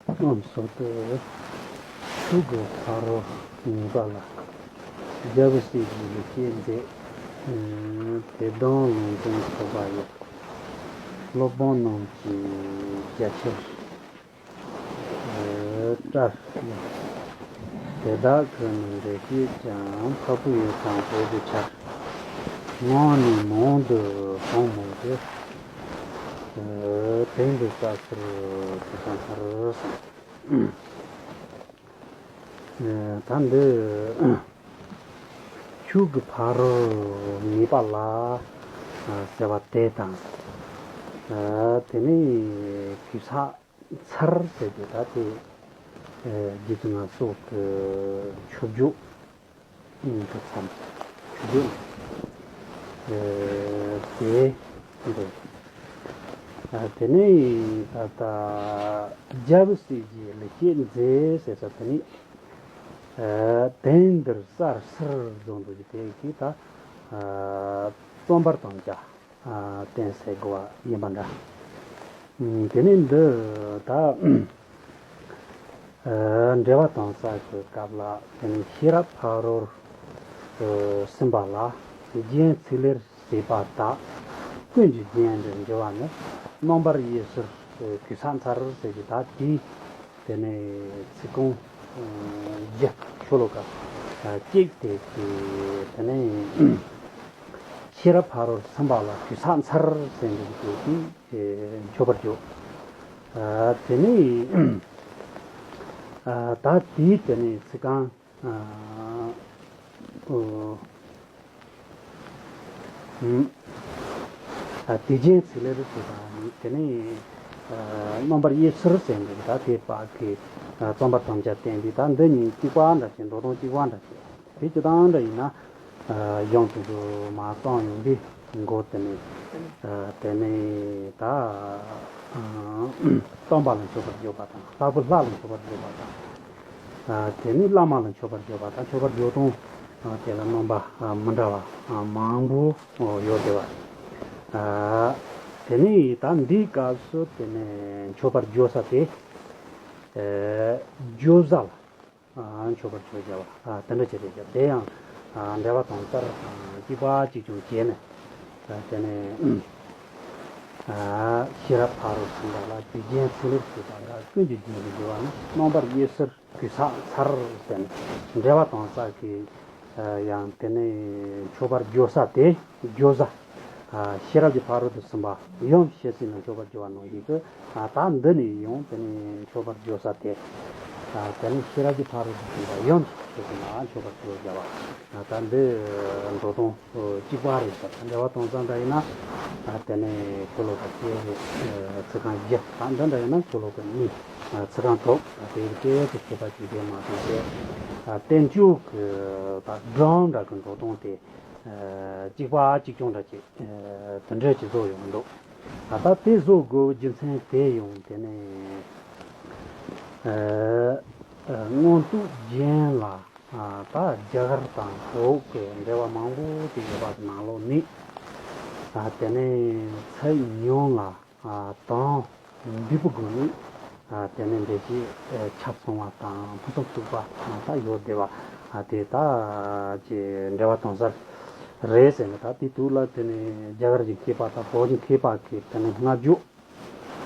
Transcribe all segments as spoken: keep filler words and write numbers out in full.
ཨོཾ་སྭ་སྟི། ཆོས་ཀྱི་ཕ་རོལ་ངེས་པ་ལ། རྒྱལ་པོ་སྲས་ཀྱི་ལེགས་སྐྱེས་མཛད། དད་དང་ལུང་སྟོན་ཐོབ་པ་ཡི། སློབ་དཔོན་རྣམས་ཀྱི་རྒྱ་ཆེར་བཀྲ། དེ་དག་གི་ནི་འགྲེལ་བཤད་ཀྱང་། འཕགས་པའི་ཡུལ་དང་བོད་ཀྱི་ཆར། ངག་ནས་མང་དུ་གསུངས་མོད་ཀྱི། དོན་འདི་རྩ་ཕྱིར་གྱི་གང་ལྟར། ད་འདི་ཆོས་ཀྱི་ཕ་རོལ་ངེས་པ་ལ་ཟེར་བ་དེ་དང་། དེ་ནས་གུས་ཕྱག་འཚལ་ཟེར་གྱི་ད་དེ། རྗེ་བཙུན་མ་སོགས་ཀྱི་མཆོད་བརྗོད་གི་མཚམས་མཆོད་བརྗོད་དེ་འདི། དེ་ནས་ད་ལྟ་རྒྱལ་པོ་སྲས་ཀྱི་ལེགས་སྐྱེས་མཛད་ཟེར་ས་དེ་ནས། དོན་འདིར་གསལ་ཟེར་བཟོ་འདུག་གི་དེ་གི་ད་རྩོམ་པར་དམ་བཅའ། བསྟན་ཟེར་དགོས་པ་ཡིན་པ་འདྲ། དེ་ནས་འདི་ད་འགྲེལ་པ་གཏོང་ས་གི་སྐབས་ལ་དེ་ནས་ཤེས་རབ་ཕ་རོལ་གསུམ་པ་ལ་རྒྱན་ཚིག་ལེར་བྱས་པ་དག་ཀུན་གྱི་རྒྱན་དུ་འགྱུར་བ་ནི། རྣམ་པར་དབྱེ་ཕྱིར་གུས་ཕྱག་འཚལ་ཟེར་གྱི་ད་དེའི། དེ་ནས་ཚིག་རྐང་བཞི་ཤོ་ལོ་ཀ་གཅིག་དེ་གི་དེ་ནས་ཤེས་རབ་ཕ་རོལ་གསུམ་པ་ལ་གུས་ཕྱག་འཚལ་ཟེར་འདུག་གི་དེ་མཆོད་པར་བརྗོད། དེ་ནས་ད་དེའི་དེ་ནས་ཚིག་རྐང་། དེ་རྒྱན་ཚིག་ལེར་བྱས་པ་དེ་ནས་རྣམ་པར་དབྱེ་ཕྱིར་ཟེར་འདུག་ད་དེ་བར་གྱི་རྩོམ་པར་དམ་བཅའ་བསྟན་པས་ད་འདི་གཉིས་གཅིག་པ་འདྲ་ཞིག་འགྲོ་སྟངས་གཅིག་པ་འདྲ་ཞིག་དེ་སྤྱིར་བཏང་འདྲ་ཡིན་ན། གཞུང་དེ་ཚོ་མ་གསུངས་ཡོང་དུས་མགོ་དེ་ནས་དེ་ནས་ད་སྟོན་པ་ལ་མཆོད་པར་བརྗོད་པ་དང་ལྷ་བུ་ལྷ་ལ་མཆོད་པར་བརྗོད་པ་དང་། དེ་ནས་བླ་མ་ལ་མཆོད་པར་བརྗོད་པ་དང་མཆོད་པར་བརྗོད་སྟངས་དེ་ལ་རྣམ་པ་མི་འདྲ་བ་མང་པོ་ཡོད་བསྡད་པ། དེ་ནས་ད་འདིའི་སྐབས་སུ་དེ་ནས་མཆོད་པར་བརྗོད་ས་དེ་བརྗོད་བྱ་ལ་མཆོད་པར་བརྗོད་བྱ་བ་དེ་འདྲ་ཅིག་རེད་ཀྱང་དེ་ཡང་འགྲེལ་པ་དོན་གསར་གཅིག་པ་གཅིག་རྐྱང་བྱས་ནས་དེ་ནས་ཤེས་རབ་ཕ་རོལ་གསུམ་པ་ལ་རྒྱན་ཚིག་ལེར་བྱས་པ་འདྲ་ཀུན་གྱི་རྒྱན་དུ་འགྱུར་བ་ནི་རྣམ་པར་དབྱེ་ཕྱིར། གུས་ཕྱག་འཚལ་ཟེར་ནས་འགྲེལ་པ་དོན་གསར་གྱི་ཡང་དེ་ནས་མཆོད་པར་བརྗོད་ས་དེ་བརྗོད་བྱ། ཤེས་རབ་ཀྱི་ཕ་རོལ་ཏུ་ཕྱིན་པ་ཡུམ་ཤེར་ཕྱིན་ལ་མཆོད་པར་བརྗོད་པ་ནང་བཞིན་དུ་ད་འདི་ནས་ཡང་དེ་ནས་མཆོད་པར་བརྗོད་ས་དེ། དེ་ནས་ཤེས་རབ་ཀྱི་ཕ་རོལ་ཏུ་ཕྱིན་པ་ཡུམ་ཤེར་ཕྱིན་ལ་མཆོད་པར་བརྗོད་བྱ་བ། ད་འདི་འགྲོ་སྟངས་གཅིག་པ་རེད་ཟེར། འགྲེལ་པ་དོན་གསར་འདྲ་ཡིན་ན་དེ་ནས་ཤོ་ལོ་ཀ་གཅིག་རེད། ཚིག་རྐང་བཞི། ད་འདི་འདྲ་ཡིན་ན་ཤོ་ལོ་ཀ་གཉིས། ཚིག་རྐང་དྲུག་དེ་ཡི་སྐད་དུ་བྱེད་པ་ཅིག་དེ་མ་གཏོགས་ཏེ། བསྟན་བཅོས་ཀྱི་ད་སྒྲུང་འདྲ་གི་འགྲོ་སྟངས་དེ་གཅིག་པ་གཅིག་རྐྱང་འདྲ་ཅིག་དེ་འདྲ་ཅིག་བཟོ་ཡོང་གི་འདུག་ད་དེ་བཟོ་དགོས་རྒྱུ་མཚན་དེ་ཡང་དེ་ནས་མངོན་རྟོགས་རྒྱན་ལ་ད་རྒྱ་གར་དང་བོད་ཀྱི་འགྲེལ་པ་མང་པོ་ཅིག་ཡོད་པ་གི་ནང་ལོགས་ནས་དེ་ནས་ཚིག་ཉུང་ལ། དང་། འདུས་པའི་སྒོ་ནས། དེ་ནས་འགྲེལ་བཤད་ཁྱབ་སོང་བ་དང་ཕུན་སུམ་ཚོགས་པ་ད་ཡོད་བསྡད་པ། དེ་ད་ཀྱི་འགྲེལ་པ་དོན་གསར་རེད་ཟེར་ནས་ད་དེ་དུས་ལ་དེ་ནས་རྒྱ་གར་གྱི་མཁས་པ་དང་བོད་ཀྱི་མཁས་པ་གི་དེ་ནས་བསྔགས་བརྗོད་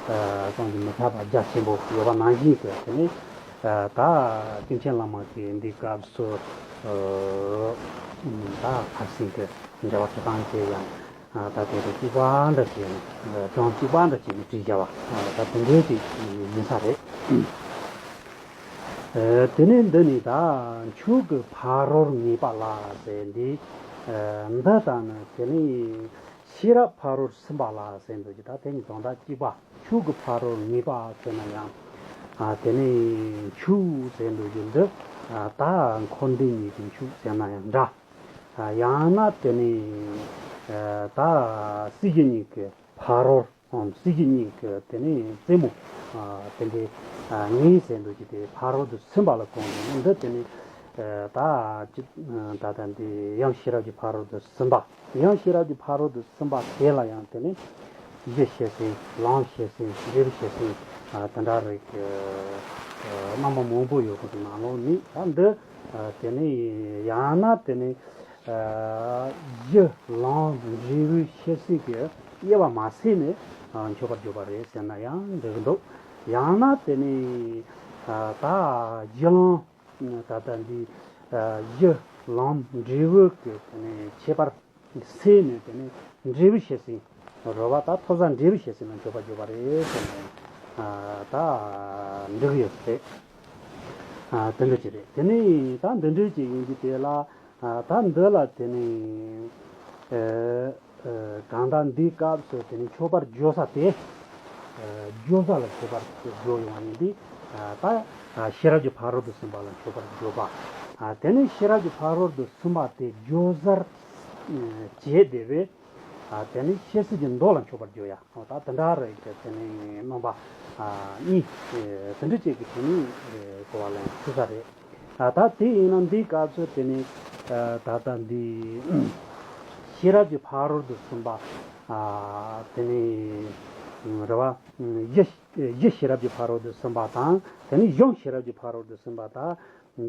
བསམ་གྱིས་མི་ཁྱབ་པ་རྒྱ་ཆེན་པོ་ཡོད་པ་ནང་བཞིན་གྱི་དེ་ནས་ད་ཀུན་མཁྱེན་བླ་མ་གི་འདི་སྐབས་སུ་ད་ཕར་ཕྱིན་གྱི་འགྲེལ་པ་ཐོབ་ཐང་དེ་ཡང་། ད་དེ་རུ་གཅིག་པ་འདྲ་བྱས་ནས་གྲངས་གཅིག་པ་འདྲ་བྱས་ནས་བྲིས་བཞག་པ་ད་དེ་འདྲའི་ཅིག་ཡིན་ས་རེད། དེ་ནས་འདི་ནི་ད་ཆོས་ཀྱི་ཕ་རོལ་ངེས་པ་ལ་ཟེར་འདི། འདི་ལྟ་ན་དེ་ནི་ཤེས་རབ་ཕ་རོལ་ཕྱིན་པ་ལ་ཟེར་འདུག་ཅི་ད་དེ་ནི་དོན་དག་གཅིག་པ་ཆོས་ཀྱི་ཕ་རོལ་ངེས་པ་ཟེར་ན་ཡང་། དེ་ནི་ཆོས་ཟེར་འདུག་ཅི་འདི་ད་འཁོར་འདས་གཉིས་ཀྱི་ཆོས་ཟེར་ན་ཡང་འདྲ། ཡང་ན་དེ་ནི་ད་སྲིད་ཞི་གཉིས་ཀྱི་ཕ་རོལ། སྲིད་ཞི་གཉིས་ཀྱི་དེ་ནི་རྩེ་མོ་དེ་འདྲའི་ངེས་ཟེར་འདུག་ཅི་དེ་ཕ་རོལ་ཏུ་ཕྱིན་པ་ལ་གོ་འདུག་ན་འདི་དེ་ནི་ད་ཅི་ད་ལྟ་འདི་ཡུམ་ཤེས་རབ་ཀྱི་ཕ་རོལ་ཏུ་ཕྱིན་པ། ཡུམ་ཤེས་རབ་ཀྱི་ཕ་རོལ་ཏུ་ཕྱིན་པ་དེ་ལ་ཡང་དེ་ནི་གཞི་ཤེར་ཕྱིན། ལམ་ཤེར་ཕྱིན། འབྲས་བུ་ཤེར་ཕྱིན། ཨ་དེ་འདྲ་རིགས་ཀྱི་ཨ་རྣམ་པ་མང་པོ་ཡོད་པ་གི་ནང་ལོགས་ནས། ད་འདི་ཨ་དེ་ནས་ཡང་ན་དེ་ནས་ཨ་གཞི་ལམ་འབྲས་བུའི་ཤེས་ཚད་ཀྱི་དབྱེ་བ་མ་ཕྱེ་ནས་ཨ་འཆད་པར་འགྱུར་བ་རེད་ཟེར་ན་ཡང་འགྲིག་གི་འདུག། ཡང་ན་དེ་ནས་ཨ་ད་གཞི་ལམ་ད་ལྟ་འདི་ཨ་གཞི་ལམ་འབྲས་བུ་གི་དེ་ནས་ཁྱད་པར་ཕྱེ་ནས། དེ་ནས་འབྲས་བུ་ཤེས་ཚད་རེད་བ། ད་ཐོབ་བྱ་འབྲས་བུ་ཤེས་ཚད་ལ་འཆད་པར་འགྱུར་བ་རེད་ཟེར་ནས་ཨ་ད་འགྲིག་ཡོད་རེད། ཨ་དེ་འདྲ་ཅིག་རེད། དེ་ནས་ད་འདི་འདྲ་ཅིག་ཡིན་དུས་དེ་ལ་ཨ་ད་འདི་ལ་དེ་ནས་ཨ་ཨ་གང་ལྟར་འདིའི་སྐབས་སུ་དེ་ནས་འཆད་པར་བརྗོད་ས་དེ། ཨ་བརྗོད་ས་ལ་འཆད་པར་བརྗོད་ཡོང་བ་ཡིན་དུས། ཨ་ད་ཨ་ཤེས་རབ་ཀྱི་ཕ་རོལ་ཏུ་ཕྱིན་པ་ལ་འཆད་པར་བརྗོད་པ། ཨ་དེ་ནས་ཤེས་རབ་ཀྱི་ཕ་རོལ་ཏུ་ཕྱིན་པ་དེ་བརྗོད་བྱར་ཨ་བྱས་བསྡད་པས། ཨ་དེ་ནས་ཤེས་ཚད་ཀྱི་མདོ་ལ་འཆད་པར་བརྗོད་ཡ། འོ་ད་དེ་འདྲ་རེད་ཀྱི། དེ་ནས་རྣམ་པ་ཨ་གཉིས་ཨ་དེ་འདྲ་ཅིག་གི་དེ་ནས་ཨ་གོ་བ་ལེན་ཐུབ་ས་རེད། ཨ་ད་དེ་ཡིན་ན་འདིའི་སྐབས་སུ་དེ་ནས་ཨ་ད་ལྟ་འདི་ཤེས་རབ་ཀྱི་ཕ་རོལ་ཏུ་ཕྱིན་པ། ཨ་དེ་ནས་རེད་བ། གཞི་གཞི་ཤེས་རབ་ཀྱི་ཕ་རོལ་ཏུ་ཕྱིན་པ་དང་། དེ་ནས་གཞུང་ཤེས་རབ་ཀྱི་ཕ་རོལ་ཏུ་ཕྱིན་པ་དང་།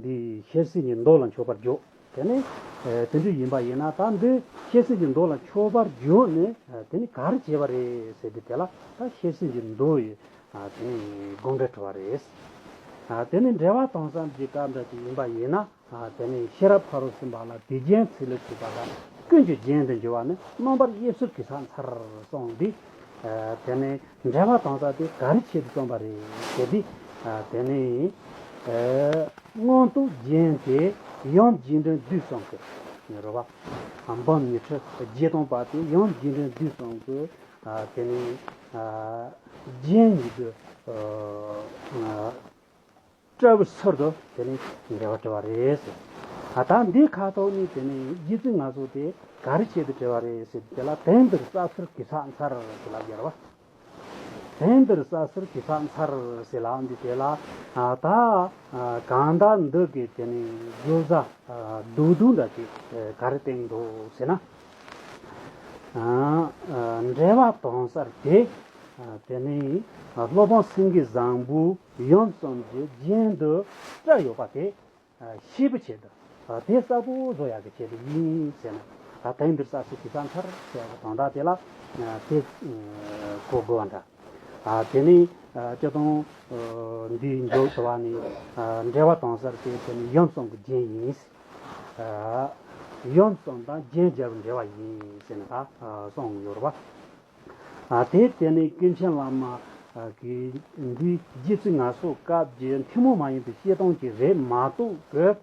འདི་ཤེས་ཚད་ཀྱི་མདོ་ལ་འཆད་པར་བརྗོད། དེ་ནས་ཨ་དེ་འདྲ་ཡིན་པ་ཡིན་ན། ད་འདི་ཤེས་ཚད་ཀྱི་མདོ་ལ་འཆད་པར་བརྗོད་ནས་ཨ་དེ་ནས་ག་རེ་བྱས་པ་རེད་ཟེར་དུས་དེ་ལ། ད་ཤེས་ཚད་ཀྱི་མདོ་ཡི་ཨ་དེ་ནས་དགོངས་འགྲེལ་བྲིས་པ་རེད། ཨ་དེ་ནས་འགྲེལ་པ་དེང་སང་གི་སྐབས་འདྲ་ཅིག་ཡིན་པ་ཡིན་ན། ཨ་དེ་ནས་ཤེས་རབ་ཕ་རོལ་ཕྱིན་པ་ལ་དེ་རྒྱན་ཚིག་ལ་ཚུད་པ་དང་། ཀུན་གྱི་རྒྱན་དུ་འགྱུར་བ་ནི་རྣམ་པར་དབྱེ་ཚུལ་གེ་སར་མཚར་གསུངས་འདི། ཨ་དེ་ནས་འགྲེལ་པ་དེང་སང་དེ་ག་རེ་ཆེད་དུ་བརྩམས་པ་རེད་ཟེར་དུས། ཨ་དེ་ནས་ཨ་མངོན་རྟོགས་རྒྱན་དེ་ཡུམ་རྗེས་དྲན་བསྡུས་གསུམ་གྱི་རེད་བ། འབུམ་ཉི་ཁྲི་བརྒྱད་སྟོང་པ་དེ་ཡུམ་རྗེས་དྲན་བསྡུས་གསུམ་གྱི། ཨ་དེ་ནས་ཨ་རྒྱན་ཉིད་དུ་ཨ་ཨ་བཀྲལ་བའི་ཚུལ་དུ་དེ་ནས་འགྲེལ་པ་བྲིས་པ་རེད་ཟེར། ཨ་ད་འདིའི་ཁ་ཐོག་ནས་དེ་ནས་རྗེ་བཙུན་མངའ་གསོལ་དེ་ག་རེ་ཆེད་དུ་བྲིས་པ་རེད་ཟེར་དུས་དེ་ལ། དོན་འདིར་བསམ་ཚུལ་གེ་སར་མཚར་ཟེར་ལབ་ཡོད་རེད་བ། དོན་འདིར་བསམ་ཚུལ་གེ་སར་མཚར་ཟེར་ལབ་འདི་དེ་ལ། ཨ་ད་ཨ་གང་ལྟར་འདི་གི་དེ་ནས་བརྗོད་བྱ་ཨ་རྡོག་རྡོག་འདྲ་ཅིག་ཨ་ག་རེ་བསྟན་འདུག་ཟེར་ན། ཨ་ཨ་འགྲེལ་པ་དེང་སང་དེ། ཨ་དེ་ནས་ཨ་སློབ་དཔོན་སེང་གེ་བཟང་པོས་ཡུམ་གསུམ་གྱི་རྒྱན་དུ་བཀྲལ་ཡོད་པ་དེ། ཨ་ཤེས་པའི་ཆེད་དུ། ཨ་དེ་གསལ་པོ་བཟོ་ཡག་གི་ཆེད་དུ་ཡིན་ཟེར་ན། ཨ་དོན་འདིར་བསམ་ཚུལ་གེ་སར་མཚར་ཟེར་བ་དང་། ད་དེ་ལ་ཨ་དེ་ཨ་གོ་དགོས་པ་འདྲ། ཨ་དེ་ནས་ཨ་སྤྱིར་བཏང་ཨ་འདིའི་མཇུག་ཏུ་བ་ནས་ཨ་འགྲེལ་པ་དེང་སང་དེ་དེ་ནས་ཡུམ་གསུམ་གྱི་རྒྱན་ཡིན། ཨ་ཡུམ་གསུམ་དང་རྒྱན་སྦྱར་བའི་འགྲེལ་པ་ཡིན་ཟེར་ནས་ད་ཨ་གསུངས་ཡོད་རེད་བ། ཨ་དེ་དེ་ནས་ཀུན་མཁྱེན་བླ་མ་ཨ་གིས་འདི་རྗེ་བཙུན་མངའ་གསོལ་སྐབས་ཀྱི་ཐུན་མོང་མ་ཡིན་པའི་བཤད་སྟངས་ཅིག་རེད་མ་གཏོགས་ཀྱི།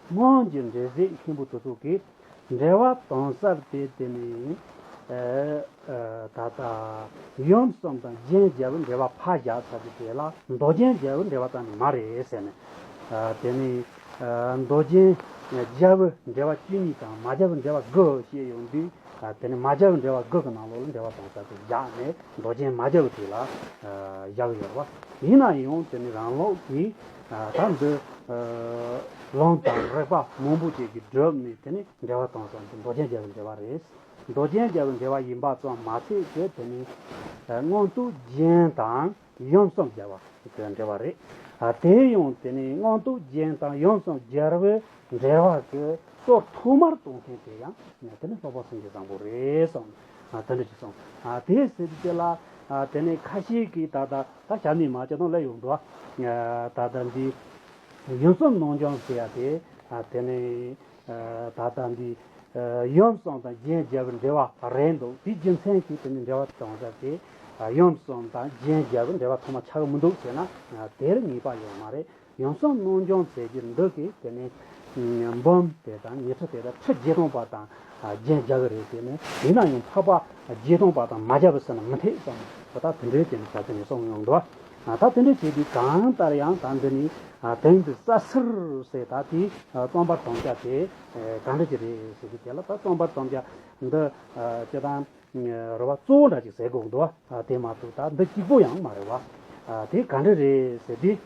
སྔོན་གྱི་འགྲེལ་བཤད་མཁན་པོ་དེ་ཚོ་གིས་འགྲེལ་པ་དེང་སང་དེ་དེ་ནས་ཨ་ཨ་ད་ལྟ་ཡུམ་གསུམ་དང་རྒྱན་སྦྱར་བའི་འགྲེལ་པ་ཕར་བཞག་ཚར་དུས་དེ་ལ་མདོ་རྒྱན་སྦྱར་བའི་འགྲེལ་པ་གཏན་ནས་མ་རེད་ཟེར་ནས། ཨ་དེ་ནས་ཨ་མདོ་རྒྱན་སྦྱར་བའི་འགྲེལ་པ་བཅུ་གཉིས་དང་མ་སྦྱར་བའི་འགྲེལ་པ་དགུ་བཤད་ཡོང་དུས། ཨ་དེ་ནས་མ་སྦྱར་བའི་འགྲེལ་པ་དགུ་གི་ནང་ལོགས་ལ་འགྲེལ་པ་དེང་སང་དེ་བཞག་ནས་མདོ་རྒྱན་མ་སྦྱར་བའི་དེ་ལ་ཨ་བཞག་ཡོད་རེད་བ། ཡིན་ན་ཡང་དེ་ནས་རང་ལུགས་ཀྱིས་ཨ་ད་འདི་ཨ་ལུང་དང་རིགས་པ་མང་པོ་ཅིག་གིས་བསྒྲུབས་ནས། དེ་ནས་འགྲེལ་པ་དེང་སང་དེ་མདོ་རྒྱན་སྦྱར་བའི་འགྲེལ་པ་རེད། མདོ་རྒྱན་སྦྱར་བའི་འགྲེལ་པ་ཡིན་པ་ཙམ་མ་ཚད་ཀྱི། དེ་ནས་ཨ་མངོན་རྟོགས་རྒྱན་དང་ཡུམ་གསུམ་སྦྱར་བ་དེ་འགྲེལ་པ་རེད། ཨ་དེ་ཡང་དེ་ནས་མངོན་རྟོགས་རྒྱན་དང་ཡུམ་གསུམ་སྦྱར་བའི་འགྲེལ་པ་གི་ཟུར་ཐོག་མར་གཏོང་མཁན་དེ་ཡང་དེ་ནི་སློབ་དཔོན་སེང་གེ་བཟང་པོ་རེད་གསུངས། ཨ་དེ་འདྲ་ཞིག་གསུངས། ཨ་དེ་ཟེར་དུས་དེ་ལ་ཨ་དེ་ནས་ཁ་ཤས་ཀྱིས་ད་ལྟ་ད་ཞབས་ནས་མ་ཅི་དང་ལས་ཡོང་འདུག། ཨ་ད་ལྟ་འདི་ཡུམ་གསུམ་སྣང་སྦྱོང་ཟེར་ཡ་དེ། ཨ་དེ་ནས་ཨ་ད་ལྟ་འདི་ཨ་ཡུམ་གསུམ་དང་རྒྱན་སྦྱར་བའི་འགྲེལ་པ་རེད་འདུག། དེ་རྒྱུ་མཚན་གྱིས་དེ་ནས་འགྲེལ་པ་དེང་སང་དེ་ཨ་ཡུམ་གསུམ་དང་རྒྱན་སྦྱར་བའི་འགྲེལ་པ་ཐོག་མ་ཆགས་ཀྱི་མི་འདུག་ཟེར་ན། ཨ་དེར་ངེས་པ་ཡོད་མ་རེད། ཡུམ་གསུམ་སྣང་སྦྱོང་ཟེར་རྒྱུ་འདི་གི་དེ་ནས་འབུམ་དེ་དང་ཉི་ཁྲི་དེ་དང་ཁྲི་བརྒྱད་སྟོང་པ་དང་རྒྱན་སྦྱར་གི་རེད། དེ་ནས་ཡིན་ན་ཡང་འཕགས་པ་བརྒྱད་སྟོང་པ་དང་མ་སྦྱར་བ་ཟེར་ན་མི་འཐད་བསམ། ད་ལྟ་དེ་འདྲའི་དེ་ནས་ས་དེ་ནས་གསུངས་ཡོང་འདུག། ད་དེ་འདྲའི་བྱས་དུས་གང་ལྟར་ཡང་ད་འདི་ནི་དོན་འདི་རྩ་ཚིར་ཟེར། ད་དེ་རྩོམ་པར་དམ་བཅའ་དེ་ག་འདྲ་ཅིག་རེད་ཟེར་དུས་དེ་ལ། ད་རྩོམ་པར་དམ་བཅའ་འདི་སྤྱིར་བཏང་རེད་བ། གཙོ་བོ་འདྲ་ཅིག་ཟེར་དགོས་འདུག། དེ་མ་གཏོགས་ད་འདི་གཅིག་པོ་ཡང་མ་རེད་བ། དེ་ག་འདྲ་རེད་ཟེར་དུས།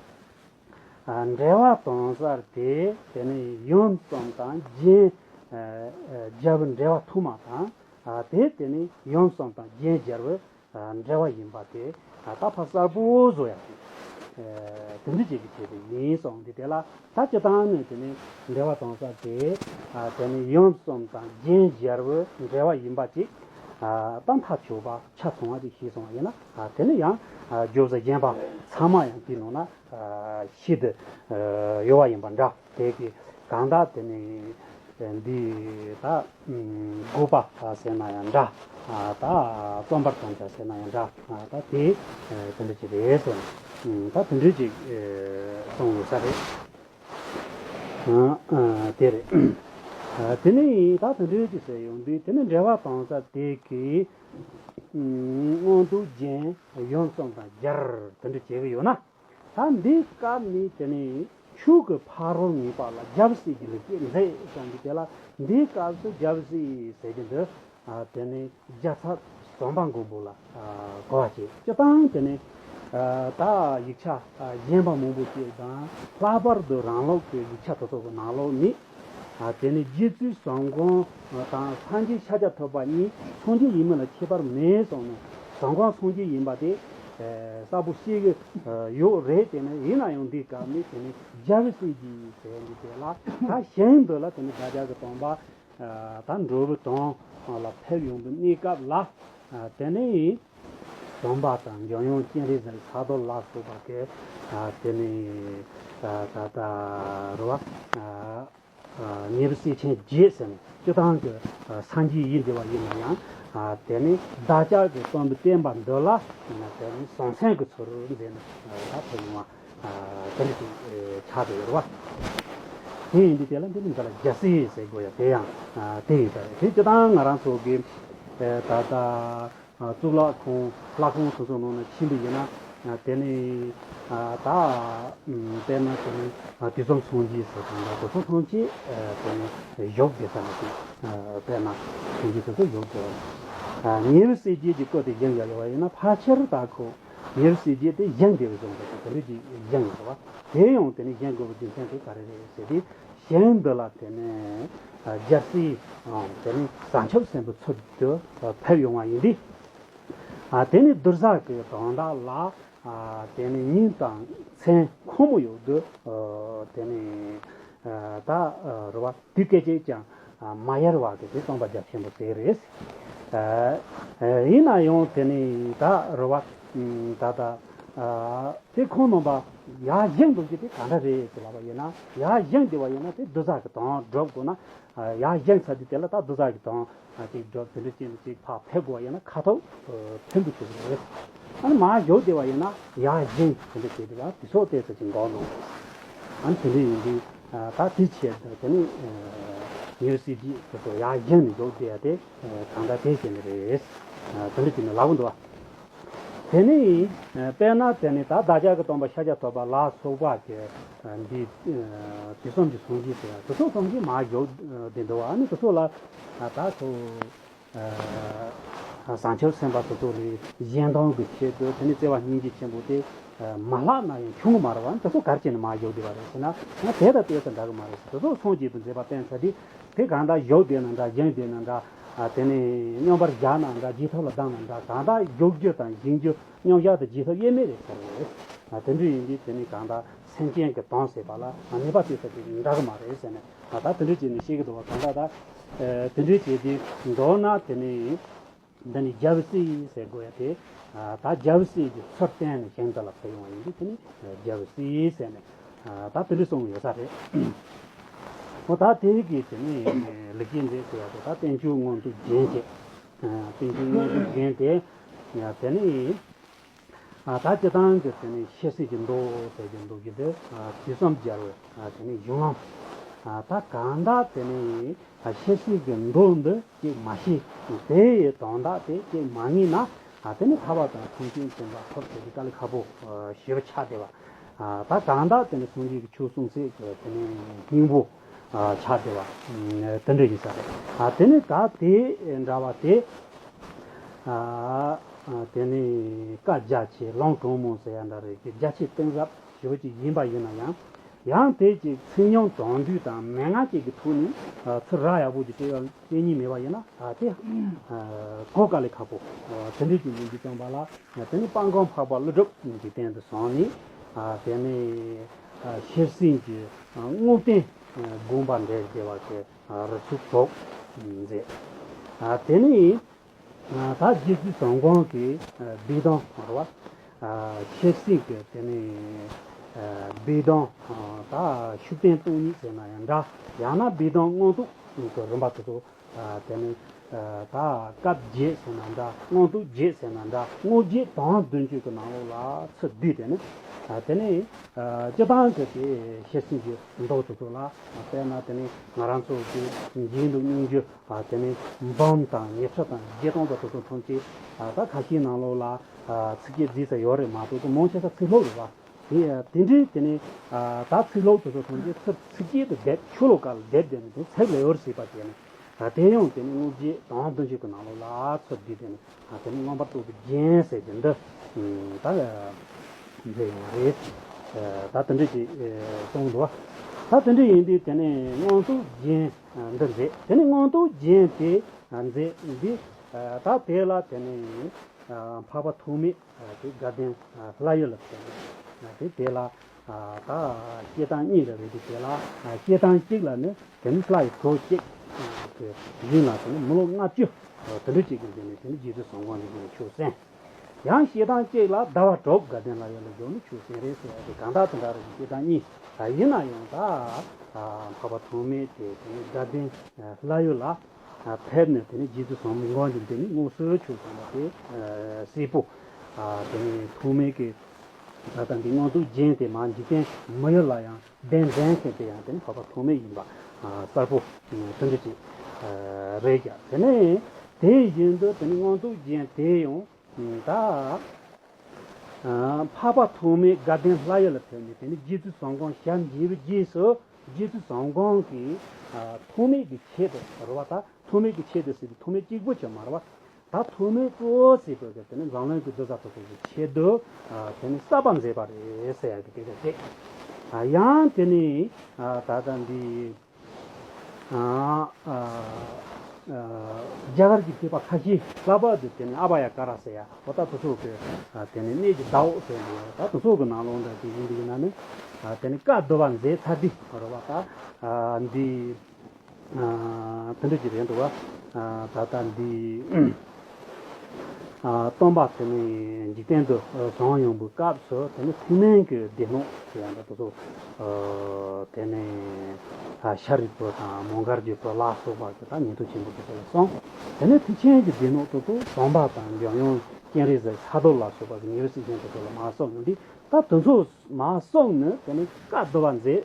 ཨ་འགྲེལ་པ་དེང་སང་དེ་དེ་ནི་ཡུམ་གསུམ་དང་རྒྱན་ཨ་ཨ་སྦྱར་བའི་འགྲེལ་པ་ཐོག་མ་དང་། ཨ་དེ་དེ་ནི་ཡུམ་གསུམ་དང་རྒྱན་སྦྱར་བའི་ཨ་འགྲེལ་པ་ཡིན་པ་དེ་ ད་ཕར་གསལ་པོ་བཟོ་ཡག་དེ་འདྲ་ཅིག་གི་ཆེད་དུ་ཡིན་གསུངས་ཏེ། དེ་ལ་ད་སྤྱིར་བཏང་ནས་དེ་ནི་འགྲེལ་པ་གཏོང་ས་དེ་དེ་ནི་ཡུམ་གསུམ་དང་རྒྱན་སྦྱར་བའི་འགྲེལ་པ་ཡིན་པ་ཅིག་ད་མཐའ་ཆོད་པ་ཆ་ཚང་བ་ཅིག་ཤེས་སོང་བ་ཡིན་ན། དེ་ནི་ཡང་བརྗོད་བྱ་གཞན་པ་ཚང་མ་ཡང་དེའི་ནང་ན་ཤེས་དུ་ཡོད་པ་ཡིན་པ་འདྲ། དེ་གི་གང་ལྟར་དེ་ནི་འདི་ད་དགོས་པ་ཟེར་ན་ཡང་འདྲ། ད་རྩོམ་པར་གཏང་བྱ་ཟེར་ན་ཡང་འདྲ། ད་དེ་དེ་འདྲ་ཅིག་རེད་ཟེར་ན། ད་དེ་འདྲ་ཅིག་གསུངས་ཡོད་ས་རེད། དེ་རེད། དེ་ནས་ད་དེ་འདྲ་ཅིག་ཟེར་ཡོང་དུས། དེ་ནི་འགྲེལ་པ་གཏོང་ས་དེ་གི་མངོན་རྟོགས་རྒྱན་ཡུམ་གསུམ་དང་སྦྱར་དེ་འདྲ་བྱེད་ཀྱི་ཡོད་ན། ད་འདི་སྐབས་ནི་དེ་ནི་ཆོས་ཀྱི་ཕ་རོལ་ངེས་པ་ལ་རྒྱལ་སྲས་ཀྱི་ལེགས་སྐྱེས་མཛད་ཀྱང་གི། དེ་ལ་འདིའི་སྐབས་སུ་རྒྱལ་སྲས་ཟེར་གྱི་འདི་དེ་ནི་རྒྱལ་ཚབ་བྱམས་པ་མགོན་པོ་ལ་གོ་བ་བྱེད། སྤྱིར་བཏང་དེ་ནི་ད་ཡིག་ཆ་གཞན་པ་མང་པོ་ཅིག་དང་། ལྷག་པར་དུ་རང་ལུགས་ཀྱི་ཡིག་ཆ་དེ་ཚོ་གི་ནང་ལོགས་ནི། ཨ། དེ་ནི་རྗེ་བཙུན་བཟང་གོང་དང་སངས་རྒྱས་ཤཱཀྱ་ཐུབ་པ་གཉིས་སངས་རྒྱས་ཡིན་མིན་ལ་ཁྱད་པར་མེད་གསུངས་ནས། བཟང་གོང་སངས་རྒྱས་ཡིན་པ་དེ་གསལ་པོ་ཤེས་ཀྱི་ཡོད་རེད། དེ་ནི་ཡིན་ན་ཡང་འདིའི་སྐབས་ནི་དེ་ནི་རྒྱལ་སྲས་ཀྱི་ཟེར་འདི་དེ་ལ། ད་གཞན་འདི་ལ་དེ་ནི་བདག་ཅག་གི་དམ་པ་ད་འགྲོ་བའི་དོན་ལ་ཕེབས་ཡོང་པའི་གནས་སྐབས་ལ། དེ་ནི་དམ་པ་དང་འཇམ་དབྱངས་སྤྱན་རས་གཟིགས་ཕྱག་རྡོར་ལ་སོགས་པ་གི་དེ་ནི་ད་ལྟ་རུ་བ། ཉེ་བའི་སྲས་ཆེན་བརྒྱད་ཟེར་ནས་སྤྱིར་བཏང་གི་སངས་རྒྱས་ཡིན་བསྡད་པ་ཡིན་ན་ཡང་། དེ་ནི་བདག་ཅག་གི་དམ་པའི་བསྟན་པ་འདི་ལ་དེ་ནི་ཟང་ཟིང་གི་ཚུལ་མཛད་ནས་ད་ཕེབས་ཡོང་བ་དེ་འདྲ་ཞིག་ཆགས་བསྡད་ཡོད་རེད་བ། དེ་ཡིན་དུས་དེ་ལ་འདི་ནི་འདི་ལ་རྒྱལ་སྲས་ཟེར་དགོས་ཡ་དེ་ཡང་དེ་ཡིན་ས་རེད། དེ་སྤྱིར་བཏང་ང་རང་ཚོ་གི་ད་ལྟ། གཙུག་ལག་ཁང་ལྷ་ཁང་སོ་སོ་ནང་ན་ཕྱིན་པ་ཡིན་ན། དེ་ནི་ད་དཔེར་ན་དེ་ནི་དུས་གསུམ་སངས་རྒྱས་ཟེར་དང་། དུས་གསུམ་སངས་རྒྱས་དེ་ནི་བཞུགས་བསྡད་ས་ནི་ཅིག་དཔེར་ན་སངས་རྒྱས་དེ་ཚོ་བཞུགས་བསྡད་པ། ཉེ་བའི་སྲས་བརྒྱད་ཀྱི་སྐུ་དེ་བཞེངས་ཡ་ཡོད་པ་ཡིན་ན། ཕལ་ཆེར་ད་ཁོ་ཉེ་བའི་སྲས་བརྒྱད་དེ་བཞེངས་བསྡད་པ་བཞིན་དུ་དེ་འདྲ་ཅིག་བཞེངས་ཡོད་པ། དེ་ཡང་དེ་ནི་བཞེངས་དགོས་པའི་རྒྱུ་མཚན་དེ་ག་རེ་རེད་ཟེར་དུས། གཞན་འདི་ལ་དེ་ནི་རྒྱལ་སྲས་དེ་ནི་བྱང་ཆུབ་སེམས་དཔའི་ཚུལ་དུ་ཕེབས་ཡོང་བ་ཡིན་དུས། ཨ། དེ་ནི་གདུལ་བྱ་གི་དོན་དག་ལ། ཨ། དེ་ནི་ཉིན་དང་མཚན་ཁོ་མོ་ཡོད་དུས། ཨ། དེ་ནི། ཨ། ད། ཨ། རུ་བ་དུས་སྐད་ཅིག་ཀྱང་། ཨ། མ་ཡལ་བ་གི་དེ་སྟོན་པ་རྒྱ་ཆེན་པོ་དེ་རེད། ཨ། ཨ། ཡིན་ན་ཡང་དེ་ནི་ད་རུ་བ། ཨ། ད་ད། ཨ། དེ་ཁོང་རྣམ་པ་ཡར་བཞེངས་འགྲོ་རྒྱུ་དེ་ག་འདྲ་རེད་ཟེར་ལབ་པ་ཡིན་ན། ཡར་བཞེངས་བསྡད་པ་ཡིན་ན་དེ་གདུལ་བྱ་གི་དོན་སྒྲུབ་དགོས་ན། ཨ། ཡར་བཞེངས་ཚར་དུས་དེ་ལ་ད་གདུལ་བྱ་གི་དོན། ཨ། ཅིག་སྒྲུབ། དེ་འདྲ་ཅིག་ཅིག་ཕར་ཕེབས་དགོས་ཡིན་ན་ཁ་ཐུག་ཨ། ཐོན་དུ་ཆུག་རེད། ཨ་ནི་མར་བཞུགས་བསྡད་པ་ཡིན་ན་ཡར་བཞེངས་དེ་འདྲ་བྱས་ཏེ་ལ་དུས་ཚོད་ཏོག་ཙམ་ཅིག་འགོར་འགྲོ། ཨ་ནི་དེ་འདྲ་ཡིན་དུས། ཨ། ད་དེའི་ཆེད་དུ་དེ་ནི། ཨ། ཉེ་བའི་སྲས་བརྒྱད་དེ་ཚོ་ཡར་བཞེངས་ནས་བཞུགས་བསྡད་ཡ་དེ། ཨ། གང་ལྟར་དེ་བཞིན་རེད། ཨ། དེ་འདྲ་བྱས་ནས་ལབ་ཀྱི་འདུག་བ། དེ་ནི། ཨ། དཔེར་ན་དེ་ནི་ད་བདག་ཅག་གི་སྟོན་པ་ཤཱཀྱ་ཐུབ་པ་ལ་སོགས་པ་གི། ཨ། འདི། ཨ། དུས་གསུམ་གྱི་སངས་རྒྱས་ཟེར་ཡ་དེ་ཚོ་ཚང་གིས་མར་བཞུགས་བསྡད་འདུག་བ། ཨ་ནི་དེ་ཚོ་ལ། ཨ། ད་ཁོ། ཨ། བྱང་ཆུབ་སེམས་དཔའ་དེ་ཚོ་ལ་གཞན་དོན་གྱི་ཆེད་དུ་དེ་ནི་བརྩེ་བ་སྙིང་རྗེ་ཆེན་པོ་དེ། ཨ། མ་ལྷག་ན་ཡང་ཆུང་གི་མ་རེད་བ། དེ་ཚོ་ག་རེ་བྱས་ནས་མར་བཞུགས་བསྡད་པ་རེད་ཟེར་ན། ང་དེ་དང་དེ་ཚོ་འདྲ་གི་མ་རེད་ཟེར། དེ་ཚོ་སངས་རྒྱས་པའི་མཛད་པ་བསྟན་ཚར་དུས། དེ་གང་ལྟར་བཞུགས་བསྡད་ན་འདྲ། བཞེངས་བསྡད་ན་འདྲ། ཨ། དེ་ནས་སྙོམས་པར་བཞག་ན་འདྲ། རྗེས་ཐོབ་ལ་བདམས་ན་འདྲ། གང་ལྟར་བཞུགས་རྒྱུ་དང་བཞེངས་རྒྱུ། སྙོམས་བཞག་དང་རྗེས་ཐོབ་དབྱེར་མེད་རེད་ཟེར་བ་རེད། ཨ། དེ་འདྲ་ཡིན་དུས་དེ་ནི་གང་ལྟར་སེམས་ཅན་གྱི་དོན་བྱེད་པ་ལ། ཨ། ནུས་པ་སྤྱོད་ས་དེ་འདྲ་གི་མ་རེད་ཟེར་ནས། ཨ། ད་དེ་འདྲ་བྱས་ནས་བཤད་ཀྱི་འདུག་བ། གང་ལྟར་ད། ཨ། དེ་འདྲ་བྱས་ཏེ་འགྲོ་ན་དེ་ནི། འདི་ནི་རྒྱལ་སྲས་ཟེར་དགོས་ཡ་དེ། ཨ། ད་རྒྱལ་སྲས་ཀྱི་ཚུལ་བསྟན་ནས་གཞན་དག་ལ་ཕེབས་ཡོང་བ་ཡིན་དུས་དེ་ནི་རྒྱལ་སྲས་ཟེར་ནས། ཨ། ད་དེ་འདྲ་གསུངས་ཡོད་ས་རེད། འོ། ད་དེ་གི་དེ་ནི་ལེགས་སྐྱེས་མཛད་ཟེར་ཡ་དེ། ད་བསྟན་བཅོས་མངོན་རྟོགས་རྒྱན་བཅས། ཨ། བསྟན་བཅོས་མངོན་རྟོགས་རྒྱན་དེ། ཨ། དེ་ནི། ཨ། ད་སྤྱིར་བཏང་གི་དེ་ནི་ཤེར་ཕྱིན་གྱི་མདོ་ཟེར་གྱི་འདུག་གི། དེ། ཨ། དུས་གསུམ་རྒྱལ་བའི། ཨ། དེ་ནི་གཞུང་ལམ། ཨ། ད་གང་ལྟར་དེ་ནི། ཨ། ཤེར་ཕྱིན་གྱི་མདོ་འདི་ཅིག་མ་ཤེས། དེ་ཡི་དོན་དག་དེ་ཅིག་མ་ངེས་ན། ཨ། དེ་ནི་ཐར་པ་དང་ཐམས་ཅད་མཁྱེན་པ་ཐོབ་ཟེར་གྱི་དཀའ་ལས་ཁག་པོ་ཞེ་པོ་ཆགས་བསྡད་པ། ཨ། ད་གང་ལྟར་དེ་ནི་སངས་རྒྱས་ཀྱི་ཆོས་གསུང་ཚད་ཀྱི་དེ་ནི་སྙིང་པོ། ཨ། ཆགས་བསྡད་པ། ཨ། དེ་འདྲ་ཡིན་ས་རེད། ཨ། དེ་ནི་ད་དེ་འདྲ་བ་དེ། ཨ། ཨ། དེ་ནི་བཀའ་རྒྱ་ཆེ་ལུང་དྲང་མོ་ཟེར་ཡ་འདྲ་རེད་ཀྱི། རྒྱ་ཆེ་གཏིང་ཟབ་ཞེ་པོ་ཅིག་ཡིན་པ་ཡིན་ན་ཡང་། ཡང་དེ་ཅིག་ཚིག་ཉུང་དོན་བསྡུས་དང་མན་ངག་ཅིག་གི་ཐོག་ནས་ཚུར་ར་ཡག་པོ་ཅིག་སྤྲད་ཡ་སྤྲད་མཁན་མེད་པ་ཡིན་ན་ད་དེ་གོ་དཀའ་ལས་ཁག་པོ་དེ་འདྲའི་ཅིག་ཡིན་དུས་ཙམ་པ་ལ་དེ་ནི་སྤང་གོང་འཕགས་པ་ཀླུ་སྒྲུབ་འཇིག་རྟེན་དུ་སོང་ནས་དེ་ནི་ཤེར་ཕྱིན་གྱི་དངོས་བསྟན་དགོངས་པ་འགྲེལ་བྱེད་པ་གི་རུ་ཚུགས་ཐོག་མཛད། དེ་ནི་ད་རྗེ་བཙུན་བཟང་གོང་གི་སྦས་དོན་རེད་བ། ཤེར་ཕྱིན་གྱི་དེ་ནི་སྦས་དོན་ད་ཤུགས་བསྟན་སྟོང་ཉིད་ཟེར་ན་ཡང་འདྲ། ཡང་ན་སྦས་དོན་མངོན་རྟོགས་ཀྱི་རིམ་པ་དེ་ཚོ་དེ་ནི་ད་སྐབས་བརྒྱད་ཟེར་ན་འདྲ། མངོན་རྟོགས་བརྒྱད་ཟེར་ན་འདྲ། དངོས་བརྒྱད་དོན་བདུན་ཅུ་གི་ནང་ལོགས་ལ་ཚུར་བསྡུས་དེ་ནི་དེ་ནི་སྤྱིར་བཏང་གི་དེ་ཤེར་ཕྱིན་གྱི་མདོ་དེ་ཚོ་ལ་དཔེར་ན་དེ་ནི་ང་རང་ཚོ་གི་འཇིག་རྟེན་སྙིང་རྗེ། དེ་ནས་འབུམ་དང་ཉི་ཁྲི་དང་བརྒྱད་སྟོང་དང་དེ་ཚོ་ཐམས་ཅད་ད་ཁ་ཤས་ནང་ལོགས་ལ་ཚིགས་བཅད་བསྡུས་ཚར་ཡོད་རེད་མ་གཏོགས་མང་ཆེ་ས་ཚིག་ལྷུག་རེད་བ། དེ་དེ་འདྲའི་དེ་ནས་ད་ཚིག་ལྷུག་དེ་ཚོ་ཐམས་ཅད་ཚུར་ཚིགས་བཅད་དུ་སྡེབ་ཆུ་ལོག་ག་ལ་སྡེབ་བསྡད་ནས་དེ་ཚིག་ལ་ཡོད་ཟེར་བ་དེ་ནས་དེ་ཡང་དེ་ནས་དངོས་བརྒྱད་དོན་བདུན་ཅུ་གི་ནང་ལོགས་ལ་ཚུར་བསྡུས་དེ་ནས་དེ་ནས་མངོན་པར་རྟོགས་པའི་རྒྱན་ཟེར་གྱི་འདི་ད་མཛད་ཡོད་རེད། ད་དེ་འདྲ་ཅིག་གསུངས་འདུག་བ། ད་དེ་འདྲ་ཡིན་དུས་དེ་ནས་མངོན་རྟོགས་རྒྱན། འདི་མཛད། དེ་ནས་མངོན་རྟོགས་རྒྱན་དེ་མཛད་འདི། ད་དེ་ལ་དེ་ནས་འཕགས་པ་ཐོགས་མེད་དེ་དགའ་ལྡན་ལྷ་ཡུལ་ལ་ཕེབས་ནས་དེ་དེ་ལ་ད་སྐྱེས་ཐང་གཉིས་རེ་རེ་དེ་དེ་ལ་སྐྱེས་ཐང་གཅིག་ལ་ནི་དེ་ནི་ལྷ་ཡི་གྲོགས་གཅིག་གི་ཡུལ་ལ་དེ་ནི་མི་ལོ་ལྔ་བཅུ་དེ་འདྲ་གཅིག་གི་མཛད་ནས་དེ་ནི་རྗེ་བཙུན་བཟང་གོང་འདི་གི་ཆོས་གསན། ཡང་སྐྱེས་ཐང་གཅིག་ལ་ཟླ་བ་དྲུག་དགའ་ལྡན་ལྷ་ཡུལ་ལ་བཞུགས་ནས་ཆོས་གསན་རེད་ཟེར་བ་དེ་གང་དག་དེ་འདྲ་རེད། སྐྱེས་ཐང་གཉིས་ཡིན་ན་ཡང་ད་འཕགས་པ་ཐོགས་མེད་དེ་དེ་ནི་དགའ་ལྡན་ལྷ་ཡུལ་ལ་ཕེབས་ནས་དེ་ནི་རྗེ་བཙུན་བཟང་གོང་འདི་དེ་ནི་དངོས་སུ་ཆོས་གསན་པ་དེ་གསལ་པོ། དེ་ནི་ཐོགས་མེད་ཀྱི་ད་ལྟ་འདི་མངོན་རྟོགས་རྒྱན་དེ་མ་འཇིག་རྟེན་མི་ཡུལ་ལ་ཡང་གདན་འདྲེན་མཁན་དེ་ཡང་དེ་ནི་འཕགས་པ་ཐོགས་མེད་ཡིན་པ་གསལ་པོ་དེ་འདྲ་ཅིག་རེད་ཀྱང་། དེ་ནས་དེ་བཞིན་དུ་དེ་ནི་མངོན་རྟོགས་རྒྱན་དེ་ཡང་ད་འཕགས་པ་ཐོགས་མེད་དགའ་ལྡན་ལྷ་ཡུལ་ལ་ཕེབས་ནས་དེ་ནི་རྗེ་བཙུན་བཟང་གོང་ཞལ་མཇལ་བའི་རྗེས་སུ་རྗེ་བཙུན་བཟང་གོང་གིས་ཐོགས་མེད་ཀྱི་ཆེད་དུ་རེད་བ། ད་ཐོགས་མེད་ཀྱི་ཆེད་དུ་ཟེར་དུས་ཐོགས་མེད་གཅིག་པུ་ཆེད་མ་རེད་བ། ད་ཐོགས་མེད་གཙོ་བོ་ཟེར་བའི་གི་དེ་ནི་འཛམ་གླིང་གི་གདུལ་བྱ་དེ་ཚོ་གི་ཆེད་དུ་དེ་ནི་བསགས་པ་མཛད་པ་རེད་ཟེར་ཡ་གི་སྐད་ཆ་བཤད། ཡང་དེ་ནི་ད་ལྟ་འདི་རྒྱ་གར་གྱི་མཁས་པ་ཁ་ཤས་ལྷག་པར་དུ་དེ་ནི་ཨ་བྷ་ཡ་ཀ་ར་ཟེར་ཡ་འོ་ད་དེ་ཚོ་གི་དེ་ནི་གནས་ཀྱི་ཟླ་འོག་ཟེར་ཡ་ད་དེ་ཚོ་གི་ནང་ལོགས་འདྲ་ཅིག་ཡིན་པ་ཡིན་ན་ནི་དེ་ནི་བཀའ་བསྡུ་བ་མཛད་ཚར་དུས་རེད་བ། ད་འདི། དེ་འདྲ་ཅིག་རེད་འདུག་བ། ད་ལྟ་འདི་སྟོན་པ་དེ་ནི་འཇིག་རྟེན་དུ་བྱོན་ཡོང་བའི་སྐབས་སུ་དེ་ནི་ཐུན་མིན་གྱི་སྡེ་སྣོད་ཟེར་ཡང་འདྲ་དེ་ཚོ་དེ་ནི་ཤཱ་རིའི་བུ་དང་མོའུ་འགལ་གྱི་བུ་ལ་སོགས་པ་གི་ད་ཉན་ཐོས་ཆེན་པོ་དེ་ཚོ་ལ་གསུངས། དེ་ནི་ཐེག་ཆེན་གྱི་སྡེ་སྣོད་དེ་ཚོ་སྡོམ་པ་དང་འཇམ་དབྱངས་སྤྱན་རས་གཟིགས་ཕྱག་རྡོར་ལ་སོགས་པ་གི་ཉེ་བའི་སྲས་ཆེན་དེ་ཚོ་ལ་མར་གསུངས་ཡོང་དུས་ད་དེ་ཚོ་མར་གསུངས་ནས་དེ་ནི་བཀའ་བསྡུ་བ་མཛད།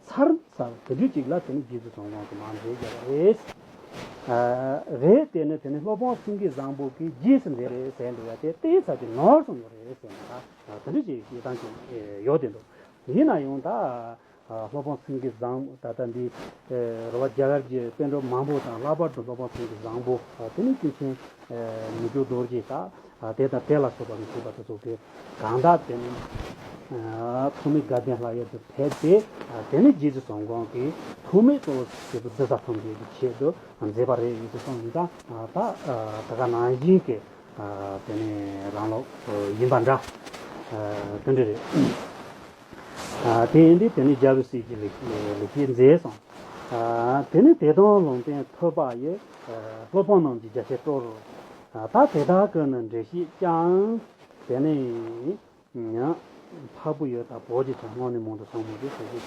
ཚར་ཚར་དེ་དུས་གཅིག་ལ་དེ་ནི་རྗེ་བཙུན་བཟང་གོང་དུ་མར་མཛད་རྒྱུ་རེད། རེད་དེ་ནི་དེ་ནི་སློབ་དཔོན་སེང་གེ་བཟང་པོ་གིས་རྗེས་སུ་མཛད་རེད་ཟེར་འདུག་ཡ་དེ་ལྟའི་ཚར་གྱི་ནོར་སོང་ཡོད་རེད་ཟེར་ནས་ད་དེ་འདྲ་ཅིག་བཤད་སྟངས་ཅིག་ཡོད་དེ་འདུག་ཡིན་ན་ཡང་ད་སློབ་དཔོན་སེང་གེ་བཟང་ད་ལྟ་འདི་རེད་བ། རྒྱ་གར་གྱི་པཎ་གྲུབ་མང་པོ་དང་ལྷག་པར་དུ་སློབ་དཔོན་སེང་གེ་བཟང་པོ་དེ་ནི་ཀུན་མཁྱེན་མི་བསྐྱོད་རྡོ་རྗེ་དང་དེ་དང་དེ་ལ་སོགས་པ་གི་མཁས་པ་དེ་ཚོ་གིས་གང་དག་དེ་ནི་ཐོགས་མེད་དགའ་ལྡན་ལྷ་ཡུལ་དུ་ཕེབས་ཏེ་དེ་ནི་རྗེ་བཙུན་བཟང་གོང་གིས་ཐོགས་མེད་གཙོ་བོ་ཞེས་པའི་གདུལ་བྱ་ཐམས་ཅད་ཀྱི་ཆེད་དུ་མཛད་པ་རེད་ཡོད་དུ་སོང་ཡིན་ཙང་ད་ད་ག་ནང་བཞིན་གྱི་དེ་ནི་རང་ལུགས་ཡིན་པ་འདྲ་དེ་འདྲ་རེད། དེ་ཡིན་དུས་དེ་ནི་རྒྱལ་བའི་སྲས་ཀྱི་ལེགས་ལེགས་བཤད་མཛད་སོང་། དེ་ནི་དེ་དང་ལུང་བསྟན་ཐོས་པ་ཡི། སློབ་དཔོན་རྣམས་ཀྱི་རྒྱ་ཆེར་སྤྲོ། ད་དེ་དག་གི་ནི་འགྲེལ་བཤད་ཀྱང་དེ་ནི་འཕགས་པོ་ཡི་དང་བོད་ཀྱི་ཆ་སྔོན་ནས་མང་དུ་གསུངས་མོད་དེ་ཟེར་གྱི།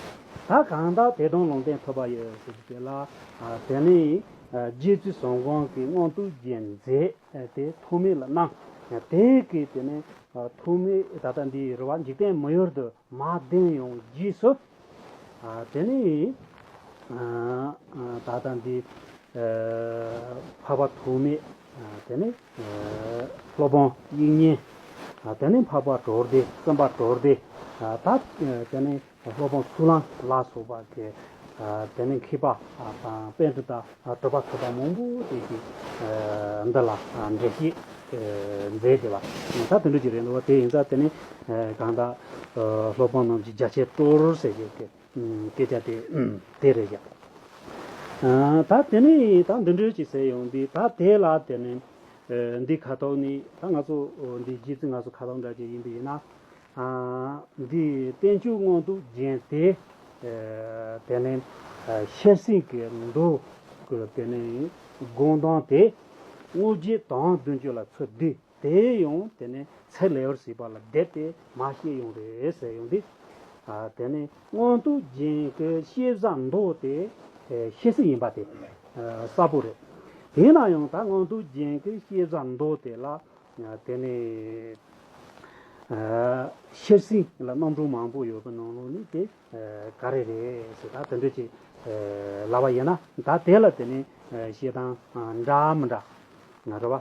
ད་གང་དག་དེ་དང་ལུང་བསྟན་ཐོས་པ་ཡི་ཟེར་གྱི་དེ་ལ་དེ་ནི་རྗེ་བཙུན་བཟང་གོང་གིས་མངོན་རྟོགས་རྒྱན་མཛད་དེ་ཐོགས་མེད་ལ་གནང་། དེ་གིས་དེ་ནི་ཐོགས་མེད་ད་ལྟ་འདི་རེད་བ། འཇིག་རྟེན་མི་ཡུལ་དུ་མར་གདན་ཡོང་རྗེས་སུ། དེ་ནས་ད་ལྟ་འདི་འཕགས་པ་ཐོགས་མེད། དེ་ནས་སློབ་དཔོན་དབྱིག་གཉེན། དེ་ནས་འཕགས་པ་གྲོལ་སྡེ། སེམས་དཔའ་གྲོལ་སྡེ། ད་དེ་ནས་སློབ་དཔོན་ཚུར་ལང་ལ་སོགས་པ་གི། དེ་ནས་མཁས་པ་དང་པཎ་གྲུབ་དང་གྲུབ་པ་ཐོས་པ་མང་པོ་དེ་གི་འདི་ལ་འགྲེལ་བཤད་ མཛད་བསྡད་པ་ད་དེ་འདྲ་ཅིག་རེད་འདུག་བ། དེ་ཡིན་ཙང་དེ་ནི་གང་ལྟར་སློབ་དཔོན་རྣམས་ཀྱི་རྒྱ་ཆེར་སྤྲོ་ཟེར་གྱི་དེ་སྐད་ཆ་དེ་དེ་རེད་ཀྱང་། ད་དེ་ནི་ད་འདི་འདྲ་ཅིག་ཟེར་ཡོང་དུས་ད་དེ་ལ་དེ་ནི་འདི་ཁ་ཐོག་ནི་ད་ང་ཚོ་འདི་རྗེ་བཙུན་ང་ཚོ་ཁ་ཐོག་འདྲ་ཅིག་ཡིན་པ་ཡིན་ན། འདིའི་བསྟན་བཅོས་མངོན་རྟོགས་རྒྱན་དེ། དེ་ནས་ཤེར་སེང་གི་མདོ་གི་དེ་ནས་དགོངས་དོན་དེ་དངོས་རྗེས་དོན་བདུན་ཅུ་ལ་ཚུར་བསྡུས་དེ་ཡང་དེ་ནས་ཚེ་ལེའུར་ཟེར་བ་ལ་བསྡེབས་ཏེ་མར་བཤད་ཡོང་རེད་ཟེར་ཡོང་དུས། དེ་ནས་མངོན་རྟོགས་རྒྱན་གྱི་ཤེས་བྱ་མདོ་དེ་ཤེར་སེང་ཡིན་པ་དེ་གསལ་པོ་རེད། དེས་ན་ཡང་ད་མངོན་རྟོགས་རྒྱན་གྱི་ཤེས་བྱ་མདོ་དེ་ལ། དེ་ནས་ཤེར་སེང་ལ་རྣམ་གྲངས་མང་པོ་ཡོད་པའི་ནང་ལོགས་ནས་དེ་ག་རེ་རེད་ཟེར་ད་དེ་འདྲ་ཅིག་ལབ་པ་ཡིན་ན་ད་དེ་ལ་དེ་ནས་བཤད་སྟངས་འདྲ་མི་འདྲ་རེད་བ།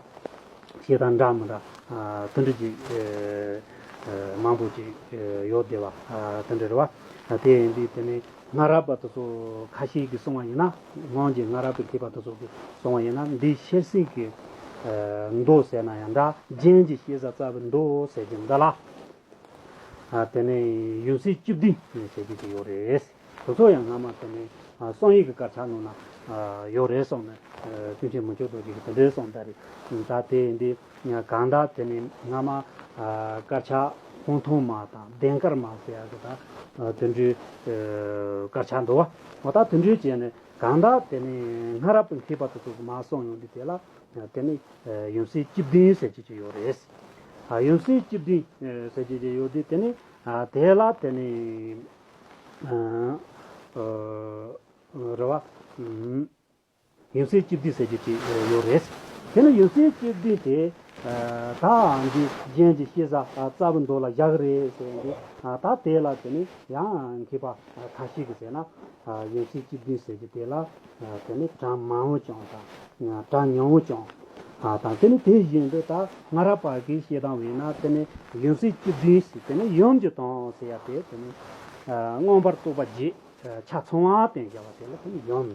བཤད་སྟངས་འདྲ་མི་འདྲ་དེ་འདྲ་ཅིག་མང་པོ་ཅིག་ཡོད་བསྡད་པ་དེ་འདྲ་རེད་བ། དེ་ཡིན་དུས་དེ་ནས། སྔ་རབས་པ་དེ་ཚོ་ཁ་ཤས་ཀྱིས་གསུངས་པ་ཡིན་ན། སྔོན་གྱི་སྔ་རབས་པའི་མཁས་པ་དེ་ཚོ་གིས་གསུངས་པ་ཡིན་ན་འདི་ཤེར་སེང་གི་མདོ་ཟེར་ན་ཡང་འདྲ། རྒྱན་གྱི་ཤེས་བྱ་རྩ་བའི་མདོ་ཟེར་གྱི་འདི་ལ། དེ་ནས་ཡོན་ཚད་བཅུ་བདུན་ཟེར་གྱི་ཅིག་ཡོད་རེད། དེ་ཚོ་ཡང་སྔ་མ་དེ་ནས་གསང་ཡིག་གི་དཀར་ཆག་ནང་ན་ཡོད་རེད་གསུངས་ནས་ཀུན་མཁྱེན་མུ་ཁྱུད་རྡོ་རྗེ་གིས་དེ་འདྲའི་གསུངས་ད་རེད། ད་དེ་ཡིན་དུས། གང་ལྟར་དེ་ནི་སྔ་མ་དཀར་ཆག་སྤང་ཐང་མ་དང་ལྡན་དཀར་མ་ཟེར་ཡག་གི་ད་དེ་འདྲའི་དཀར་ཆག་འདུག་བ། འོ་ད་དེ་འདྲའི་བྱས་ནས་གང་ལྟར་དེ་ནི་སྔ་རབས་པའི་མཁས་པ་དེ་ཚོ་གིས་མར་གསུངས་ཡོང་དུས་དེ་ལ་དེ་ནི་ཡོན་ཚད་བཅུ་བདུན་ཟེར་གྱི་ཅིག་ཡོད་རེད། ཡོན་ཚད་བཅུ་བདུན་ཟེར་གྱི་ཅིག་ཡོད་དུས་དེ་ནི་དེ་ལ་དེ་ནི་རེད་བ། ཡོན་ཚད་བཅུ་བདུན་ཟེར་རྒྱུ་ཅིག་ཡོད་རེད། དེ་ནི་ཡོན་ཚད་བཅུ་བདུན་དེ་ད་འདི་རྒྱན་གྱི་ཤེས་བྱ་རྩ་བའི་མདོ་ལ་བཞག་རེད་ཟེར་འདི་ད་དེ་ལ་དེ་ནི་ཡང་མཁས་པ་ཁ་ཤས་ཀྱིས་ཟེར་ན་ཡོན་ཚད་བཅུ་བདུན་ཟེར་རྒྱུ་དེ་ལ་དེ་ནི་གྲངས་མང་བོ་ཅང་དང་གྲངས་ཉུང་བོ་ཅང་དང་དེ་ནི་དེ་བཞིན་དུ་ད་སྔ་རབས་པ་གིས་བཤད་སྟངས་བས་ན་དེ་ནི་ཡོན་ཚད་བཅུ་བདུན་ཟེར་དེ་ནི་ཡུམ་གྱི་དོན་ཟེར་ཡ་དེ་དེ་ནི་མངོན་པར་རྟོགས་པ་བརྒྱད། ཆ་ཚང་བ་བསྟན་བཞག་པ་དེ་ལ་དེ་ནི་ཡུམ།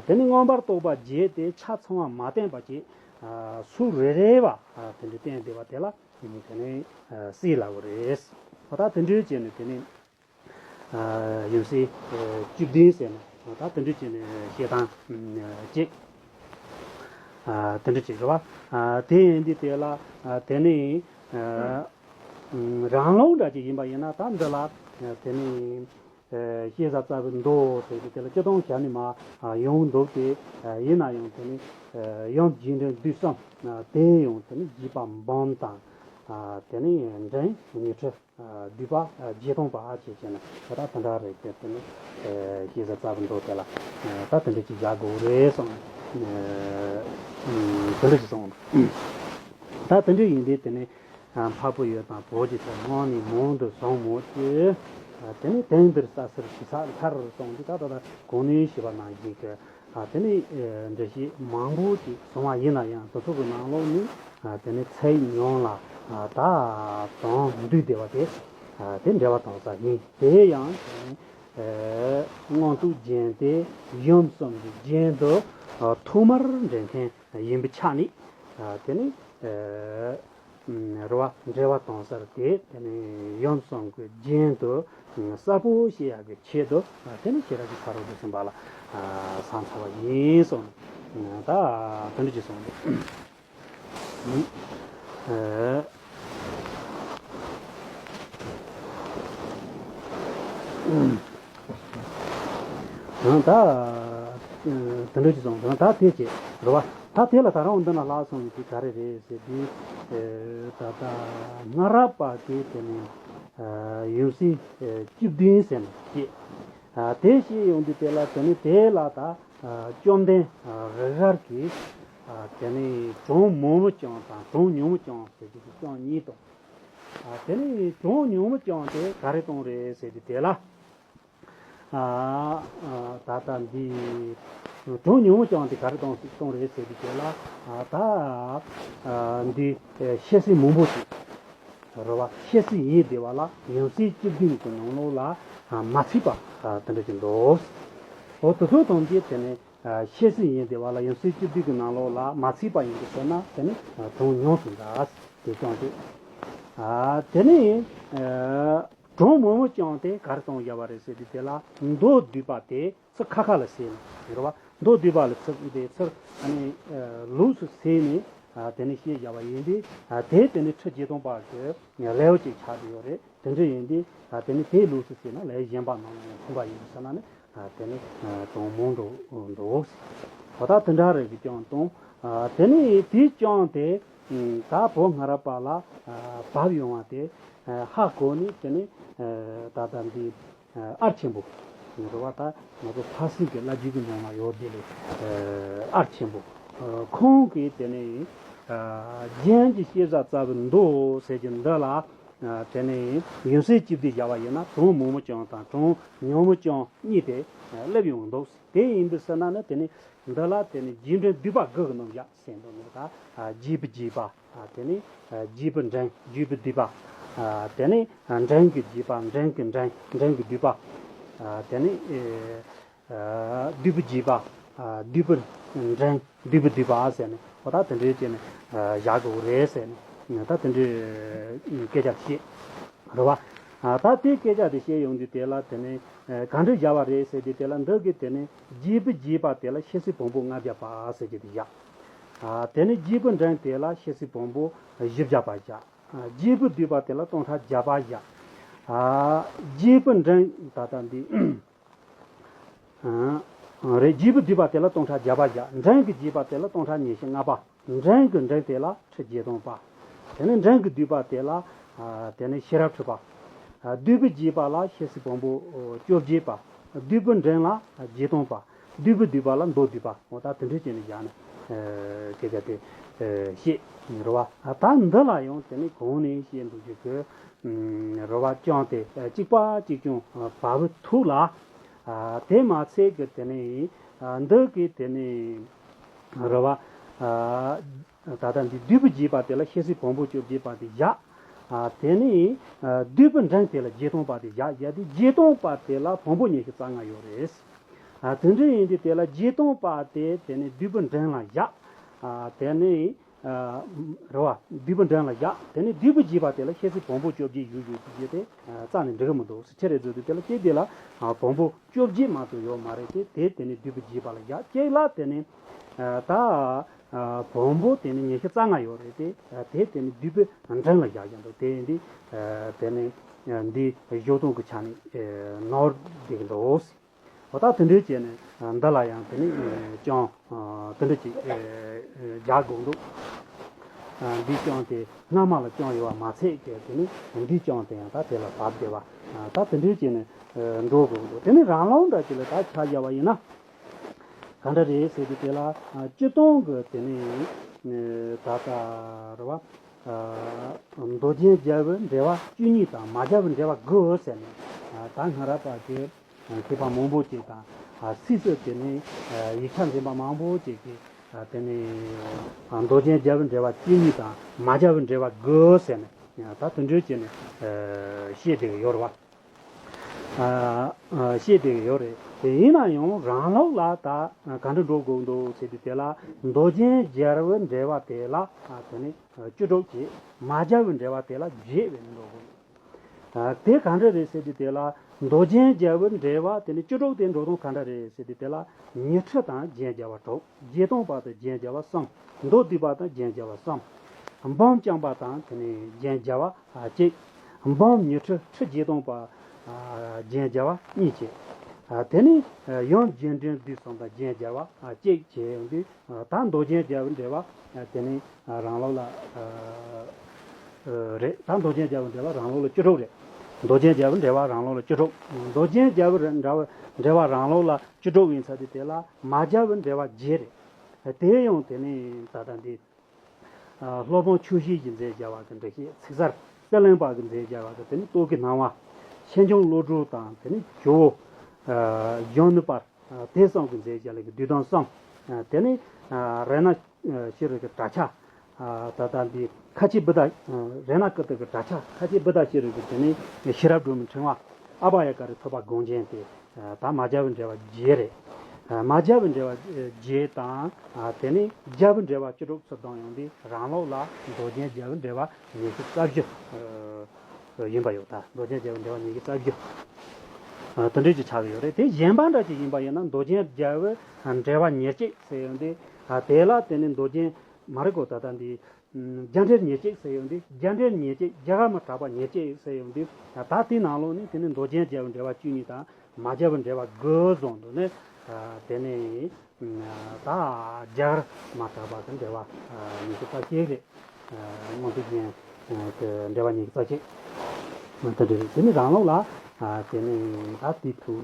དེ་ནི་མངོན་པར་རྟོགས་པ་བརྒྱད་དེ་ཆ་ཚང་བ་མ་བསྟན་པ་ཅིག་སུ་རེ་རེ་བ་དེ་འདྲ་བསྟན་བསྡད་པ་དེ་ལ་དེ་ནི་དེ་ནི་སྲིད་ལ་བ་རེད། ད་དེ་འདྲའི་བྱས་ནས་དེ་ནི་ཡུམ་སྲིད་བཅུ་བདུན་ཟེར་ནས་ད་དེ་འདྲའི་བྱས་ནས་བཤད་སྟངས་ཅིག་དེ་འདྲ་ཅིག་རེད་བ། དེ་ཡིན་དུས་དེ་ལ་དེ་ནི་རང་ལུགས་འདྲ་ཅིག་ཡིན་པ་ཡིན་ན་ད་འདི་ལ་དེ་ནི། ཤེས་བྱ་རྩ་བའི་མདོ་ཟེར་གྱི་དེ་ལ་སྤྱིར་བཏང་བྱས་ནས་མར་ཡོང་འདུག་སྟེ། ཡིན་ན་ཡང་དེ་ནི་ཡུམ་རྒྱས་འབྲིང་བསྡུས་གསུམ་དེ་ཡང་དེ་ནི་རྒྱས་པ་འབུམ་དང་། དེ་ནི་འབྲིང་ཉི་ཁྲི་བསྡུས་པ་བརྒྱད་སྟོང་པ་ཅེས་བྱས་ནས་ད་ལྟ་དེ་འདྲ་རེད་དེ་དེ་ནི་ཤེས་བྱ་རྩ་བའི་མདོ་དེ་ལ་ད་དེ་འདྲ་ཅིག་བཞག་དགོས་རེད་གསུངས། དེ་འདྲ་ཅིག་གསུངས། ད་དེ་འདྲ་ཡིན་དུས་དེ་ནི། འཕགས་པོ་ཡུལ་དང་བོད་ཀྱི་ཚལ་སྔོན་ནས་མང་དུ་བྱུང་མོད་ཀྱི། དེ་ནས་དེང་འདིར་ས་སེར་དྲི་ཚགས་མཐར་སོང་འདི་ད་ལྟ་ད་གོང་ནས་ཞུས་པ་ནང་བཞིན་གྱི། དེ་ནས་འགྲེལ་བཤད་མང་པོ་ཅིག་བྱུང་བ་ཡིན་ན་ཡང་དེ་ཚོ་གི་ནང་ལོགས་ནས་དེ་ནས་ཚིག་ཉུང་ལ་ད་དོན་འདུས་བསྡད་པ་དེ་དེ་འགྲེལ་པ་གཏོང་ས་ཡིན། དེ་ཡང་དེ་ནས་མངོན་རྟོགས་རྒྱན་དེ་ཡུམ་གསུམ་གྱི་རྒྱན་དུ་ཐོག་མར་འགྲེལ་མཁན་ཡིན་པའི་ཆ་ནས་དེ་ནས། རེད་བ། འགྲེལ་པ་གཏོང་སར་དེ་དེ་ནས་ཡུམ་གསུམ་གྱི་རྒྱན་དུ་གསལ་པོ་བཤད་ཡག་གི་ཆེད་དུ་དེ་ནས་ཤེས་རབ་ཀྱི་ཕ་རོལ་ཏུ་ཕྱིན་པ་ལ་བསམ་ཚར་བ་ཡིན་གསུངས། ད་དེ་འདྲ་ཅིག་གསུངས་འདུག་ད་ད་དེ་འདྲ་ཅིག་སོང་ཙང་ད་དེ་ཅིག་རེད་བ། ད་དེ་ལ་ད་རུང་འདི་ན་ལྷག་སོང་ཡོད་དེ་ག་རེ་རེད་ཟེར་དུས། ད་ལྟ་སྔ་རབས་པ་དེ་དེ་ནས་ཡོན་སྲིད་བཅུ་བདུན་ཟེར་ནས་བཤད། དེ་བཤད་ཡོང་དུས་དེ་ལ་དེ་ནས་དེ་ལ་ད་བཅོམ་ལྡན་རིགས་དགར་གྱིས་དེ་ནས་གྲངས་མང་པོ་ཅང་དང་གྲངས་ཉུང་པོ་ཅང་ཟེར་གྱི་ཅང་གཉིས་དང་། དེ་ནས་གྲངས་ཉུང་པོ་ཅང་དེ་ག་རེ་གཏོང་རེད་ཟེར་དུས་དེ་ལ། ད་ལྟ་འདི་གྲངས་ཉུང་ངུ་ཅང་དེ་ག་རེ་གཏོང་གཏོང་རེད་ཟེར་དུས་དེ་ལ་ད་འདི་ཤེར་སྲིད་མང་པོ་ཅིག་རེད་བ། ཤེར་སྲིད་ཡིན་བསྡད་པ་ལ་ཡོན་སྲིད་བཅུ་བདུན་གྱི་ནང་ལོགས་ལ་མ་ཚིག་པ་དེ་འདྲ་ཅིག་འདུག་འོ་དེ་ཚོ་དང་དེ་དེ་ནས་ ཨ་བཤད་སྲོལ་ཡིན་དེ་བ་ལ་ཡང་སྲོལ་བཅུ་བདུན་གྱི་ནང་ལོགས་ལ་མ་ཚིག་པ་ཡིན་དུ་ཟེར་ན་དེ་ནི་གྲངས་ཉུང་དུ་འདྲ་དེ་ཀྱང་དེ། ཨ་དེ་ནི་ཨ་གྲངས་མང་པོ་ཀྱང་དེ་ག་རེ་གཏོང་བཞག་པ་རེད་ཟེར་དུས་དེ་ལ་མདོ་སྡུད་པ་དེ་ཚིག་ཁ་ཁ་ལ་ཟེར་ནས་རེད་བ། མདོ་སྡུད་པ་ལ་ཚིག་དེ་ཚིག་ཨ་ནི་ལོགས་སུ་ཟེར་ནས་ཨ་དེ་ནི་བཤད་བཞག་པ་ཡིན་དུས་ཨ་དེ་དེ་ནི་ཁྲི་བརྒྱད་སྟོང་པ་གི་ལེའུ་གཅིག་ཆགས་ཀྱི་ཡོད་རེད། དེ་འདྲ་ཡིན་དུས་ཨ་དེ་ནི་དེའི་ལོགས་སུ་ཟེར་ན་ལེའུ་གཞན་པ་ནང་ནས་མཚོན་པ་ཡིན་ཟེར་ན་ནི་ཨ་དེ་ནི་གྲངས་མང་དུ་འདུག་འོ་ད་དེ་འདྲ་རེད་ཀྱང་དང་ཨ་དེ་ནི་དེའི་ཀྱང་དེ་ད་བོད་སྔ་རབས་པ་ལ་ཨ་བབས་ཡོང་བ་དེ་ཨ་ཧ་གོ་ནས་དེ་ནི་ཨ་ད་ལྟ་འདི་ཨར་ཆེན་པོ་ངེས་པར་ད་ང་ཚོ་ཕ་སྲིད་ཀྱི་བླ་བརྒྱུད་ཀྱི་ནང་ན་ཡོད་དེ་ལས་ཨར་ཆེན་པོ་ཁོང་གིས་དེ་ནི་རྒྱན་གྱི་བཤད་བྱ་རྩ་བའི་མདོ་ཟེར་གྱི་འདི་ལ་དེ་ནི་ཡང་སྲིད་ཅིག་དེ་བཞག་པ་ཡིན་ན་གྲངས་མང་པོ་ཀྱང་དང་གྲངས་ཉུང་པོ་ཀྱང་གཉིས་དེ་སླེབས་ཡོང་འདུག་དེ་ཡིན་དུས་ཟེར་ན་ནི་དེ་ནི་འདི་ལ་དེ་ནི་རྗེས་འབྲིང་བསྡུས་པ་དགུ་གི་ནང་བཞག་ཟེར་འདུག་ནི་ད་རྗེས་པའི་རྗེས་པ། དེ་ནས་རྗེས་པའི་འབྲིང་། རྗེས་པའི་བསྡུས་པ། དེ་ནས་འབྲིང་གི་རྗེས་པ། འབྲིང་གི་འབྲིང་། འབྲིང་གི་བསྡུས་པ། དེ་ནས་བསྡུས་པའི་རྗེས་པ། བསྡུས་པའི་འབྲིང་། བསྡུས་པའི་བསྡུས་པ་ཟེར་ནས་འོ་ད་དེ་འདྲའི་བྱས་ནས་བཞག་དགོས་རེད་ཟེར་ནས་ད་དེ་འདྲའི་སྐད་ཆ་བཤད་རེད་བ། ད་དེའི་སྐད་ཆ་དེ་བཤད་ཡོང་དུས་དེ་ལ་དེ་ནས་ག་འདྲ་བཞག་པ་རེད་ཟེར་དུས་དེ་ལ་འདི་གི་དེ་ནས་རྗེས་པའི་རྗེས་པ་དེ་ལ་བཤད་སྲོལ་བམ་པོ་ལྔ་བརྒྱ་པ་ཟེར་གྱི་དེ་བཞག་ཨ། དེ་ནས་རྗེས་པའི་འབྲིང་དེ་ལ་བཤད་སྲོལ་བམ་པོ་བཞི་བརྒྱ་པ་བཞག་ཨ། རྗེས་པའི་བསྡུས་པ་དེ་ལ་སྟོང་ཕྲག་བརྒྱ་པ་བཞག་ཨ། རྗེས་པའི་འབྲིང་ད་ལྟ་འདི། ཨ། རེད། རྗེས་པའི་བསྡུས་པ་དེ་ལ་སྟོང་ཕྲག་བརྒྱ་པ་བཞག་འབྲིང་གི་རྗེས་པ་དེ་ལ་སྟོང་ཕྲག་ཉི་ཤུ་ལྔ་པ། འབྲིང་གི་འབྲིང་དེ་ལ་ཁྲི་བརྒྱད་སྟོང་པ། དེ་ནས་འབྲིང་གི་བསྡུས་པ་དེ་ལ། ཨ། དེ་ནས་ཤེས་རབ་ཁྲི་པ། ཨ། བསྡུས་པའི་རྗེས་པ་ལ་བཤད་སྲོལ་བམ་པོ་བཅོ་བརྒྱད་པ། བསྡུས་པའི་འབྲིང་ལ་བརྒྱད་སྟོང་པ། བསྡུས་པའི་བསྡུས་པ་ལ་མདོ་བསྡུས་པ། འོ་ད་དེ་འདྲའི་སྐྱེས་ནས་བཞག་ནས་སྐད་ཆ་དེ་བཤད་རེད་བ། ད་འདི་ལ་ཡང་དེ་ནི་གོང་ནས་བཤད་འདུག་རྒྱུ་གི་རེད་བ། ཅང་དེ་གཅིག་པ་གཅིག་རྐྱང་བབས་ཐུག་ལ། དེ་མ་ཚད་ཀྱི་དེ་ནི་འདི་གི་དེ་ནི་རེད་བ། ད་ལྟ་འདི་བསྡུས་པའི་རྗེས་པ་དེ་ལ་བཤད་སྲོལ་བམ་པོ་བཅོ་བརྒྱད་པ་དེ་བཞག་ཨ། དེ་ནས་ཨ། བསྡུས་པའི་འབྲིང་དེ་ལ་བརྒྱད་སྟོང་པ་དེ་བཞག་བཞག་དེ་བརྒྱད་སྟོང་པ་དེ་ལ་བམ་པོ་ཉི་ཤུ་རྩ་ལྔ་ཡོད་རེད། ཨ། དེ་འདྲ་ཡིན་དུས་དེ་ལ་བརྒྱད་སྟོང་པ་དེ་དེ་ནས་བསྡུས་པའི་འབྲིང་ལ་བཞག་ཨ། དེ་ནས་ཨ། རེད་བ། བསྡུས་པའི་འབྲིང་ལ་བཞག་དེ་ནས་བསྡུས་པའི་རྗེས་པ་དེ་ལ་བཤད་སྲོལ་བམ་པོ་བཅོ་བརྒྱད་བཞུགས་ཡོད་དུས་དེ་རྩ་ནས་འགྲིག་གི་མི་འདུག་ཕྱིར་རེ་བཟོས་དུས་དེ་ལ་གཅིག་དེ་ལ་ཨ། བམ་པོ་བཅོ་བརྒྱད་མ་གཏོགས་ཡོད་མ་རེད་དེ། དེ་དེ་ནས་བསྡུས་པའི་རྗེས་པ་ལ་བཞག་གཅིག་ལ་དེ་ནས་ཨ། ད། ཨ། བོན་པོ་དེ་ནི་ཉི་ཤུ་རྩ་ལྔ་ཡོད་རེད་དེ། ཨ། དེ་དེ་ནི་བསྡུས་པའི་འབྲིང་ལ་བཞག་ཀྱང་འདུག་དེ་འདི། ཨ། དེ་ནི་ཨ། འདི་གཞུང་དོན་གྱི་ཆ་ནས་ཨ། ནོར་བསྡད་ཀྱི་འདུག་འོ་ད་དེ་འདྲའི་བྱས་ནས་ཨ། འདི་ལ་ཡང་དེ་ནི་ཨ། ཅང་ཨ། དེ་འདྲ་ཅིག་ཨ། རྒྱག་དགོས་འདུག་ཨ། འདི་ཅང་དེ་སྔ་མ་ལ་ཅང་ཡོད་པ་མ་ཚད་ཀྱི་དེ་ནི་འདི་ཅང་དེ་ཡང་ད་དེ་ལ་བབས་བསྡད་པ། ཨ། ད་དེ་འདྲའི་བྱས་ནས་ཨ། འགྲོ་དགོས་འདུག་དེ་ནི་རང་ལུགས་འདྲ་ཅིག་ལ་ད་ཆ་བཞག་པ་ཡིན་ན། ག་འདྲ་རེད་ཟེར་དུས་དེ་ལ་ཨ། སྤྱིར་བཏང་གི་དེ་ནི་ཨ། ད་ལྟ་རེད་བ། ཨ། མདོ་རྒྱན་སྦྱར་བའི་འགྲེལ་པ་བཅུ་གཉིས་དང་མ་སྦྱར་བའི་འགྲེལ་པ་དགུ་ཟེར་ནས་ཨ། ད་སྔ་རབས་པ་གི་མཁས་པ་མང་པོ་ཅིག་དང་ཨ། སིག་སི་དེ་ནི་ཨ། ཡིག་ཆ་འཛིན་པ་མང་པོ་ཅིག་གིས་ཨ། དེ་ནི་ཨ། མདོ་རྒྱན་སྦྱར་བའི་འགྲེལ་པ་བཅུ་གཉིས་དང་མ་སྦྱར་བའི་འགྲེལ་པ་དགུ་ཟེར་ནས་ཨ། ད་དེ་འདྲ་བྱས་ནས་ཨ། བཤད་བསྡད་ཀྱི་ཡོད་རེད་བ། ཨ། ཨ། བཤད་བསྡད་ཀྱི་ཡོད་རེད། དེ་ཡིན་ན་ཡང་རང་ལུགས་ལ་ད་ག་འདྲ་འགྲོ་དགོས་འདུག་ཟེར་དུས་དེ་ལ་མདོ་རྒྱན་སྦྱར་བའི་འགྲེལ་པ་དེ་ལ་ཨ། དེ་ནི་བཅུ་དྲུག་བྱས། མ་སྦྱར་བའི་འགྲེལ་པ་དེ་ལ་བརྒྱད་བྱས་ནས་འགྲོ་དགོས། ཨ། དེ་ག་འདྲ་རེད་ཟེར་དུས་དེ་ལ་མདོ་རྒྱན་སྦྱར་བའི་འགྲེལ་པ་དེ་ནི་བཅུ་དྲུག་དེ་འགྲོ་སྟངས་ག་འདྲ་རེད་ཟེར་དུས་དེ་ལ་ཉི་ཁྲི་དང་རྒྱན་སྦྱར་བ་དྲུག་བརྒྱད་སྟོང་པ་དང་རྒྱན་སྦྱར་བ་གསུམ། མདོ་སྡུད་པ་དང་རྒྱན་སྦྱར་བ་གསུམ། འབུམ་རྐྱང་པ་དང་དེ་ནས་རྒྱན་སྦྱར་བ་ཨ། གཅིག་འབུམ་ཉི་ཁྲི་ཁྲི་བརྒྱད་སྟོང་པ་ཨ། རྒྱན་སྦྱར་བ་གཉིས་བྱས། ཨ། དེ་ནས་ཡང་རྗེས་འབྲིང་བསྡུས་གསུམ་དང་རྒྱན་སྦྱར་བ་ཨ། གཅིག་བྱས་ཡོང་དུས་ཨ། ད་མདོ་རྒྱན་སྦྱར་བའི་འགྲེལ་པ་ཨ། དེ་ནས་ཨ། རང་ལུགས་ལ་ཨ། ཨ། རེད། ད་མདོ་རྒྱན་སྦྱར་བའི་འགྲེལ་པ་རང་ལུགས་ལ་བཅུ་དྲུག་རེད། མདོ་རྒྱན་སྦྱར་བའི་འགྲེལ་པ་རང་ལུགས་ལ་བཅུ་དྲུག་མདོ་རྒྱན་སྦྱར་བའི་འགྲེལ་པ་རང་ལུགས་ལ་བཅུ་དྲུག་ཡིན་ཚར་དུས་དེ་ལ་མ་སྦྱར་བའི་འགྲེལ་པ་བརྒྱད་རེད། དེ་ཡང་དེ་ནས་ད་ལྟ་འདི། ཨ། སློབ་དཔོན་ཆོས་བཞི་གིས་མཛད་བྱ་བ་གི་འགྲེལ་བཤད། ཚིག་གསར་རྩོད་གླེང་པ་གིས་མཛད་བྱ་བ་གི་དེ་ནི་རྟོག་གེའི་སྣང་བ། ཆོས་འབྱུང་བློ་གྲོས་དང་དེ་ནི་ཇོ་བོ་ཨ། གཞོན་ནུ་དཔལ་ཨ། དེ་གསུམ་གིས་མཛད་བྱ་ལས་ཀྱི་བསྡུས་དོན་གསུམ། ཨ། དེ་ནི་ཨ། རཏྣ་ཤྲཱི་གི་གྲྭ་ཆ། ཨ། ད་ལྟ་འདི་ཁ་ཆེ་བུདྡྷ། ཨ། རཏྣ་ཀིརྟི་གི་གྲྭ་ཆ་ཁ་ཆེ་བུདྡྷ་ཤྲཱི་གི་དེ་ནི་ཤེས་རབ་སྒྲོན་མའི་ཕྲེང་བ། ཨ་བྷ་ཡ་ཀ་རའི་ཐོས་པ་དགོངས་རྒྱན་དེ། ཨ། ད་མ་སྦྱར་བའི་འགྲེལ་པ་བརྒྱད་རེད། མ་རྒྱལ་བའི་འགྲེལ་པ་བརྒྱད་དང་། དེ་ནས་རྒྱལ་བའི་འགྲེལ་པ་བཅུ་དྲུག་ཚུར་བསྡོམས་ཡོང་དུས་རང་ལུགས་ལ་མདོ་རྒྱན་རྒྱལ་བའི་འགྲེལ་པ་ཉི་ཤུ་རྩ་བཞི་ཡིན་པ་ཡོད། ད་མདོ་རྒྱན་རྒྱལ་བའི་འགྲེལ་པ་ཉི་ཤུ་རྩ་བཞི། དེ་འདྲ་ཅིག་ཆགས་ཀྱི་ཡོད་རེད། དེ་གཞན་པ་འདྲ་ཅིག་ཡིན་པ་ཡིན་ན་མདོ་རྒྱན་རྒྱལ་བའི་འགྲེལ་པ་ཉེར་གཅིག་ཟེར་ཡོང་དུས། དེ་ལ་དེ་ནི་མདོ་རྒྱན་མ་རེད་གོ། ད་ལྟ་འདི་རྒྱ་འགྲེལ་ཉེར་གཅིག་ཟེར་ཡོང་དུས། རྒྱ་འགྲེལ་ཉེར་གཅིག་རྒྱ་གར་མ་གྲགས་པ་ཉེར་གཅིག་ཟེར་ཡོང་དུས། ད་དེའི་ནང་ལོགས་ནས་དེ་ནི་མདོ་རྒྱན་རྒྱལ་བའི་འགྲེལ་པ་བཅུ་གཉིས་དང་། མ་རྒྱལ་བའི་འགྲེལ་པ་དགུ་བཟུང་དུ་ནི། དེ་ནི་ད་རྒྱ་གར་མ་གྲགས་པ་གི་འགྲེལ་པ་ཉི་ཤུ་རྩ་གཅིག་རེད། མངོན་རྟོགས་རྒྱན་གྱི་འགྲེལ་པ་ཉི་ཤུ་རྩ་གཅིག་དེ་འདྲ་རེད། དེ་ནི་རང་ལུགས་ལ། དེ་ནི་ད་དེའི་ཐུགས་ལ་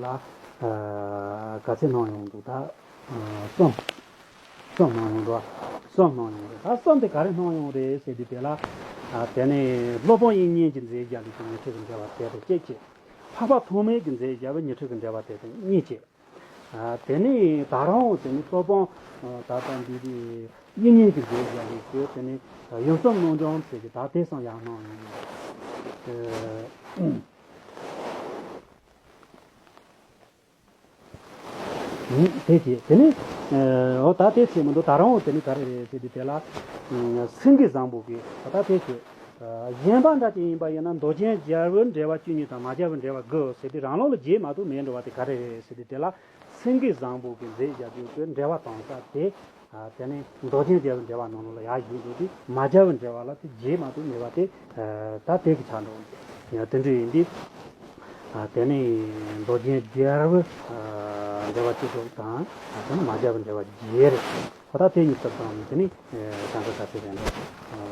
ག་ཚད་སྣང་ཡོང་འདུག་ད་གསུམ། གསུམ་སྣང་ཡོང་འདུག་གསུམ་སྣང་ཡོང་འདུག་ད་གསུམ་དེ་ག་རེ་སྣང་ཡོང་རེད་ཟེར་དུས། དེ་ལ་དེ་ནི་སློབ་དཔོན་དབྱིག་གཉེན་གྱིས་མཛད་བཞག་པའི་ཉན་ཐོས་ཀྱི་འགྲེལ་པ་དེ་དང་གཅིག་བྱས། འཕགས་པ་ཐོགས་མེད་ཀྱིས་མཛད་བཞག་པའི་ཉན་ཐོས་ཀྱི་འགྲེལ་པ་དེ་དང་གཉིས་བྱས། དེ་ནས་ད་རུང་དེ་ནི་སློབ་དཔོན་ད་ལྟ་འདི་དབྱིག་གཉེན་གྱིས་མཛད་བཞག་པའི་དེ་ནི་ཡུམ་གསུམ་གནོད་འཇོམས་ཟེར་གྱི་ད་དེ་སང་ཡང་སྣང་ཡོང་། དེ་བྱས་དེ་ནི་འོ་ད་དེ་བྱས་མི་འདུག་ད་རུང་དེ་ནི་ག་རེ་རེད་ཟེར་དུས། དེ་ལ་སེང་གེ་བཟང་པོ་གིས་ད་དེ་བྱས། གཞན་པ་འདྲ་ཅིག་ཡིན་པ་ཡིན་ན་མདོ་རྒྱན་རྒྱལ་བའི་འགྲེལ་པ་བཅུ་གཉིས་དང་མ་རྒྱལ་བའི་འགྲེལ་པ་དགུ་ཟེར་དུས་རང་ལུགས་ལ་བརྗེད་མ་ཐུབ་མེད་འགྲོ་བ་དེ་ག་རེ་རེད་ཟེར་དུས། དེ་ལ་སེང་གེ་བཟང་པོ་གིས་མཛད་བཞག་རྒྱུ་གི་འགྲེལ་པ་གཏོང་ས་དེ། དེ་ནས་མདོ་རྒྱན་རྒྱལ་བའི་འགྲེལ་པ་ནང་ལ་ཡར་བཞུགས་འགྲོ་དུས། མ་རྒྱལ་བའི་འགྲེལ་པ་ལ་དེ་བརྗེད་མ་ཐུབ་མེད་པ་དེ་ད་དེ་གི་ཆ་འགྲོ། དེ་འདྲ་ཡིན་དུས། དེ་ནས་མདོ་རྒྱན་རྒྱལ་བའི་འགྲེལ་པ་བཅུ་དྲུག་དང་། དེ་ནས་མ་རྒྱལ་བའི་འགྲེལ་པ་བརྒྱད་རེད། ཁོ་ད་དེ་གཉིས་ཚུར་བསྡོམས་ནས་དེ་ནི་གང་ག་ས་ཚེ་རེད་འདུག་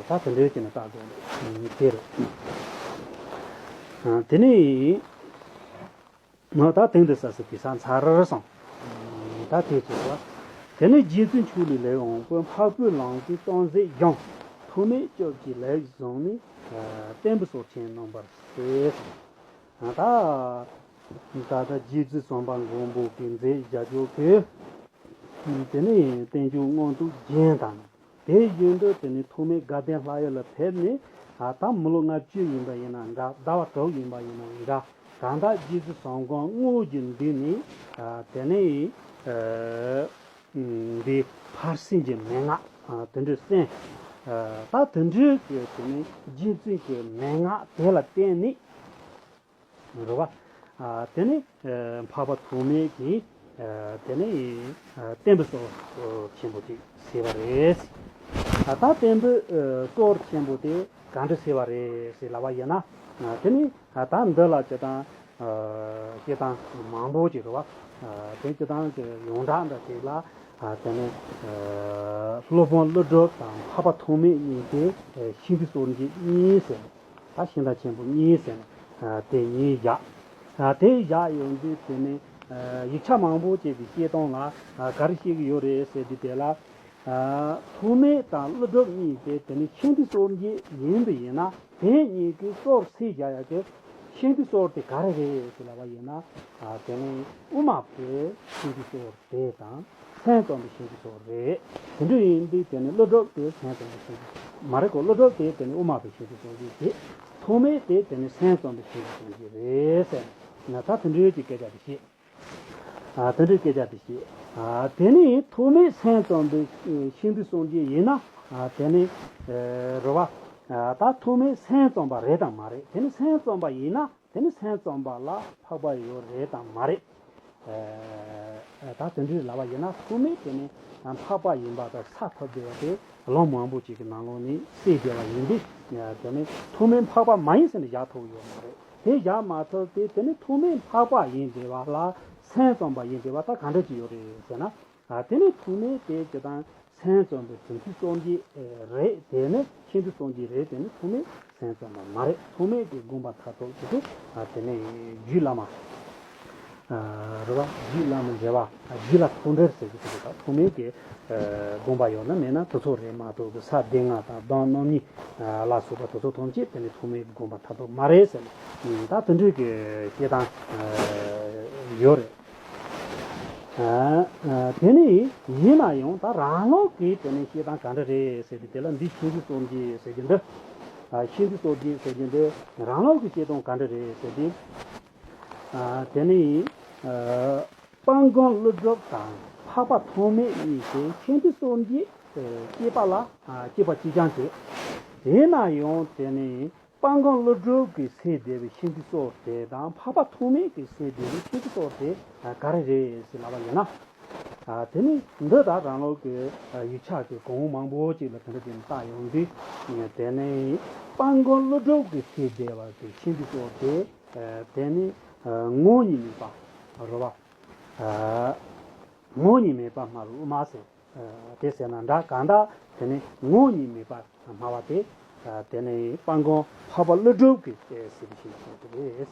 ད་དེ་འདྲའི་ཅིག་ནི་བཏགས་དགོས་དེ་རེད། དེ་ནས་ད་དེང་དུ་ས་སུ་གི་ས་མཚར་སོང་། ད་དེ་ཚོ་ལ། དེ་ནས་རྗེ་བཙུན་ཆོས་ཀྱི་ལེའུ་དབང་པོ་འཕགས་པའི་ལམ་གྱི་སྟོང་གཟིགས་སྦྱངས། ཐོགས་མེད་སྐྱབས་ཀྱི་ལེའུ་བཟུང་ནས། བསྟན་པའི་སྲོག་ཆེན་རྣམ་པར་གསལ། ད་ད་ལྟ་རྗེ་བཙུན་བྱམས་པ་མགོན་པོ་གིས་མཛད་བཞག་རྒྱུ་གི། དེ་ནས་བསྟན་བཅོས་མངོན་རྟོགས་རྒྱན་དང་། དེ་བཞིན་དུ་དེ་ནས་ཐོགས་མེད་དགའ་ལྡན་ལྷ་ཡུལ་ལ་ཕེབས་ནས། ད་མི་ལོ་ལྔ་བཅུ་ཡིན་པ་ཡིན་ན་འདྲ། ཟླ་བ་དྲུག་ཡིན་པ་ཡིན་ན་འདྲ། གང་ལྟར་རྗེ་བཙུན་བྱམས་མགོན་དངོས་ཀྱི་མདུན་ནས། དེ་ནས་འདི་ཕར་ཕྱིན་གྱི་མན་ངག་དེ་འདྲ་གསན། ད་དེ་འདྲའི་གི་དེ་ནས་རྗེ་བཙུན་གྱི་མན་ངག་དེ་ལ་བརྟེན་ནས། རེད་བ། དེ་ནས་འཕགས་པ་ཐོགས་མེད་ཀྱིས། དེ་ནས་བསྟན་པའི་སྲོག་ཆེན་པོ་ཅིག་བྱས་པ་རེད། ད་བསྟན་པའི་སྲོག་ཆེན་པོ་དེ་ག་འདྲ་བྱས་པ་རེད་ཟེར་ལབ་པ་ཡིན་ན། དེ་ནས་ད་འདི་ལ་སྤྱིར་བཏང་། སྤྱིར་བཏང་མང་པོ་ཅིག་རེད་བ། དེ་སྤྱིར་བཏང་གི་ཡོངས་གྲགས་འདྲ་ཅིག་ལ། དེ་ནས་སློབ་དཔོན་ཀླུ་སྒྲུབ་དང་འཕགས་པ་ཐོགས་མེད་གཉིས་ཀྱིས་ཤིང་རྟའི་སྲོལ་འབྱེད་གཉིས་ཟེར། ད་ཤིང་རྟ་ཆེན་པོ་གཉིས་ཟེར་ནས་དེ་གཉིས་བཞག་དེ་བཞག་ཡོང་དུས་དེ་ནས་ཡིག་ཆ་མང་པོ་ཅིག་གིས་བཤད་སྟངས་ལ་ག་རེ་བཤད་ཀྱི་ཡོད་རེད་ཟེར་དུས། དེ་ལ་ཐོགས་མེད་དང་ཀླུ་སྒྲུབ་གཉིས་དེ་དེ་ནས་ཤིང་རྟའི་སྲོལ་འབྱེད་ཡིན་པ་ཡིན་ན། དེ་གཉིས་ཀྱི་སྲོལ་ཕྱེ་བཞག་ཡག་གི་ཤིང་རྟའི་སྲོལ་དེ་ག་རེ་རེད་ཟེར་ལབ་པ་ཡིན་ན། དེ་ནས་དབུ་མ་པའི་ཤིང་རྟའི་སྲོལ་དེ་དང་། མཚན་བརྩམས་པའི་ཤིང་རྟའི་སྲོལ་རེད། དེ་འདྲ་ཡིན་དུས་དེ་ནི་ཀླུ་སྒྲུབ་དེ་མཚན་བརྩམས་པའི་ཤིང་རྟའི་སྲོལ་མ་རེད་གོ། ཀླུ་སྒྲུབ་དེ་དེ་ནི་དབུ་མ་པའི་ཤིང་རྟའི་སྲོལ་འབྱེད་རེད། ཐོགས་མེད་དེ་དེ་ནི་མཚན་བརྩམས་པའི་ཤིང་རྟའི་སྲོལ་འབྱེད་རེད་ཟེར་ན། ད་དེ་འདྲའི་གི་སྐད་ཆ་དེ་བཤད། དེ་འདྲའི་སྐད་ཆ་དེ་བཤད། དེ་ནི་ཐོགས་མེད་མཚན་བརྩམས་པའི་ཤིང་རྟའི་སྲོལ་འབྱེད་ཡིན་ན། དེ་ནི་རེད་བ། ད་ཐོགས་མེད་མཚན་བརྩམས་པ་རེད་དམ་མ་རེད། དེ་ནི་མཚན་བརྩམས་པ་ཡིན་ན། དེ་ནི་མཚན་བརྩམས་པ་ལ་འཕགས་པ་ཡོད་རེད་དམ་མ་རེད། ད་དེ་འདྲའི་ལབ་པ་ཡིན་ན། ཐོགས་མེད་དེ་ནི་འཕགས་པ་ཡིན་པ་དང་ས་ཐོབ་བསྡད་པ་དེ་ལུང་མང་པོ་ཅིག་གི་ནང་ལོགས་ནས་གསལ་བསྡད་པ་ཡིན་པས། དེ་ནི་ཐོགས་མེད་འཕགས་པ་མ་ཡིན་ཟེར་ནས་བཞག་ཐུབ་ཀྱི་ཡོད་མ་རེད། དེ་བཞག་མ་ཐུབ་སྟེ། དེ་ནི་ཐོགས་མེད་འཕགས་པ་ཡིན་བསྡད་པ་ལ་མཚན་བརྩམས་པ་ཡིན་བསྡད་པ་ད་ག་འདྲ་ཅིག་ཡོད་རེད་ཟེར་ན། དེ་ནི་ཐོགས་མེད་དེ་སྤྱིར་བཏང་མཚན་བརྩམས་པའི་དོན་ཚུལ་སྲོལ་འབྱེད་རེད། དེ་ནི་ཤིང་རྟའི་སྲོལ་འབྱེད་རེད། དེ་ནི་ཐོགས་མེད་མཚན་བརྩམས་པ་མ་རེད། ཐོགས་མེད་ཀྱི་དགོངས་པ་མཐར་ཐུག་དེ་དེ་ནི་རྒྱུད་བླ་མ་རེད་བ། རྒྱུད་བླ་མའི་འགྲེལ་པ། རྒྱུད་བླ་ཐོགས་འགྲེལ་ཟེར་གྱི་དེ་རེད། ད་ཐོགས་མེད་ཀྱི་དགོངས་པ་ཡོད་ན་མེད་ན་དེ་ཚོ་རེད་མ་གཏོགས། ས་སྡེ་ལྔ་དང་གདམས་རྣམ་གཉིས་ལ་སོགས་པ་དེ་ཚོ་ཐམས་ཅད་དེ་ནི་ཐོགས་མེད་ཀྱི་དགོངས་པ་མཐར་ཐུག་མ་རེད་ཟེར་ནས། ད་དེ་འདྲའི་གི་བཤད་སྟངས་ཡོད་རེད། དེ་ནི་ཡིན་ན་ཡང་ད་རང་ལུགས་ཀྱི་དེ་ནི་བཤད་སྟངས་ག་འདྲ་རེད་ཟེར་དུས། དེ་ལ་འདི་ཤིང་རྟའི་སྲོལ་འབྱེད་ཟེར་གྱི་འདི། ཤིང་རྟའི་སྲོལ་འབྱེད་ཟེར་གྱི་འདི་རང་ལུགས་ཀྱི་བཤད་སྟངས་ག་འདྲ་རེད་ཟེར་དུས། དེ་ནི་ དཔལ་མགོན་ཀླུ་སྒྲུབ་དང་འཕགས་པ་ཐོགས་མེད་གཉིས་ཀྱིས་མཁྱེན་བརྩེ་གསོལ་འདེབས་སྐྱེས་པ་ལ་སྐྱེས་པ་གཅིག་རྐྱང་བྱས། དེས་ན་ཡང་དེ་ནི་དཔལ་མགོན་ཀླུ་སྒྲུབ་ཀྱི་སྲས་སྡེ་པའི་མཁྱེན་བརྩེ་གསོལ་དེ་དང་འཕགས་པ་ཐོགས་མེད་ཀྱི་སྲས་སྡེ་པའི་མཁྱེན་བརྩེ་གསོལ་དེ་ག་རེ་རེད་ཟེར་ལབ་པ་ཡིན་ན། དེ་ནི་འདི་དག་རང་ལུགས་ཀྱི་ཡིག་ཆ་གི་གོང་མང་པོ་ཅིག་ལ་དེ་འདྲ་དེ་ནི་བལྟ་ཡོང་དུས། དེ་ནི་དཔལ་མགོན་ཀླུ་སྒྲུབ་ཀྱི་སྲས་སྡེ་པ་གི་མཁྱེན་བརྩེ་གསོལ་དེ། དེ་ནི་ངོ་བོ་ཉིད་མེད་པ་རེད་པ། ངོ་བོ་ཉིད་མེད་པ་སྨྲ་བའི་དབུ་མ་ཟེར། དེ་ཟེར་ན་འདྲ། གང་ལྟར་དེ་ནི་ངོ་བོ་ཉིད་མེད་པ་སྨྲ་བ་དེ། དེ་ནི་དཔལ་མགོན་འཕགས་པ་ཀླུ་སྒྲུབ་ཀྱི་སྲས་པའི་མཁྱེན་བརྩེ་གསོལ་དེ་རེད།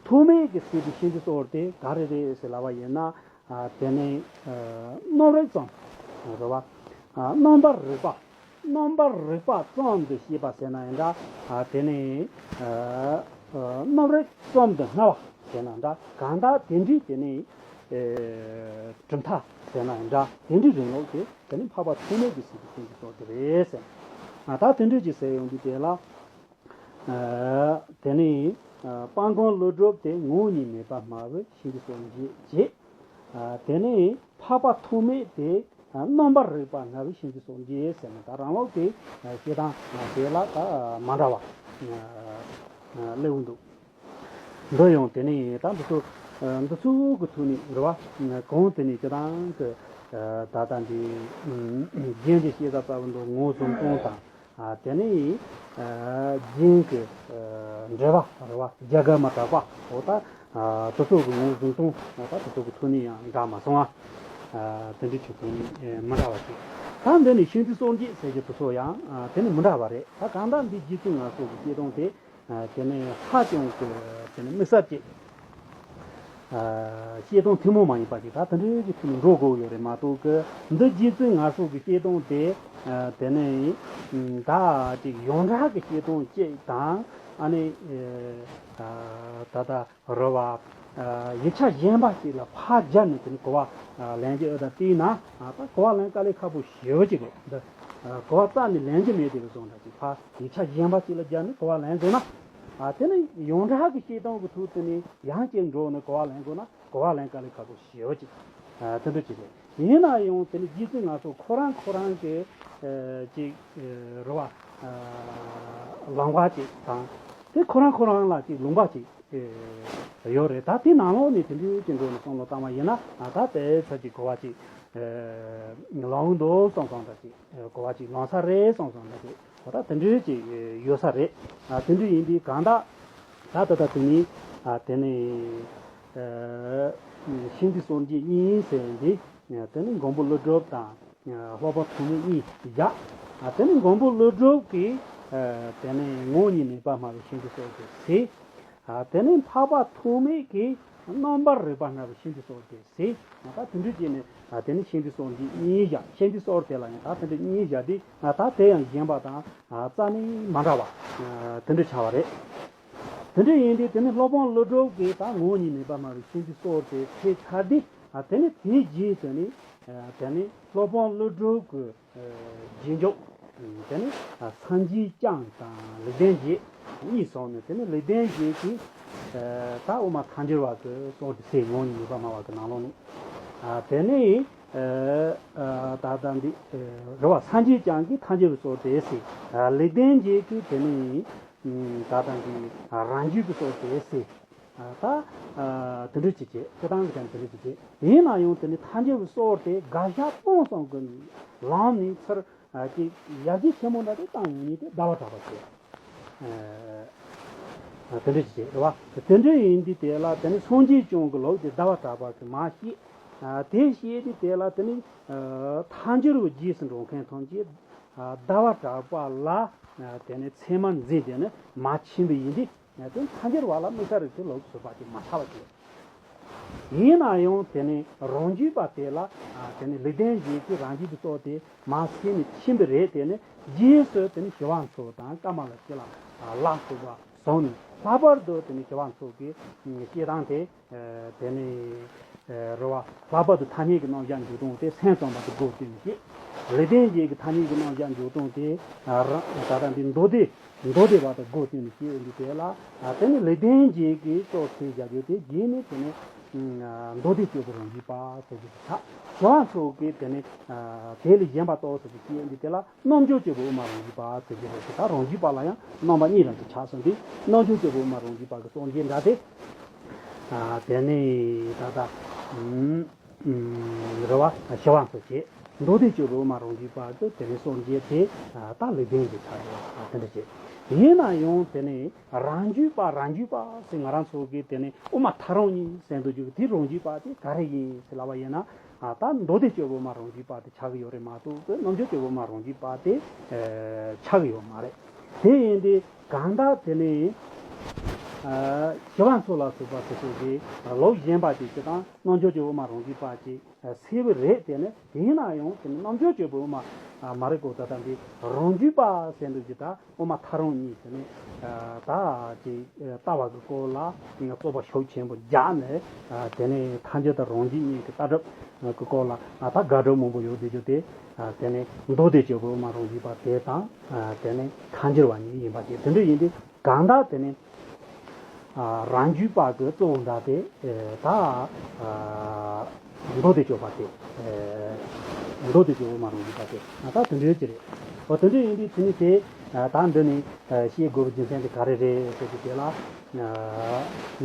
ཐོགས་མེད་ཀྱི་སྲས་པའི་མཁྱེན་བརྩེ་གསོལ་དེ་ག་རེ་རེད་ཟེར་ལབ་པ་ཡིན་ན། དེ་ནི་རྣམ་རིག་ཙམ་རེད་པ། རྣམ་པར་རིག་པ། རྣམ་པར་རིག་པ་ཙམ་དུ་ཤེས་པ་ཟེར་ན་ཡང་འདྲ། དེ་ནི་རྣམ་རིག་ཙམ་དུ་སྨྲ་བ་ཟེར་ན་འདྲ། གང་ལྟར་དེ་འདྲའི་དེ་ནི་གྲུབ་མཐའ་ཟེར་ན་ཡང་འདྲ། དེ་འདྲའི་རིང་ལུགས་དེ་དེ་ནི་འཕགས་པ་ཐོགས་མེད་ཀྱི་སྲས་པའི་མཁྱེན་བརྩེ་གསོལ་དེ་རེད་ཟེར། ད་དེ་འདྲ་ཅིག་ཟེར་ཡོང་དུས་དེ་ལ། དེ་ནས་དཔལ་མགོན་ཀླུ་སྒྲུབ་དེ་ངོ་བོ་ཉིད་མེད་པ་སྨྲ་བའི་མཁྱེན་བརྩེ་གསོལ་འདེབས་བྱས། དེ་ནས་འཕགས་པ་ཐོགས་མེད་དེ་རྣམ་པར་རིག་པ་སྨྲ་བའི་མཁྱེན་བརྩེ་གསོལ་འདེབས་ཟེར་ནས། ད་རང་ལུགས་དེ་བཤད་སྟངས་དེ་ལ་ད་མ་འདྲ་བ་སླེབས་འདུག། འདི་ཡང་དེ་ནས་ད་འདི་ཚོ་འདི་ཚོ་གི་ཐོག་ནས་རེད་པ། གང་དེ་ནས་སྤྱིར་བཏང་གི་ད་ལྟ་འདི་རྒྱན་གྱི་བཤད་ས་ལྟ་བུ་འདུག། ངོ་བོ་གཟུང་སྟངས་དང་། དེ་ནས་རྒྱན་གྱི་འགྲེལ་པ་རེད་པ། རྒྱ་གར་མ་དག་པ། འོ་ད་དེ་ཚོ་གི་ངོ་བོ་གཟུང་སྟངས། འོ་ད་དེ་ཚོ་གི་ཐོག་ནས་ཡང་འདྲ་མ་སོང་ང་། དེ་འདྲའི་ཆོས་ཐོག་ནས་མི་འདྲ་བ་ཞིག། ད་འདི་ནས་མཁྱེན་བརྩེ་གསོལ་འདེབས་ཟེར་གྱི་དེ་ཚོ་ཡང་དེ་ནས་མི་འདྲ་བ་རེད། ད་གང་ལྟར་འདི་རྗེ་བཙུན་མངའ་གསོལ་གྱི་བཤད་སྟངས་དེ། དེ་ནས་ཧ་ཅང་གི་དེ་ནས་དམིགས་བསལ་གྱི་བཤད་སྟངས་ཐུན་མོང་མ་ཡིན་པ་ཞིག་ད་དེ་འདྲའི་གི་ཐོག་ནས་འགྲོ་དགོས་ཡོད་རེད་མ་གཏོགས། གི་འདི་རྗེ་བཙུན་མངའ་གསོལ་གྱི་བཤད་སྟངས་དེ་དེ་ནས་ད་ཅིག་ཡོངས་གྲགས་ཀྱི་བཤད་སྟངས་གཅིག་དང་། ཨ་ནི་ད་ལྟ་རེད་པ། ཡིག་ཆ་གཞན་པ་ཞིག་ལ་ཕར་སྦྱར་ནས་དེ་ནས་གོ་བ་ལེན་རྒྱུ་ཨེ་ད་བལྟས་ན། ད་གོ་བ་ལེན་དཀའ་ལས་ཁག་པོ་ཞེ་པོ་ཅིག་རེད། འདི་གོ་བ་རྩ་ནས་ལེན་རྒྱུ་མེད་དེ་བཟོ་འདྲ་ཅིག། ཕར་ཡིག་ཆ་གཞན་པ་ཞིག་ལ་སྦྱར་ནས་གོ་བ་ལེན་དགོས་ན། དེ་ནི་ཡོངས་གྲགས་ཀྱི་བཤད་སྟངས་ཀྱི་ཐོག་དེ་ནས་ཡང་ཅིག་འགྲོ་ནས་གོ་བ་ལེན་དགོས་ན། གོ་བ་ལེན་དཀའ་ལས་ཁག་པོ་ཞེ་པོ་ཅིག། དེ་འདྲ་ཅིག་རེད། ཡིན་ན་ཡང་དེ་ནི་རྗེ་བཙུན་མངའ་གསོལ་ཁོ་རང་ཁོ་རང་གི་ཅིག་རེད་པ། ལམ་ཁ་ཅིག་དང་། དེ་ཁོ་རང་ཁོ་རང་ལ་ཅིག་ལུང་པ་ཅིག་ཡོད་རེད། ད་དེ་ནང་ལོགས་ནས་དེ་འདྲའི་ཅིག་འགྲོ་ནས་བསམ་བློ་བཏང་བ་ཡིན་ན། ད་དེ་ཚོ་ཅིག་གོ་བ་ཅིག་ལོན་འདུག་བསམ་བསམ་འདྲ་ཅིག། གོ་བ་ཅིག་ལོན་ས་རེད་བསམ་བསམ་འདྲ་ཅིག། འོ་ད་དེ་འདྲའི་ཅིག་ཡོད་ས་རེད། དེ་འདྲ་ཡིན་དུས་གང་ལྟར་ད་ད་ལྟ་དེ་ནི་དེ་ནི་མཁྱེན་བརྩེ་གསོལ་འདེབས་གཉིས་ཟེར་འདི་དེ་ནི་མགོན་པོ་ཀླུ་སྒྲུབ་དང་། སློབ་དཔོན་ཐོགས་མེད་གཉིས་བཞག། དེ་ནས་མགོན་པོ་ཀླུ་སྒྲུབ་ཀྱིས་དེ་ནས་ངོ་བོ་ཉིད་མེད་པ་སྨྲ་བའི་མཁྱེན་བརྩེ་གསོལ་དེ་ཟེར། དེ་ནས་འཕགས་པ་ཐོགས་མེད་ཀྱིས་རྣམ་པར་རིག་པ་སྨྲ་བའི་མཁྱེན་བརྩེ་གསོལ་དེ་ཟེར། ད་དེ་འདྲ་བྱས་ནས་དེ་ནས་མཁྱེན་བརྩེ་གསོལ་འདེབས་གཉིས་བཞག། མཁྱེན་བརྩེ་གསོལ་དེ་ལ་ཡང་ད་དེ་འདྲ་གཉིས་བཞག་དུས། ད་དེ་ཡང་གཞན་པ་དང་རྩ་ནས་མ་འདྲ་བ་དེ་འདྲ་ཆགས་པ་རེད། དེ་འདྲ་ཡིན་དུས་དེ་ནས་སློབ་དཔོན་ཀླུ་སྒྲུབ་ཀྱིས་ད་ངོ་བོ་ཉིད་མེད་པ་སྨྲ་བའི་མཁྱེན་བརྩེ་གསོལ་དེ་ཕྱེ་ཚར་དུས། དེ་ནས་དེའི་རྗེས་དེ་ནས་དེ་ནས་སློབ་དཔོན་ཀླུ་སྒྲུབ་ཀྱི་རྗེས་འཇུག་དེ་ནས་སངས་རྒྱས་བསྐྱངས་དང་ལེགས་ལྡན་འབྱེད་གཉིས་སོང་ནས། དེ་ནས་ལེགས་ལྡན་འབྱེད་ཀྱི་ད་དབུ་མ་ཐལ་འགྱུར་བ་གི་གསུང་དེ་ཟེར། ངོ་བོ་ཉིད་མེད་པ་སྨྲ་བ་གི་ནང་ལོགས་ནས། དེ་ནས་ད་ལྟ་འདི་རེད་པ། སངས་རྒྱས་བསྐྱངས་ཀྱི་ཐལ་འགྱུར་བའི་གསུང་དེ་ཟེར། ལེགས་ལྡན་འབྱེད་ཀྱི་དེ་ནས་ད་ལྟ་འདི་རང་རྒྱུད་ཀྱི་གསུང་དེ་ཟེར། ད་དེ་འདྲ་ཅིག་བྱས། སྤྱིར་བཏང་གི་ཀྱང་དེ་འདྲ་ཅིག་བྱས། ཡིན་ན་ཡང་དེ་ནས་ཐལ་འགྱུར་བའི་གསུང་དེ་དགག་བཞག་སྤོང་གསུམ་གྱི་ལམ་ནས་ཚུར་ཅིག་ཡར་རྒྱས་ཆེན་པོ་འདྲ་དེ་བཏང་ཡོང་ནས་དེ་ཟླ་བ་གྲགས་པ་བྱས། དེ་འདྲ་ཅིག་བྱས་རེད་པ། དེ་འདྲ་ཡིན་དུས་དེ་ལ་དེ་ནས་སངས་རྒྱས་བསྐྱངས་ཀྱི་ལུགས་དེ་ཟླ་བ་གྲགས་པ་གིས་མར་བཤད། དེ་བཤད་དུས་དེ་ལ་དེ་ནས་ཐལ་འགྱུར་བའི་རྗེས་སུ་འགྲོ་མཁན་ཐམས་ཅད་ཟླ་བ་གྲགས་པ་ལ་དེ་ནས་ཚད་མར་འཛིན་དེ་ནས་མར་ཕྱིན་པ་ཡིན་དུས། དེ་ཐལ་འགྱུར་བ་ལ་དམིགས་བསལ་རིགས་དེ་ལོགས་སུ་བཟོད་པ་ཅིག་མ་ཆགས་པ་ཅིག། ཡིན་ན་ཡང་དེ་ནས་རང་རྒྱུད་པ་དེ་ལ་དེ་ནས་ལེགས་ལྡན་འབྱེད་ཀྱི་རང་རྒྱུད་ཀྱི་གསུང་དེ་མར་གསན་ནས་ཕྱིན་པ་རེད། དེ་ནས་རྗེས་སུ་དེ་ནས་ཞི་བ་འཚོ་དང་ཀ་མ་ལ་ཤཱི་ལ་ལ་སོགས་པ་བཟུང་ནས། ལྷག་པར་དུ་དེ་ནས་ཞི་བ་འཚོ་གི་བཤད་སྟངས་དེ། དེ་ནས་རེད་པ། ལྷག་པར་དུ་ཐ་སྙད་ཀྱི་རྣམ་གཞག་འཇུག་སྟངས་དེ་སེམས་ཙམ་པ་དེ་དགོས་དོན་བཤད། ལེགས་ལྡན་འབྱེད་ཀྱི་ཐ་སྙད་ཀྱི་རྣམ་གཞག་འཇུག་སྟངས་དེ་རང་ད་ལྟ་འདི་མདོ་སྡེ་མདོ་སྡེ་པ་དེ་དགོས་དོན་བཤད་ཡོང་དུས་དེ་ལ། དེ་ནས་ལེགས་ལྡན་འབྱེད་ཀྱི་གསུང་ཚིག་བཞག་རྒྱུ་དེ་རྗེས་ནས་དེ་ནས་ མདོ་སྡེ་སྤྱོད་པའི་རང་རྒྱུད་པ་ཟེར་རྒྱུ་དེ་ཆགས། ཞི་བ་འཚོ་གིས་དེ་ནས་དེ་ལས་གཞན་པ་ལྟོ་ཟེར་གྱི་སྐད་འདི་དེ་ལ་རྣམ་འཇོག་སྤྱོད་པའི་དབུ་མ་རང་རྒྱུད་པ་ཟེར་གྱི་རེད་ཟེར། ད་རང་རྒྱུད་པ་ལ་ཡང་རྣམ་པ་གཉིས་རང་གི་ཆགས་སོང་། འདི་རྣམ་འཇོག་སྤྱོད་པའི་དབུ་མ་རང་རྒྱུད་པ་གི་སངས་རྒྱས་འདྲ་སྟེ། དེ་ནས་ད་ལྟ་རེད་བ། ཞི་བ་འཚོ་བྱེད། མདོ་སྡེ་སྤྱོད་པའི་དབུ་མ་རང་རྒྱུད་པ་གི་དེ་ནས་སངས་རྒྱས་དེ་ད་ལེགས་ལྡན་གྱི་ཆགས་རེད་བ། དེ་འདྲ་བྱེད། ཡིན་ན་ཡང་དེ་ནས་རང་རྒྱུད་པ་རང་རྒྱུད་པ་ཟེར་ང་རང་ཚོ་གིས་དེ་ནས་དབུ་མ་ཐལ་རང་གཉིས་ཟེར་འདུག་རྒྱུ་གི་དེ་རང་རྒྱུད་པ་དེ་ག་རེ་ཡིན་ཟེར་ལབ་པ་ཡིན་ན། ད་མདོ་སྡེ་སྤྱོད་པའི་དབུ་མ་རང་རྒྱུད་པ་དེ་ཆགས་ཀྱི་ཡོད་རེད་མ་གཏོགས་རྣམ་འཇོག་སྤྱོད་པའི་དབུ་མ་རང་རྒྱུད་པ་དེ་ཆགས་ཀྱི་ཡོད་མ་རེད། དེ་ཡིན་དུས་གང་ལྟར་དེ་ནས་ཞི་བ་འཚོ་ལ་སོགས་པ་དེ་ཚོ་གིས་ལུགས་གཞན་པ་ཅིག་སྤྱི་དང་རྣམ་འཇོག་སྤྱོད་པའི་དབུ་མ་རང་རྒྱུད་པ་ཅིག་སེལ་བ་རེད། དེ་ནི་དེ་ཡིན་ན་ཡང་དེ་ནི་རྣམ་འཇོག་སྤྱོད་པའི་དབུ་མ་མ་རེད་གོ། ད་ལྟ་འདི་རང་རྒྱུད་པ་ཟེར་འདུག་རྒྱུ་ད། དབུ་མ་ཐལ་རང་གཉིས་ཟེར་ནས། ད་ཅིག་ལྟ་བ་གི་སྐོར་ལ་རྩོད་པ་ཤུགས་ཆེན་པོ་རྒྱག་ནས། དེ་ནས་ཐལ་འགྱུར་དང་རང་རྒྱུད་གཉིས་ཀྱི་ལྟ་གྲུབ་ཀྱི་སྐོར་ལ་ད་དགག་སྒྲུབ་མང་པོ་ཡོད་བསྡད་རྒྱུ་དེ། དེ་ནས་མདོ་སྡེ་སྤྱོད་པའི་དབུ་མ་རང་རྒྱུད་པ་དེ་དང་། དེ་ནས་ཐལ་འགྱུར་བ་གཉིས་ཡིན་པ་དེ་དེ་འདྲ་ཡིན་དུས་གང་ལྟར་དེ་ནས། རང་རྒྱུད་པ་གི་གཙོ་བོ་འདྲ་དེ་ད་མདོ་སྡེ་སྤྱོད་པ་དེ། མདོ་སྡེ་སྤྱོད་དབུ་མ་རང་རྒྱུད་པ་དེ་ད་དེ་འདྲའི་ཅི་རེད། འོ་དེ་འདྲ་ཡིན་དུས་དེ་ནི་དེ་ད་འདི་ནས་བཤད་དགོས་པའི་རྒྱུ་མཚན་དེ་ག་རེ་རེད་ཟེར་གྱི་དེ་ལ།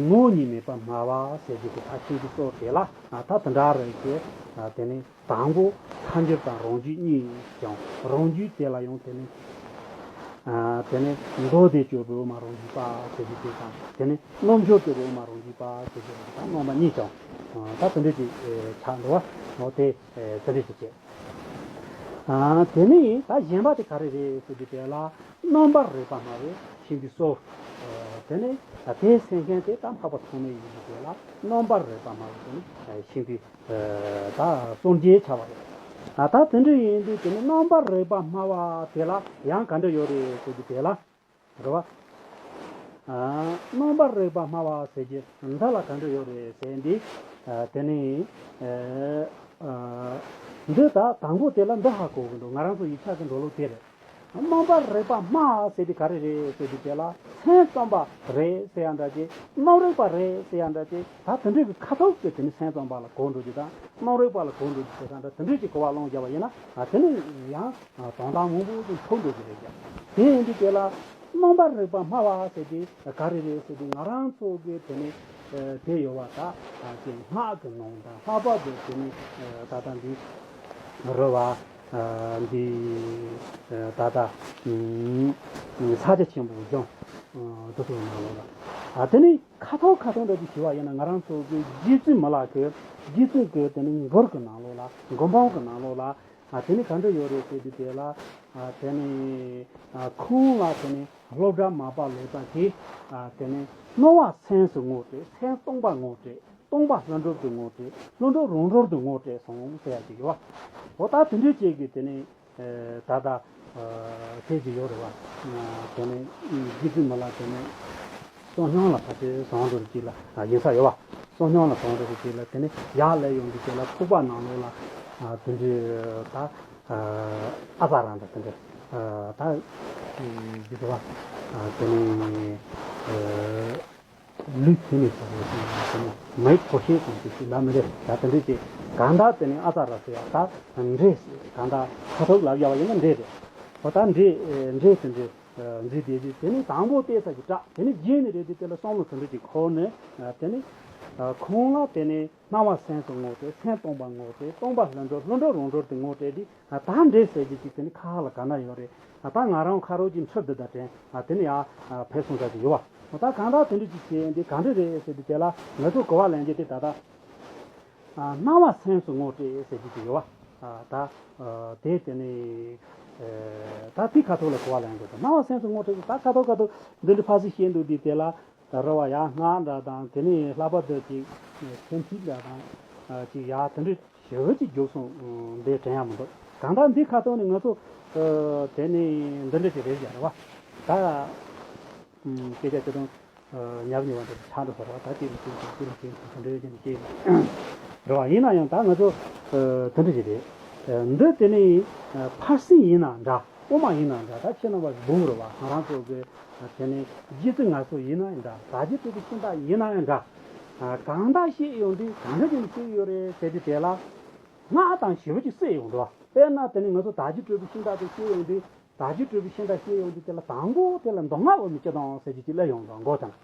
ངོ་བོ་ཉིད་མེད་པར་སྨྲ་བ་ཟེར་གྱི་དེ་ད་ཁྱིམ་གྱི་གཙོ་དེ་ལ་ད་དེ་འདྲ་རེད་ཅེས་དེ་ནི། དང་པོ་ཐལ་འགྱུར་དང་རང་རྒྱུད་གཉིས་ཀྱང་རང་རྒྱུད་དེ་ལ་ཡང་དེ་ནི། དེ་ནི་མདོ་སྡེ་སྤྱོད་པའི་དབུ་མ་རང་རྒྱུད་པ་ཟེར་རྒྱུ་དེ་དང་དེ་ནི་རྣམ་འཇོག་སྤྱོད་པའི་དབུ་མ་རང་རྒྱུད་པ་ཟེར་རྒྱུ་དེ་དང་རྣམ་པ་གཉིས་ཀྱང་ད་དེ་འདྲ་ཅིག་ཆགས་འགྲོ་བ། འོ་དེ་དེ་འདྲ་ཅིག་བྱེད། དེ་ནི་ད་གཞན་པ་དེ་ག་རེ་རེད་ཟེར་རྒྱུ་དེ་ལ་རྣམ་པར་རིག་པ་སྨྲ་བས་ཤིན་ཏུ་གསལ། དེ་ནི་དེ་སེམས་ཅན་དེ་ད་འཕགས་པ་ཐོགས་མེད་ཡིན་རྒྱུ་དེ་ལ་རྣམ་པར་རིག་པ་སྨྲ་བས་དེ་ནི་ཤིན་ཏུ། ད་སངས་རྒྱས་ཆགས་པ་རེད། ད་དེ་འདྲ་ཡིན་དུས་དེ་ནི་རྣམ་པར་རིག་པ་སྨྲ་བ་དེ་ལ་ཡང་ག་འདྲ་ཡོད་རེད་ཟེར་དུས་དེ་ལ་རེད་བ། རྣམ་པར་རིག་པ་སྨྲ་བ་ཟེར་གྱི་འདི་ལ་ག་འདྲ་ཡོད་རེད་ཟེར་འདི། དེ་ནི་འདི་ད་དང་པོ་དེ་ལ་འདི་ཧ་གོ་གི་འདུག་ང་རང་ཚོ་ཡིག་ཆ་གི་འགྲོ་ལུགས་དེ་རེད། རྣམ་པར་རིག་པ་སྨྲ་ཟེར་དེ་ག་རེ་རེད་ཟེར་དུས་དེ་ལ་སེམས་ཙམ་པ་རེད་ཟེར་ཡ་འདྲ་ཅིག་རྣམ་རིག་པ་རེད་ཟེར་ཡ་འདྲ་ཅིག་ད་དེ་འདྲའི་གི་ཁ་ཐུག་གི་དེ་ནི་སེམས་ཙམ་པ་ལ་གོ་འགྲོ་རྒྱུ་དང་རྣམ་རིག་པ་ལ་གོ་འགྲོ་རྒྱུ་དེ་དང་འདྲ་དེ་འདྲའི་གི་གོ་བ་བླངས་བཞག་པ་ཡིན་ན་དེ་ནི་ཡང་དོན་དག་མང་པོ་ཅིག་འཁྲུལ་འགྲོ་རྒྱུ་རེད་ཀྱང་དེ་ཡིན་དུས་དེ་ལ་རྣམ་པར་རིག་པ་སྨྲ་བ་ཟེར་དེ་ག་རེ་རེད་ཟེར་དུས་ང་རང་ཚོ་གི་དེ་ནི་དེ་ཡོད་བ་ད་ཅིག་སྔགས་ཀྱི་ནང་དང་ལྷག་པར་དུ་དེ་ནི་ད་ལྟ་འདི་རེད་བ། འདི་ད་ལྟ་ས་སྐྱ་ཆེན་པོ་ལྗོངས་འདི་ཚོའི་ནང་ལོགས་ལ། དེ་ནི་ཁ་ཐོག་ཁ་ཐོག་འདྲ་ཅིག་ཞུ་བ་ཡིན་ན་ང་རང་ཚོ་གི་རྗེ་བཙུན་མི་ལ་གི་རྗེ་བཙུན་གི་དེ་ནི་མགུར་གི་ནང་ལོགས་ལ་མགུར་འབུམ་གི་ནང་ལོགས་ལ་དེ་ནི་ག་འདྲ་ཡོད་རེད་ཟེར་དུས་དེ་ལ་དེ་ནི་ཁོང་ལ་དེ་ནི་སློབ་གྲྭ་མ་པ་ལེགས་པ་གིས་དེ་ནི་སྣང་བ་སེམས་སུ་ངོ་སྤྲད། སེམས་སྟོང་པ་ངོ་སྤྲད། སྟོང་པ་ལྷུན་གྲུབ་ཏུ་ངོ་སྤྲད། ལྷུན་གྲུབ་རང་གྲོལ་དུ་ངོ་སྤྲད་སོང་ཟེར་ཡ་ཅིག་ཡོད་བ། འོ་ད་དེ་འདྲའི་ཅིག་གི་དེ་ནས་ད་ལྟ་དེ་ཅིག་ཡོད་རེད་བ། དེ་ནས་རྗེ་བཙུན་མི་ལ་དེ་ནས་བསོད་སྙོམས་ལ་ཕལ་ཆེར་བཟང་འགྲོ་ཅིག་ལ་ཡིན་ས་ཡོད་བ། བསོད་སྙོམས་ལ་བཟང་འགྲོ་ཅིག་ལ་དེ་ནས་ཡར་སླེབས་ཡོང་དུས་དེ་ལ་ཚོགས་པ་ནང་ལོགས་ལ་དེ་འདྲའི་ད་ཨ་ཙ་ར་འདྲ་དེ་འདྲ་ད་ཅིག་རེད་བ། དེ་ནས། ལུས་ཐིག་ནས་བྱུང་བའི་སེམས་ལ་དེ་ནི་མའི་གོ་ཤེས་ཙམ་གྱི་ཞིག་ལ་མི་འདྲ་ད་དེ་འདྲ་ཅིག་གང་ལྟར་དེ་ནི་ཨ་ཙ་ར་ཟེར་ཡ་ད་འདྲེ་ཟེར་གང་ལྟར་ཁ་ཐུག་ལབ་ཡ་བ་ཡིན་ན་འདྲེ་རེད། འོ་ད་འདྲེ་འདྲེ་དེ་འདྲ་འཛིན་བསྡད་རྗེས་དེ་ནི་དང་པོ་བལྟས་ས་ཀྱི་སྐྲག་དེ་ནི་རྗེས་ནི་རེད་དེ་དེ་ལ་བསམ་བློ་དེ་འདྲ་ཅིག་འཁོར་ནས་དེ་ནི་ཁོང་ལ་དེ་ནི་སྣང་བ་སེམས་སུ་ངོ་སྤྲད། སེམས་སྟོང་པ་ངོ་སྤྲད། སྟོང་པ་ལྷུན་གྲུབ། ལྷུན་གྲུབ་རང་གྲོལ་དུ་ངོ་སྤྲད་དེ། ད་འདྲེ་ཟེར་རྒྱུ་ཅིག་དེ་ནི་ཁ་ཁ་ལ་ག་ན་ཡོད་རེད། ད་ང་རང་ཁ་རོག་གི་མཆུ་འདི་དང་དྲན་དེ་ནི་ཡ་ཕེབས་སོང་ས་ཅིག་ཡོད་བ། ད་གང་ལྟར་དེ་འདྲ་ཅིག་བྱས་འདི་ག་འདྲ་རེད་ཟེར་དུས་དེ་ལ་ང་ཚོ་གོ་བ་ལེན་རྒྱུ་དེ་ད་ལྟ་སྣང་བ་སེམས་སུ་ངོ་སྤྲད་ཟེར་རྒྱུ་ཅིག་ཡོད་བ། ད་དེ་དེ་ནི་ད་དེ་ཁ་ཐོག་ལ་གོ་བ་ལེན་དགོས། ད་སྣང་བ་སེམས་སུ་ངོ་སྤྲད་ད་ཁ་ཐོག་ཁ་ཐོག་འདི་འདྲ་ཕར་ཚུར་བཤད་འདུག་དུས་དེ་ལ། ད་རེད་བ། ཡང་སྔགས་འདྲ་དང་དེ་ནས་ལྷག་པར་དུ་ཅིག་སེམས་ཤུགས་འདྲ་དང་ཅིག་ཡ་དེ་འདྲ་ཞེ་པོ་ཅིག་རྒྱུགས་སོང་། འདི་དྲན་ཡ་མི་འདུག་གང་ལྟར་འདི་ཁ་ཐོག་ནས་ང་ཚོ་དེ་ནས་འདི་འདྲ་ཅིག་རེད་བཞག་རེད་བ། ད་སྐད་ཆ་ཅི་དང་ཉབ་ཉེ་བ་འདྲ་ཆགས་འགྲོ་ས་རེད་བ། ད་ཅིག་ལ་ཅིག་ཅིག་ཅིག་ལ་ཅིག་དེ་འདྲ་ཅིག་ཅིག་རེད་བ། ཡིན་ན་ཡང་ད་ང་ཚོ་དེ་འདྲ་ཅིག་རེད། འདི་དེ་ནས་ཕར་ཕྱིན་ཡིན་ན་འདྲ། དབུ་མ་ཡིན་ན་འདྲ། ད་ཁྱེད་རྣམ་པ་འབུམ་རེད་བ། ང་རང་ཚོ་གི་དེ་ནས་རྗེ་བཙུན་ངལ་གསོ་ཡིན་ན་ཡང་འདྲ། ཟབ་རྒྱས་སྤྲུལ་པའི་ཤིང་རྟ་ཡིན་ན་ཡང་འདྲ། གང་ལྟར་བཤད་ཡོང་དུས་གང་འདྲ་ཅིག་བཤད་ཡོད་རེད་ཟེར་དུས་དེ་ལ། སྔགས་དང་ཞེ་པོ་ཅིག་བསྲེས་ཡོང་འདུག་དཔེར་ན་དེ་ནི་ང་ཚོ་བདག་རྒྱུད་སྤྲོས་པའི་ཤིང་རྟ་དེ་བཤད་ཡོང་དུས། བདག་རྒྱུད་སྤྲོས་པའི་ཤིང་རྟ་བཤད་ཡོང་དུས་དེ་ལ་དང་པོ་དེ་ལ་མདོ་སྔགས་དབུ་མའི་སྤྱི་དོན་ཟེར་རྒྱུ་ཅིག་སླེབས་ཡོང་འདུག་མགོ་དང་།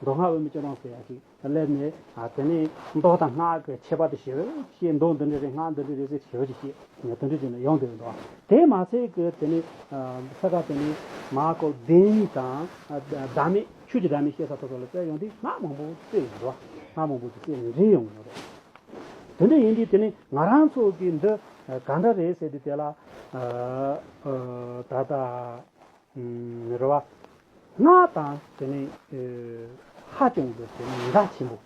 མདོ་སྔགས་དབུ་མའི་སྤྱི་དོན་ཟེར་ཡ་ཅིག་སླེབས་ནས། ཨ་དེ་ནས་མདོ་དང་སྔགས་ཀྱི་ཁྱད་པར་དེ་ཞེ་པོ་ཅིག་བཤད། མདོ་འདི་འདྲ་རེད། སྔགས་འདི་འདྲ་རེད་ཟེར་ཞེ་པོ་ཅིག་བཤད། དེ་འདྲ་བྱས་ནས་ཡོང་བསྡད་ཡོད་འདུག་དེ་མ་ཚད་ཀྱི་དེ་ནས་ས་ག་དེ་ནས་མར་ཁོ་བདེན་གཉིས་དང་། ཨ་བདག་མེད། ཆོས་ཀྱི་བདག་མེད་བཤད་ས་དེ་ཚོ་ལ་བཙལ་ཡོང་དུས་སྔགས་མང་པོ་བཙལ་ཡོང་འདུག་སྔགས་མང་པོ་ཅིག་བཙལ་ནས་འདྲེས་ཡོང་གི་ཡོད་རེད། དེ་འདྲ་ཡིན་དུས་དེ་ནི་ང་རང་ཚོ་གི་འདི་ག་འདྲ་རེད་ཟེར་དུས་དེ་ལ། ཨ་ཨ་ད་ལྟ་ཨུམ་རེད་བ། སྔགས་དང་དེ་ནི་ཨ་ཧ་ཅང་གི་དེ་ནི་འདྲ་ཆེན་པོ།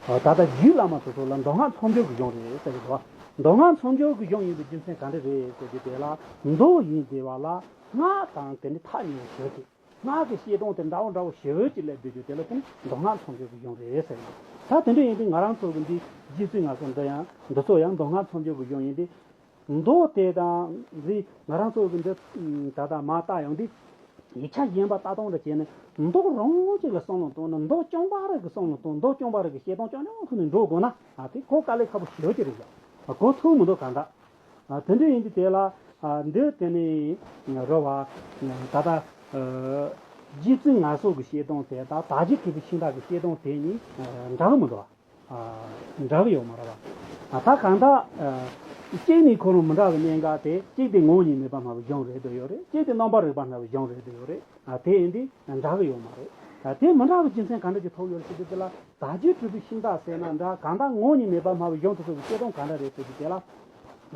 ཨ་ད་ལྟ་རྒྱུད་བླ་མ་དེ་ཚོ་ལ་མདོ་སྔགས་མཚམས་སྦྱོར་གྱི་གཞུང་རེད་ཟེར་གི་འདུག་མདོ་སྔགས་མཚམས་སྦྱོར་གྱི་གཞུང་ཡིན་པའི་རྒྱུ་མཚན་ག་འདྲ་རེད་ཟེར་དུས་དེ་ལ། མདོ་ཡིན་བསྡད་པ་ལ་སྔགས་དང་དེ་ནི་ཐག་ཉེ་བ་ཞེ་པོ་ཅིག་སྔགས་ཀྱི་བཤད་སྟངས་དེ་འདྲ་བོ་འདྲ་བོ་ཞེ་པོ་ཅིག་སླེབས་བསྡད་རྒྱུ་དེ་ལ་དེ་ནི་མདོ་སྔགས་མཚམས་སྦྱོར་གྱི་གཞུང་རེད་ཟེར་གི་འདུག་ད་དེ་འདྲ་ཡིན་དུས་ང་རང་ཚོ་གི་འདི་རྗེ་བཙུན་ངག་གསུམ་འདི་ཡང་འདི་ཚོ་ཡང་མདོ་སྔགས་མཚམས་སྦྱོར་གྱི་གཞུང་ཡིན་ཏེ། མདོ་དེ་དང་འདི་ང་རང་ཚོ་གི་འདི་ད་ལྟ་མར་བལྟ་ཡོང་དུས། ཡིག་ཆ་གཞན་པ་ལྟ་སྟངས་འདྲ་བྱས་ནས་མདོ་རང་གཅིག་ལ་བསམ་བློ་གཏོང་ན། མདོ་རྐྱང་པ་རེ་གི་བསམ་བློ་གཏོང་། མདོ་རྐྱང་པ་རེ་གི་བཤད་སྟངས་རྐྱང་རྐྱང་ཐོག་ནས་འགྲོ་དགོས་ན། ཨ་དེ་གོ་དཀའ་ལས་ཁག་པོ་ཞེ་པོ་ཅིག་རེད་ཡ། གོ་ཐུབ་མི་འདུག་གང་ལྟར། ཨ་དེ་འདྲ་ཡིན་དུས་དེ་ལ། ཨ་འདི་དེ་ནི་རེད་བ། ད་ལྟ་ཨ་རྗེ་བཙུན་ངག་གསུམ་གྱི་བཤད་སྟངས་དེ་དང་བདག་རྒྱུད་སྤྲོས་པའི་ཤིང་རྟ་གི་བཤད་སྟངས་དེ་གཉིས་ཨ་འདྲ་གི་མི་འདུག་ཨ་འདྲ་གི་ཡོད་མ་རེད་བ། ཨ་ད་གང་ལྟར་ཨ་གཅིག་ནི་ཁོ་རང་མི་འདྲ་བའི་གནད་འགག་དེ། གཅིག་དེ་ངོ་བོ་ཉིད་མེད་པར་སྨྲ་བའི་གཞུང་རེད་འདོད་ཡོད་རེད། གཅིག་དེ་རྣམ་པར་རིག་པར་སྨྲ་བའི་གཞུང་རེད་འདོད་ཡོད་རེད། ཨ་དེ་ཡིན་དུས་འདྲ་གི་ཡོད་མ་རེད། ཨ་དེ་མི་འདྲ་བའི་རྒྱུ་མཚན་ག་འདྲ་ཅིག་ཐོགས་ཡོད་རེད་ཟེར་དུས་དེ་ལ། བདག་རྒྱུད་སྤྲོས་པའི་ཤིང་རྟ་ཟེར་ན་འདྲ། གང་ལྟར་ངོ་བོ་ཉིད་མེད་པར་སྨྲ་བའི་གཞུང་དེ་ཚོ་གི་བཤད་སྟངས་ག་འདྲ་རེད་ཟེར་དུས་དེ་ལ།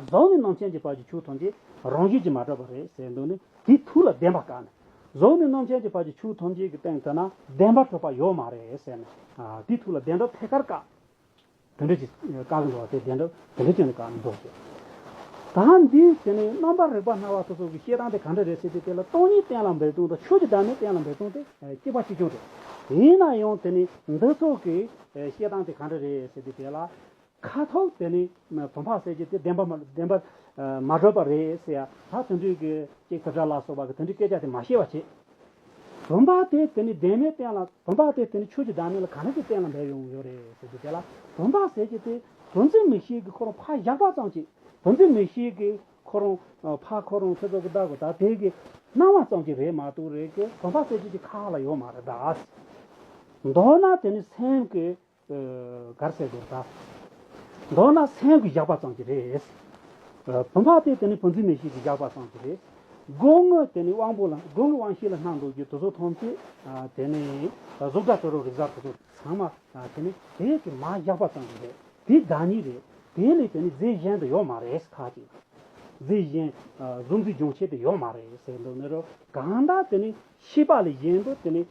གཟུགས་ནས་རྣམ་མཁྱེན་གྱི་བར་གྱི་ཆོས་ཐམས་ཅད་རང་བཞིན་གྱིས་མ་གྲུབ་པ་རེད་ཟེར་འདུག་ནི། དེའི་ཐུགས་ལ་བདེན་པ་བཀག་ནས། གཟུགས་ནས་རྣམ་མཁྱེན་གྱི་བར་གྱི་ཆོས་ཐམས་ཅད་ཀྱི་སྟེང་དུ་ན་བདེན་པར་གྲུབ་པ་ཡོད་མ་རེད་ཟེར་ནས། ཨ་དེའི་ཐུགས་ལ་བདེན་གྲུབ་ཐད་ཀར་བཀག་དེ་འདྲ་ཅིག་བཀག་གི་འདུག་བ། དེ་བདེན་གྲུབ་དེ་འདྲ་ཅིག་ནས་བཀག་ནས་འདུག་ཅེས། ད་འདི་དེ་ནས་རྣམ་པར་རིག་པ་སྨྲ་བ་སོ་སོ་གི་བཤད་སྟངས་དེ་ག་འདྲ་རེད་ཟེར་དུས་དེ་ལ། སྟོང་ཉིད་གཏན་ལ་འབེབས་སྟངས་དང་ཆོས་ཀྱི་བདག་མེད་གཏན་ལ་འབེབས་སྟངས་དེ་གཅིག་པ་གཅིག་རྐྱང་རེད། ཡིན་ན་ཡང་དེ་ནས་འདི་ཚོ་གི་བཤད་སྟངས་དེ་ག་འདྲ་རེད་ཟེར་དུས་དེ་ལ། ཁ་ཐུག་དེ་ནི་བུམ་པ་ཟེར་གྱི་དེ་བདེན་པ་མ་བདེན་པ་མ་གྲུབ་པ་རེད་ཟེར་ཡ། ད་དེ་འདྲའི་གི་ཅིག་དེ་འདྲ་ལ་སོགས་པ་གི་དེ་འདྲའི་སྐད་ཆ་དེ་མ་བཤད་པ་བྱེད། བུམ་པ་དེ་དེ་ནི་བདེན་མེད་གཏན་ལ། བུམ་པ་དེ་དེ་ནི་ཆོས་ཀྱི་བདག་མེད་ལ་ག་འདྲ་ཅིག་གཏན་ལ་འབེབས་ཡོང་ཡོད་རེད་ཟེར་གྱི་དེ་ལ། བུམ་པ་ཟེར་གྱི་དེ་བུམ་འཛིན་མིག་ཤེས་ཀྱི་ཁོ་རང་ཕར་བཞག་པ་ཙམ་གྱིས། བུམ་འཛིན་མིག་ཤེས་ཀྱི་ཁོ་རང་ཕར་ཁོ་རང་ཚེ་སྲོག་གི་བདག་གི་ད་དེ་གི་སྣང་བ་ཙམ་གྱིས་རེད་མ་གཏོགས་རེད་གི། བུམ་པ་ཟེར་གྱི་དེ་ཁ་ལ་ཡོད་མ་རེད་ད། མདོར་ན་དེ་ནི་སེམས་ཀྱི་གར་སའི་སྒོར་ད། མདོར་ན་སེམས་ཀྱི་བཞག་པ་ཙམ་གྱིས་རེད། བུམ་པ་དེ་དེ་ནི་བུམ་འཛིན་མིག་ཤེས་ཀྱི་བཞག་པ་ཙམ་གྱིས་རེད། སྒོ་ལྔ་དེ་ནི་དབང་པོ་ལ། སྒོ་ལྔ་དབང་ཤེས་ལ་སྣང་འདུག་རྒྱུ་དེ་ཚོ་ཐམས་ཅད་དེ་ནི་གཟུགས་སྒྲ་དྲི་རོ་རེག་གཟུགས་དེ་ཚོ་ཚང་མ་དེ་ནི་དེ་གི་མར་བཞག་པ་ཙམ་གྱིས་རེད། དེ་བདག་ཉིད་རེད། དེ་ལས་དེ་ནི་རྫས་གཞན་དུ་ཡོད་མ་རེད་ཁ་ཅིག་རྫས་གཞན་གཟུགས་འཛིན་སྦྱོང་བྱེད་དུ་ཡོད་མ་རེད་ཟེར་འདུག་ནི་རོ། གང་ལྟར་དེ་ནི་ཤེས་པ་ལས་གཞན་དུ་དེ་ནི་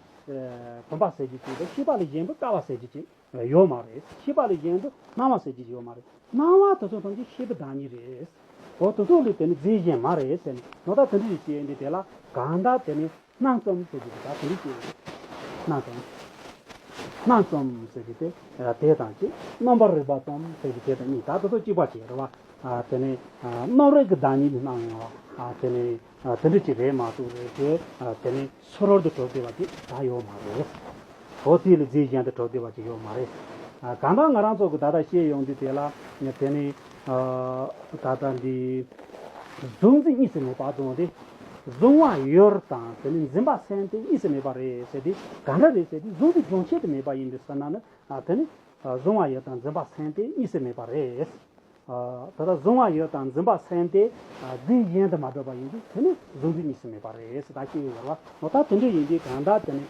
བུམ་པ་ཟེར་རྒྱུ་ཅིག་དང་། ཤེས་པ་ལས་གཞན་དུ་ཀ་བ་ཟེར་རྒྱུ་ཅིག་ཡོད་མ་རེད། ཤེས་པ་ལས་གཞན་དུ་སྣང་བ་ཟེར་རྒྱུ་ཅིག་ཡོད་མ་རེད། སྣང་བ་དེ་ཚོ་ཐམས་ཅད་ཤེས་པའི་བདག་ཉིད་རེད། འོ་དེ་ཚོ་ལས་དེ་ནི་རྫས་གཞན་མ་རེད་ཟེར་ནས། ནོ་ད་དེ་འདྲ་ཞིག་བཤད་ཡོང་དུས་དེ་ལ་གང་ལྟར་དེ་ནི་སྣང་ཙམ་ཟེར་རྒྱུ་དེ་ད་དེ་འདྲ་ཞིག་རེད། སྣང་ཙམ། སྣང་ཙམ་ཟེར་རྒྱུ་དེ་དེ་དང་གཅིག་རྣམ་པར་རིག་པ་ཙམ་ཟེར་རྒྱུ་དེ་དང་གཉིས། ད་དེ་ཚོ་གཅིག་པ་བྱས་རེད་བ། དེ་ནི་རྣམ་རིག་གི་བདག་ཉིད་ནི་སྣང་ཡང་བ། དེ་ནི་དེ་འདྲ་ཅིག་རེད་མ་གཏོགས་རེད་དེ། དེ་ནི་ཚུ་རོལ་དུ་གྲུབ་བསྡད་པ་དེ་ད་ཡོད་མ་རེད། འོ་དེ་ལས་རྫས་གཞན་དུ་གྲུབ་བསྡད་པ་ཅིག་ཡོད་མ་རེད། གང་ལྟར་ང་རང་ཚོ་གི་ད་ལྟ་བཤད་ཡོང་དུས་དེ་ལ་དེ་ནི་ད་ལྟ་འདི་གཟུགས་འཛིན་གཉིས་སུ་མེད་པ་དང་དེ། གཟུང་བ་ཡུལ་དང་དེ་ནི་འཛིན་པ་སེམས་དེ་གཉིས་སུ་མེད་པ་རེད་ཟེར་དུས་གང་འདྲ་རེད་ཟེར་དུས། གཟུགས་འཛིན་སྦྱོང་བྱེད་དུ་མེད་པ་ཡིན་པའི་ཟེར་ན་ནི། དེ་ནི་གཟུང་བ་ཡུལ་དང་འཛིན་པ་སེམས་དེ་གཉིས་སུ་མེད་པ་རེད། ད་ལྟ་གཟུང་བ་ཡུལ་དང་འཛིན་པ་སེམས་དེ་རྫས་གཞན་དུ་མ་གྲུབ་པ་ཡིན་དུས་དེ་ནི་གཟུགས་འཛིན་གཉིས་སུ་མེད་པ་རེད་ཟེར་ད་སྐྱེ་ཡོད་རེད་བ། འོ་ད་དེ་འདྲ་ཡིན་དུས་གང་ལྟར་དེ་ནི་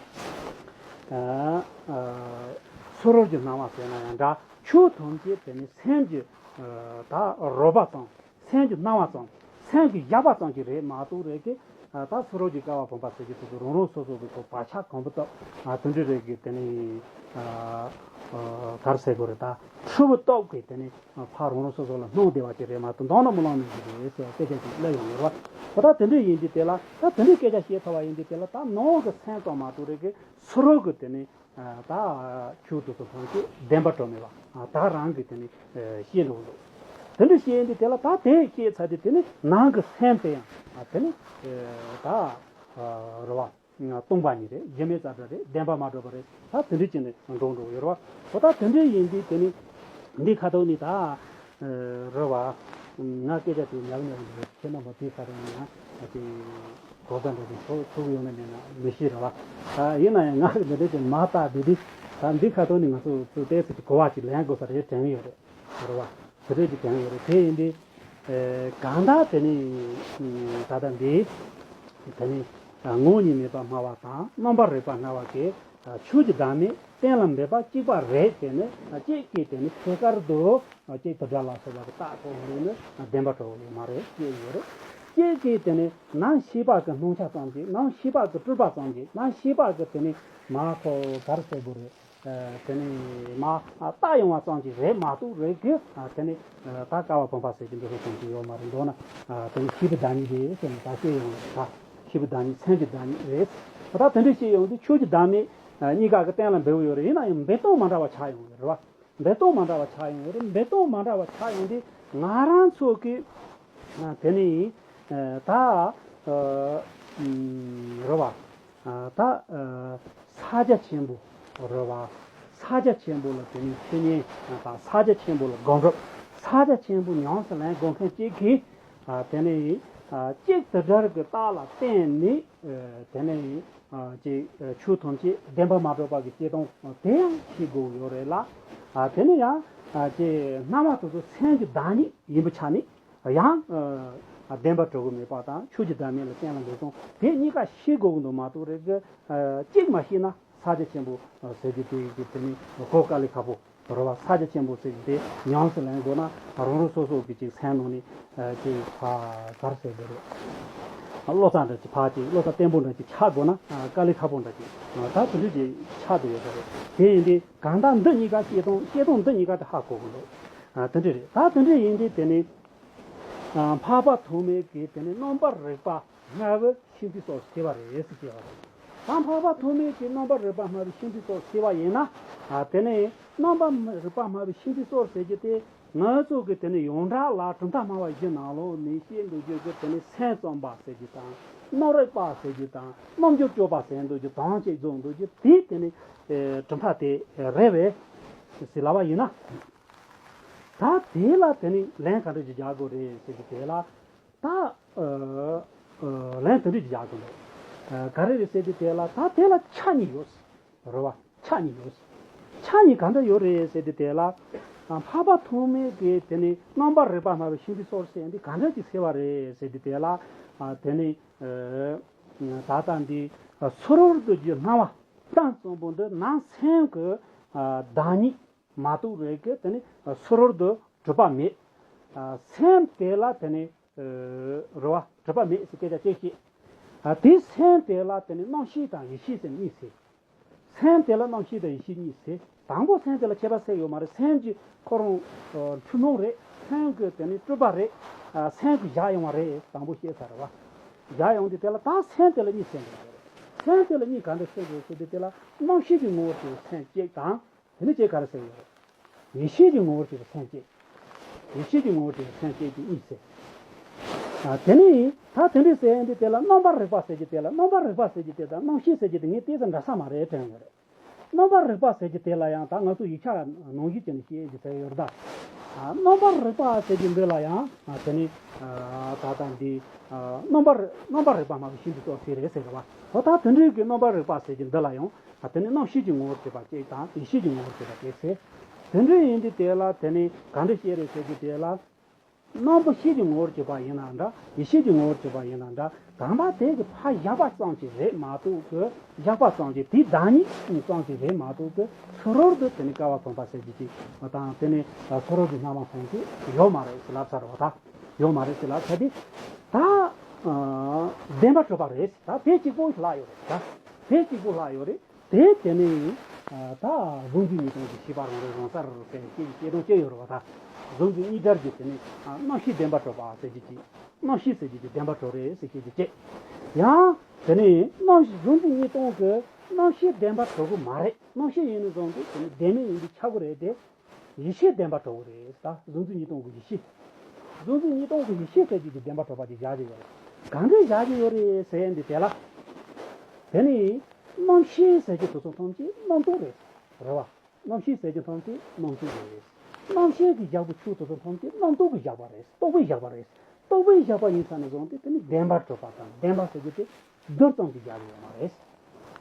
ཚུ་རོལ་གྱི་སྣང་བ་ཟེར་ན་ཡང་འདྲ། ཆོས་ཐམས་ཅད་དེ་ནི་སེམས་ཀྱི་ད་རོལ་པ་ཙམ། སེམས་ཀྱི་སྣང་བ་ཙམ། སེམས་ཀྱི་བཞག་པ་ཙམ་གྱིས་རེད་མ་གཏོགས་རེད་གི། ད་ཚུ་རོལ་གྱི་ཀ་བ་བུམ་པ་ཟེར་གྱི་དེ་ཚོ་རང་རང་སོ་སོ་གི་ཁོ་བག་ཆགས་གང་པོ་སྟོབས་དེ་འདྲ་རེད་གི། དེ་ནི་གར་སའི་སྒོར་ད་འཁྲུལ་པའི་སྟོབས་ཀྱིས་དེ་ནི་ཕར་རང་རང་སོ་སོ་ལ་སྣང་བསྡད་པ་ཅིག་རེད་མ་གཏོགས་མདོར་ན་རྨི་ལམ་ནང་གི་རེད་ཟེར་སྐད་ཆ་ཅིག་སླེབས་ཡོང་ཡོད་རེད་བ། འོ་ད་དེ་འདྲ་ཡིན་དུས་དེ་ལ། ད་དེ་འདྲའི་སྐད་ཆ་བཤད་ཐུབ་པ་ཡིན་དུས་དེ་ལ་ད་ནང་གི་སེམས་ཙམ་མ་གཏོགས་རེད་གི། ཚུ་རོལ་གྱི་དེ་ནི་ད་ཆོས་དེ་ཚོ་ཐམས་ཅད་བདེན་པར་གྲུབ་མེད་པ་ད་རང་གིས་དེ་ནི་ཤེས་འགྲོ་གི་འདུག་དེ་འདྲ་ཤེས་ཡིན་དུས་དེ་ལ་ད་དེ་ཤེས་ཚར་དུས་དེ་ནི་ནང་གི་སེམས་དེ་ཡང་དེ་ནི་ད་རེད་བ། སྟོང་པ་ཉིད་རེད། གཞི་མེད་རྩ་བྲལ་རེད། བདེན་པར་མ་གྲུབ་པ་རེད། ད་དེ་འདྲ་བྱས་ནས་འགྲོ་འགྲོ་ཡོད་རེད་བ། འོ་ད་དེ་འདྲ་ཡིན་དུས་དེ་ནི་འདི་ཁ་ཐོག་ནི་ད་རེད་བ། ང་སྐད་ཆ་དེ་ཉག་ཉག་རེད། ཁྱེད་རྣམ་པ་དེ་ཁ་ཐོག་ནི་ང་ཅིག་གོ་བརྡ་འདྲ་ཅིག་ཐུག་ཐུག་ཡོང་ན་མེད་ན་མི་ཤེས་རེད་བ། ད་ཡིན་ན་ཡང་ང་གི་འདི་འདྲ་ཅིག་མ་བལྟ་བསྡད་དུས་ད་འདི་ཁ་ཐོག་ནི་ང་ཚོ་ཚོ་ཏོག་ཙམ་གྱི་གོ་བ་ཅིག་ལེན་དགོས་ས་རེད་དྲན་གྱི་ཡོད་རེད། རེད་བ། དེ་འདྲ་ཅིག་དྲན་གྱི་ཡོད་རེད། དེ་ཡིན་དུས་གང་ལྟར་དེ་ནི་ད་ལྟ་འདི་དེ་ནི་ངོ་བོ་ཉིད་མེད་པར་སྨྲ་བ་དང་རྣམ་པར་རིག་པར་སྨྲ་བ་གིས་ཆོས་ཀྱི་བདག་མེད་གཏན་ལ་འབེབས་པ་གཅིག་པ་རེད། དེ་ནི་གཅིག་གིས་དེ་ནི་ཐད་ཀར་དུ་གཅིག་དེ་འདྲ་ལ་སོགས་པ་གི་རྟགས་ཐོག་ནས་ནི་བདེན་པ་གྲུབ་ཡོད་མ་རེད་ཅེས་ཡོད་རེད། གཅིག་གིས་དེ་ནི་ནམ་ཤེས་པ་གི་སྣང་ཆ་ཙམ་གྱིས། ནམ་ཤེས་པ་གི་སྤྲུལ་པ་ཙམ་གྱིས། ནམ་ཤེས་པ་གི་དེ་ནི་མ་ཁོ་གར་ཟེར་དགོས་རེད། དེ་ནས་མ་བཏགས་ཡོང་བ་ཙམ་གྱིས་རེད་མ་གཏོགས་རེད་གི། དེ་ནས་ད་ཀ་བ་བུམ་པ་ཟེར་གྱི་འདི་ཚོ་ཙམ་གྱིས་ཡོད་མ་རེད། མདོར་ན་དེ་ནས་ཤེས་པའི་བདག་ཉིད་རེད་ཟེར་ནས་ད་བཤད་ཡོང་བ་རེད། ད་ཤེས་པའི་བདག་ཉིད་སེམས་ཀྱི་བདག་ཉིད་རེད། ད་དེ་འདྲ་བཤད་ཡོང་དུས་ཆོས་ཀྱི་བདག་མེད་གཉིས་ཀ་གི་གཏན་ལ་འབེབས་ཡོད་རེད། ཡིན་ན་ཡང་འབེབས་སྟངས་མ་འདྲ་བ་ཆགས་ཡོང་གི་རེད་བ། འབེབས་སྟངས་མ་འདྲ་བ་ཆགས་ཡོང་གི་རེད། འབེབས་སྟངས་མ་འདྲ་བ་ཆགས་ཡོང་དུས་ང་རང་ཚོ་གི་དེ་ནས་ད་རེད་བ། ད་ས་རྒྱ་ཆེན་པོ་རེད་བ། ས་རྒྱ་ཆེན་པོ་ལ་དེ་ནས་ཆོས་ཉན་དང་། ས་རྒྱ་ཆེན་པོ་ལ་སྒོམ་རུབ། ས་རྒྱ་ཆེན་པོ་ཉམས་སུ་ལེན་དགོས་མཁན་གཅིག་གིས་དེ་ནས་གཅིག་དེ་འདྲ་གི་རྟགས་ལ་བརྟེན་ནས་དེ་ནས་ཅིག་ཆོས་ཐམས་ཅད་བདེན་པར་མ་གྲུབ་པ་གི་བྱེད་སྟངས་དེ་ཡང་ཤེས་དགོས་ཡོད་རེད་ལ། དེ་ནས་ཡང་ཅིག་སྣང་བ་དེ་ཚོ་སེམས་ཀྱི་བདག་ཉིད་ཡིན་པའི་ཆ་ནས། ཡང་བདེན་པར་གྲུབ་ཀྱི་མེད་པ་དང་ཆོས་ཀྱི་བདག་མེད་ལ་གཏན་ལ་འབེབས་སོང་། དེ་གཉིས་ཀ་ཤེས་དགོས་ཀྱི་འདུག་མ་གཏོགས་རེད་གི། གཅིག་མ་ཤེས་ན་ས་རྒྱ་ཆེན་པོ་ཟེར་གྱི་དེ་གི་དེ་ནི་གོ་དཀའ་ལས་ཁག་པོ་རེད་བ། ས་རྒྱ་ཆེན་པོ་ཟེར་གྱི་དེ་ཉམས་སུ་ལེན་དགོས་ན་རང་རང་སོ་སོ་གི་ཅིག་སེམས་ནང་ནས་ཅིག་ཕ་གར་ཟེར་དགོས་རེད། བློ་རྩ་འདྲ་ཅིག་ཕ་ཅིག་བློ་རྩ་བརྟན་པོ་འདྲ་ཅིག་ཆགས་དགོས་ན་དཀའ་ལས་ཁག་པོ་འདྲ་ཅིག་ད་དེ་འདྲ་ཅིག་ཆགས་བསྡད་ཡོད་ས་རེད། དེ་ཡིན་དུས་གང་ལྟར་འདི་གཉིས་ཀ་བཤད་སྟངས་བཤད་སྟངས་འདི་གཉིས་ཀ་དེ་ཧ་གོ་དགོས་འདུག་དེ་འདྲ་རེད། ད་དེ་འདྲ་ཡིན་དུས་དེ་ནི། འཕགས་པ་ཐོགས་མེད་ཀྱིས་དེ་ནི་རྣམ་པར་རིག་པ་སྨྲ་བའི་ཤིན་ཏུ་སོགས་ཟེར་བ་རེད་ཟེར་གྱི་ཡོད་རེད། ད་འཕགས་པ་ཐོགས་མེད་ཀྱིས་རྣམ་པར་རིག་པ་སྨྲ་བའི་ཤིན་ཏུ་སོགས་ཟེར་བ་ཡིན་ན། དེ་ནི་རྣམ་པར་རིག་པ་སྨྲ་བའི་ཤིན་ཏུ་སོགས་ཟེར་རྒྱུ་དེ་ང་ཚོ་གི་དེ་ནི་ཡོངས་གྲགས་ལ་གྲུབ་མཐའ་སྨྲ་བ་བཞི་ནང་ལོགས་ནས་བཤད་འདུག་རྒྱུ་གི་དེ་ནི་སེམས་ཙམ་པ་ཟེར་རྒྱུ་དང་། རྣམ་རིག་པ་ཟེར་རྒྱུ་དང་། རྣམ་འགྱུར་སྤྱོད་པ་ཟེར་འདུག་རྒྱུ་དང་བཅས་འཛོམས་འདུག་རྒྱུ་དེ་དེ་ནི་གྲུབ་མཐའ་དེ་རེད་པས་ཟེར་ལབ་པ་ཡིན་ན། ད་དེ་ལ་དེ་ནི་ལན་ག་འདྲ་ཞིག་རྒྱག་དགོས་རེད་ཟེར་གྱི་དེ་ལ་ད་ལན་དེ་འདྲ་ཞིག་རྒྱག་དགོས་རེད། ག་རེ་རེད་ཟེར་གྱི་དེ་ལ་ད་དེ་ལ་ཆ་གཉིས་ཡོད་རེད་བ། ཆ་གཉིས་ཡོད། ཆ་གཉིས་ག་འདྲ་ཡོད་རེད་ཟེར་གྱི་དེ་ལ། འཕགས་པ་ཐོགས་མེད་ཀྱིས་དེ་ནི་རྣམ་པར་རིག་པ་སྨྲ་བའི་ཤིན་ཏུ་སོགས་ཟེར་འདི་ག་འདྲ་ཞིག་ཟེར་བ་རེད་ཟེར་གྱི་དེ་ལ། དེ་ནི་ད་ལྟ་འདི་ཚུར་རོལ་དུ་གྱུར་སྣང་བ་གཏམ་གསུམ་པོ་འདི་ནང་སེམས་ཀྱི་བདག་ཉིད་མ་གཏོགས་རེད་གི། དེ་ནི་ཚུར་རོལ་དུ་གྲུབ་པ་མེད། སེམས་དེ་ལ་དེ་ནི་རེད་བ། གྲུབ་པ་མེད་ཟེར་སྐད་ཆ་གཅིག་བཤད། དེ་སེམས་དེ་ལ་དེ་ནི་རྣམ་ཤེས་དང་ཡེ་ཤེས་ཟེར་གཉིས་ཟེར། སེམས་དེ་ལ་རྣམ་ཤེས་དང་ཡེ་ཤེས་གཉིས་ཟེར། དང་པོ་སེམས་དེ་ལ་ཁྱད་པར་ཟེར་ཡོད་མ་རེད། སེམས་ཀྱི་ཁོ་རང་ཐུན་མོང་རེད། སེམས་ཀྱི་དེ་ནི་སྤྲུལ་པ་རེད། སེམས་ཀྱི་བཞག་ཡོང་བ་རེད། དང་པོ་བཤད་ཚར་བ། བཞག་ཡོང་དུས་དེ་ལ་ད་སེམས་དེ་ལ་གཉིས་ཟེར་འདུག་སེམས་དེ་ལ་གཉིས་ག་འདྲ་ཟེར་དགོས་ཟེར་དུས་དེ་ལ་རྣམ་ཤེས་ཀྱི་ངོ་བོར་གྱུར་པའི་སེམས་གཅིག་དང་། དེ་ནི་ཅེས་ག་རེ་ཟེར་ཡོད་རེད། ཡེ་ཤེས་ཀྱི་ངོ་བོར་གྱུར་པའི་སེམས་བསྐྱེད། ཡེ་ཤེས་ཀྱི་ངོ་བོར་གྱུར་པའི་སེམས་བསྐྱེད་ཀྱི་གཉིས་ཟེར། དེ་ནི་ད་དེ་འདྲ་ཟེར་ཡིན་དུས་དེ་ལ་རྣམ་པར་རིག་པ་ཟེར་གྱི་དེ་ལ། རྣམ་པར་རིག་པ་ཟེར་གྱི་དེ་དང་རྣམ་ཤེས་ཟེར་གྱི་དེ་ངས་ཏོག་ཙམ་འདྲ་ས་མ་རེད་དྲན་ཡོད་རེད། རྣམ་པར་རིག་པ་ཟེར་གྱི་དེ་ལ་ཡང་ད་ང་ཚོ་ཡིག་ཆ་ནང་བཞིན་བྱས་ནས་བཤད་ཀྱི་ཟེར་ཡོད་རེད་ད། རྣམ་པར་རིག་པ་ཟེར་གྱི་འདི་ལ་ཡང་དེ་ནི་ད་ལྟ་འདི་རྣམ་པར་རྣམ་པར་རིག་པ་སྨྲ་བའི་ཤིན་ཏུ་སོགས་ཟེར་རེད་ཟེར་གི་བ། འོ་ད་དེ་འདྲའི་གི་རྣམ་པར་རིག་པ་ཟེར་གྱི་འདི་ལ་ཡང་། དེ་ནི་རྣམ་ཤེས་ཀྱི་ངོ་བོར་གྱུར་པ་གཅིག་དང་ཡེ་ཤེས་ཀྱི་ངོ་བོར་གྱུར་པ་གཅིག་ཟེར། དེ་འདྲ་ཡིན་དུས་དེ་ལ་དེ་ནི་ག་འདྲ་བཤད་རེད་ཟེར་དུས་དེ་ལ། རྣམ་པར་ཤེས་ཀྱི་ངོ་བོར་གྱུར་པ་ཡིན་ན་འདྲ། ཡེ་ཤེས་ཀྱི་ངོ་བོར་གྱུར་པ་ཡིན་ན་འདྲ། གང་ལྟར་དེ་གི་ཕར་བཞག་པ་ཙམ་ཞིག་རེད་མ་གཏོགས་གི། བཞག་པ་ཙམ་ཞིག་དེའི་བདག་ཉིད་ཙམ་ཞིག་རེད་མ་གཏོགས་གི། ཚུར་རོལ་དུ་དེ་ནི་ཀ་བ་བུམ་པ་ཟེར་གྱི་ཅིག་དང་། དེ་ནི་ཚུར་རོལ་གྱི་སྣང་བ་ཙམ་ཞིག་ཡོད་མ་རེད་ཟེར་ལབ་ཚར་བ་དང་། ཡོད་མ་རེད་ཟེར་ལབ་ཚར་དུས། ད་བདེན་པར་གྲུབ་པ་རེད་ཟེར། ད་དེ་གཅིག་པོ་ལྷག་ཡོད་རེད། ད་དེ་གཅིག་པོ་ལྷག་ཡོད་རེད། དེ་དེ་ནི་ད་གཟུང་འཛིན་གཉིས་སྟོང་གི་ཤེས་པ་རང་རེད་རང་སར་ཟེར་ནས་སྐད་ཆ་བཤད་སྟངས་གཅིག་ཡོད་རེད་བ། ད་གཟུང་འཛིན་གཉིས་སྒྲར་གྱི་དེ་ནི་རྣམ་ཤེས་བདེན་པར་གྲུབ་པ་ཟེར་གྱི་ཅིག་རྣམ་ཤེས་ཟེར་གྱི་ཅིག་བདེན་པར་གྲུབ་རེད་ཟེར་གྱི་ཅིག་ཡང་དེ་ནི་རྣམ་ཤེས་གཟུང་འཛིན་གཉིས་སྟོང་གི་རྣམ་ཤེས་བདེན་པར་གྲུབ་གི་མ་རེད། རྣམ་ཤེས་ཡིན་ནི་བཟུང་དུས་དེ་ནི་བདེན་མེད་ཡིན་པས་ཁྱབ་གི་རེད་དེ། ཡེ་ཤེས་བདེན་པར་གྲུབ་ཀྱི་རེད། ད་གཟུང་འཛིན་གཉིས་སྟོང་གི་ཡེ་ཤེས། གཟུང་འཛིན་གཉིས་སྟོང་གི་ཡེ་ཤེས་ཟེར་རྒྱུ་གྱི་བདེན་པར་གྲུབ་པ་དེ་བཞག་གི་ཡོད་རེད། གང་འདྲས་བཞག་གི་ཡོད་རེད་ཟེར་ཡ་འདི་དེ་ལ། དེ་ནས་རྣམ་ཤེས་ཟེར་གྱི་དེ་ཚོ་ཐམས་ཅད་རྣམ་རྟོག་རེད། རེད་བ། རྣམ་ཤེས་ཟེར་གྱི་ཐམས་ཅད་རྣམ་རྟོག་རེད། རྣམ་ཤེས་ཀྱི་བཞག་པའི་ཆོས་དེ་ཚོ་ཐམས་ཅད་རྣམ་རྟོག་གི་བཞག་པ་རེད། རྟོག་པས་བཞག་པ་རེད། རྟོག་པས་བཞག་པ་ཡིན་ཙང་ནས་བཟུང་སྟེ་དེ་ནི་བདེན་པར་གྲུབ་པ་དང་བདེན་པ་ཟེར་རྒྱུ་དེ་རྡུལ་ཙམ་གྱིས་བཞག་ཡོད་མ་རེད།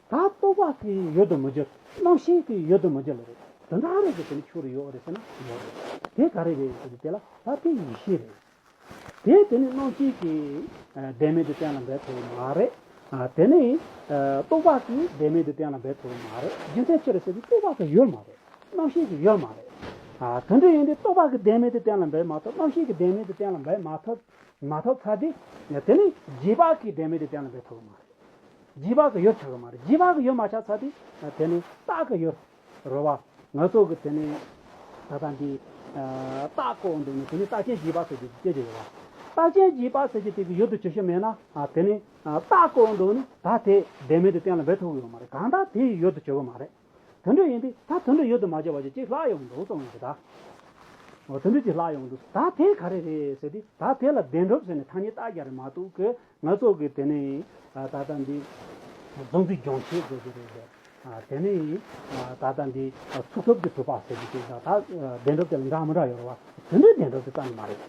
ད་རྟོག་པ་གིས་ཡུལ་དུ་མི་འགྱུར། རྣམ་ཤེས་ཀྱིས་ཡུལ་དུ་མི་འགྱུར་ལ་རེད། དེ་འདྲ་རེད་ཀྱི་དེ་ནི་ཆོས་རེད་ཡོད་རེད་ཟེར་ན་ཡོད་རེད། དེ་ག་རེ་རེད་ཟེར་དུས་དེ་ལ་ད་དེ་ཡེ་ཤེས་རེད། དེ་དེ་ནི་རྣམ་ཤེས་ཀྱིས་ཨ་བདེན་མེད་དུ་གཏན་ལ་འབེབས་ཐུབ་ཀྱི་མ་རེད། ཨ་དེ་ནི་ཨ་རྟོག་པ་གིས་བདེན་མེད་དུ་གཏན་ལ་འབེབས་ཐུབ་ཀྱི་མ་རེད། རྒྱུ་མཚན་ཅི་རེད་ཟེར་དུས་རྟོག་པ་གི་ཡུལ་མ་རེད། རྣམ་ཤེས་ཀྱི་ཡུལ་མ་རེད། ཨ་དེ་འདྲ་ཡིན་དུས་རྟོག་པ་གིས་བདེན་མེད་དུ་གཏན་ལ་འབེབས་མ་ཐུབ། རྣམ་ཤེས་ཀྱིས་བདེན་མེད་དུ་གཏན་ལ་འབེབས་མ་ཐུབ། མ་ཐུབ་ཚར་དུས་དེ་ནི་རྗེས་དཔག་གིས་བདེན་མེད་དུ་གཏན་ལ་འབེབས་ཐུབ་ཀྱི་མ་རེད། རྗེས་དཔག་གི་ཡུལ་ཆགས་ཀྱི་མ་རེད། རྗེས་དཔག་གི་ཡུལ་མ་ཆགས་ཚར་དུས་དེ་ནི་རྟགས་ཀྱི་ཡུལ། རེད་བ། ང་ཚོ་གི་དེ་ནི་ད་ལྟ་འདི་ཨ་རྟགས་གོ་འདུག་ནི་དེ་ནི་རྟགས་ཅན་རྗེས་དཔག་ཟེར་གྱི་སྐད་ཆ་ཡོད་བ། རྟགས་ཅན་རྗེས་དཔག་ཟེར་གྱི་དེ་གི་ཡུལ་དུ་གྱུར་ཤེས་མེད་ན་ཨ་དེ་ནི་ཨ་རྟགས་གོ་འདུག་ནི་ད་དེ་བདེན་མེད་དུ་གཏན་ལ་འབེབས་ཐུབ་ཀྱི་ཡོད་མ་རེད། གང་ལྟར་དེ་ཡི་ཡུལ་དུ་གྱུར་གྱི་མ་རེད། དེ་འདྲ་ཡིན་དུས་ད་དེ་འདྲ་ཡུལ་དུ་མ་གྱུར་བ་ཅིག་ཅིག་ལྷག་ཡོང་འདུག་གསུངས་ཡོད་ཀྱི་ད། འོ་དེ་འདྲ་ཅིག་ལྷག་ཡོང་འདུག་ད་དེ་ག་རེ་རེད་ཟེར་དུས་ད་དེ་ལ་བདེན་གྲུབ་ཟེར་ནས་ཐ་སྙད་བཏགས་རྒྱུ་རེད་མ་གཏོགས་ཀི། ང་ཚོ་གི་དེ་ནས་ད་ལྟ་འདི་གཟུང་འཛིན་སྦྱོང་བྱེད་དགོས་ཀྱི་རེད། དེ་ནས་ད་ལྟ་འདི་ཚུགས་ཐུབ་ཀྱི་གྲུབ་པ་ཟེར་གྱི་དེ་ད་ད་བདེན་གྲུབ་དེ་ལ་འདྲ་མི་འདྲ་ཡོད་རེད་བ། དེ་འདྲའི་བདེན་གྲུབ་དེ་རྩ་ནས་མ་རེད།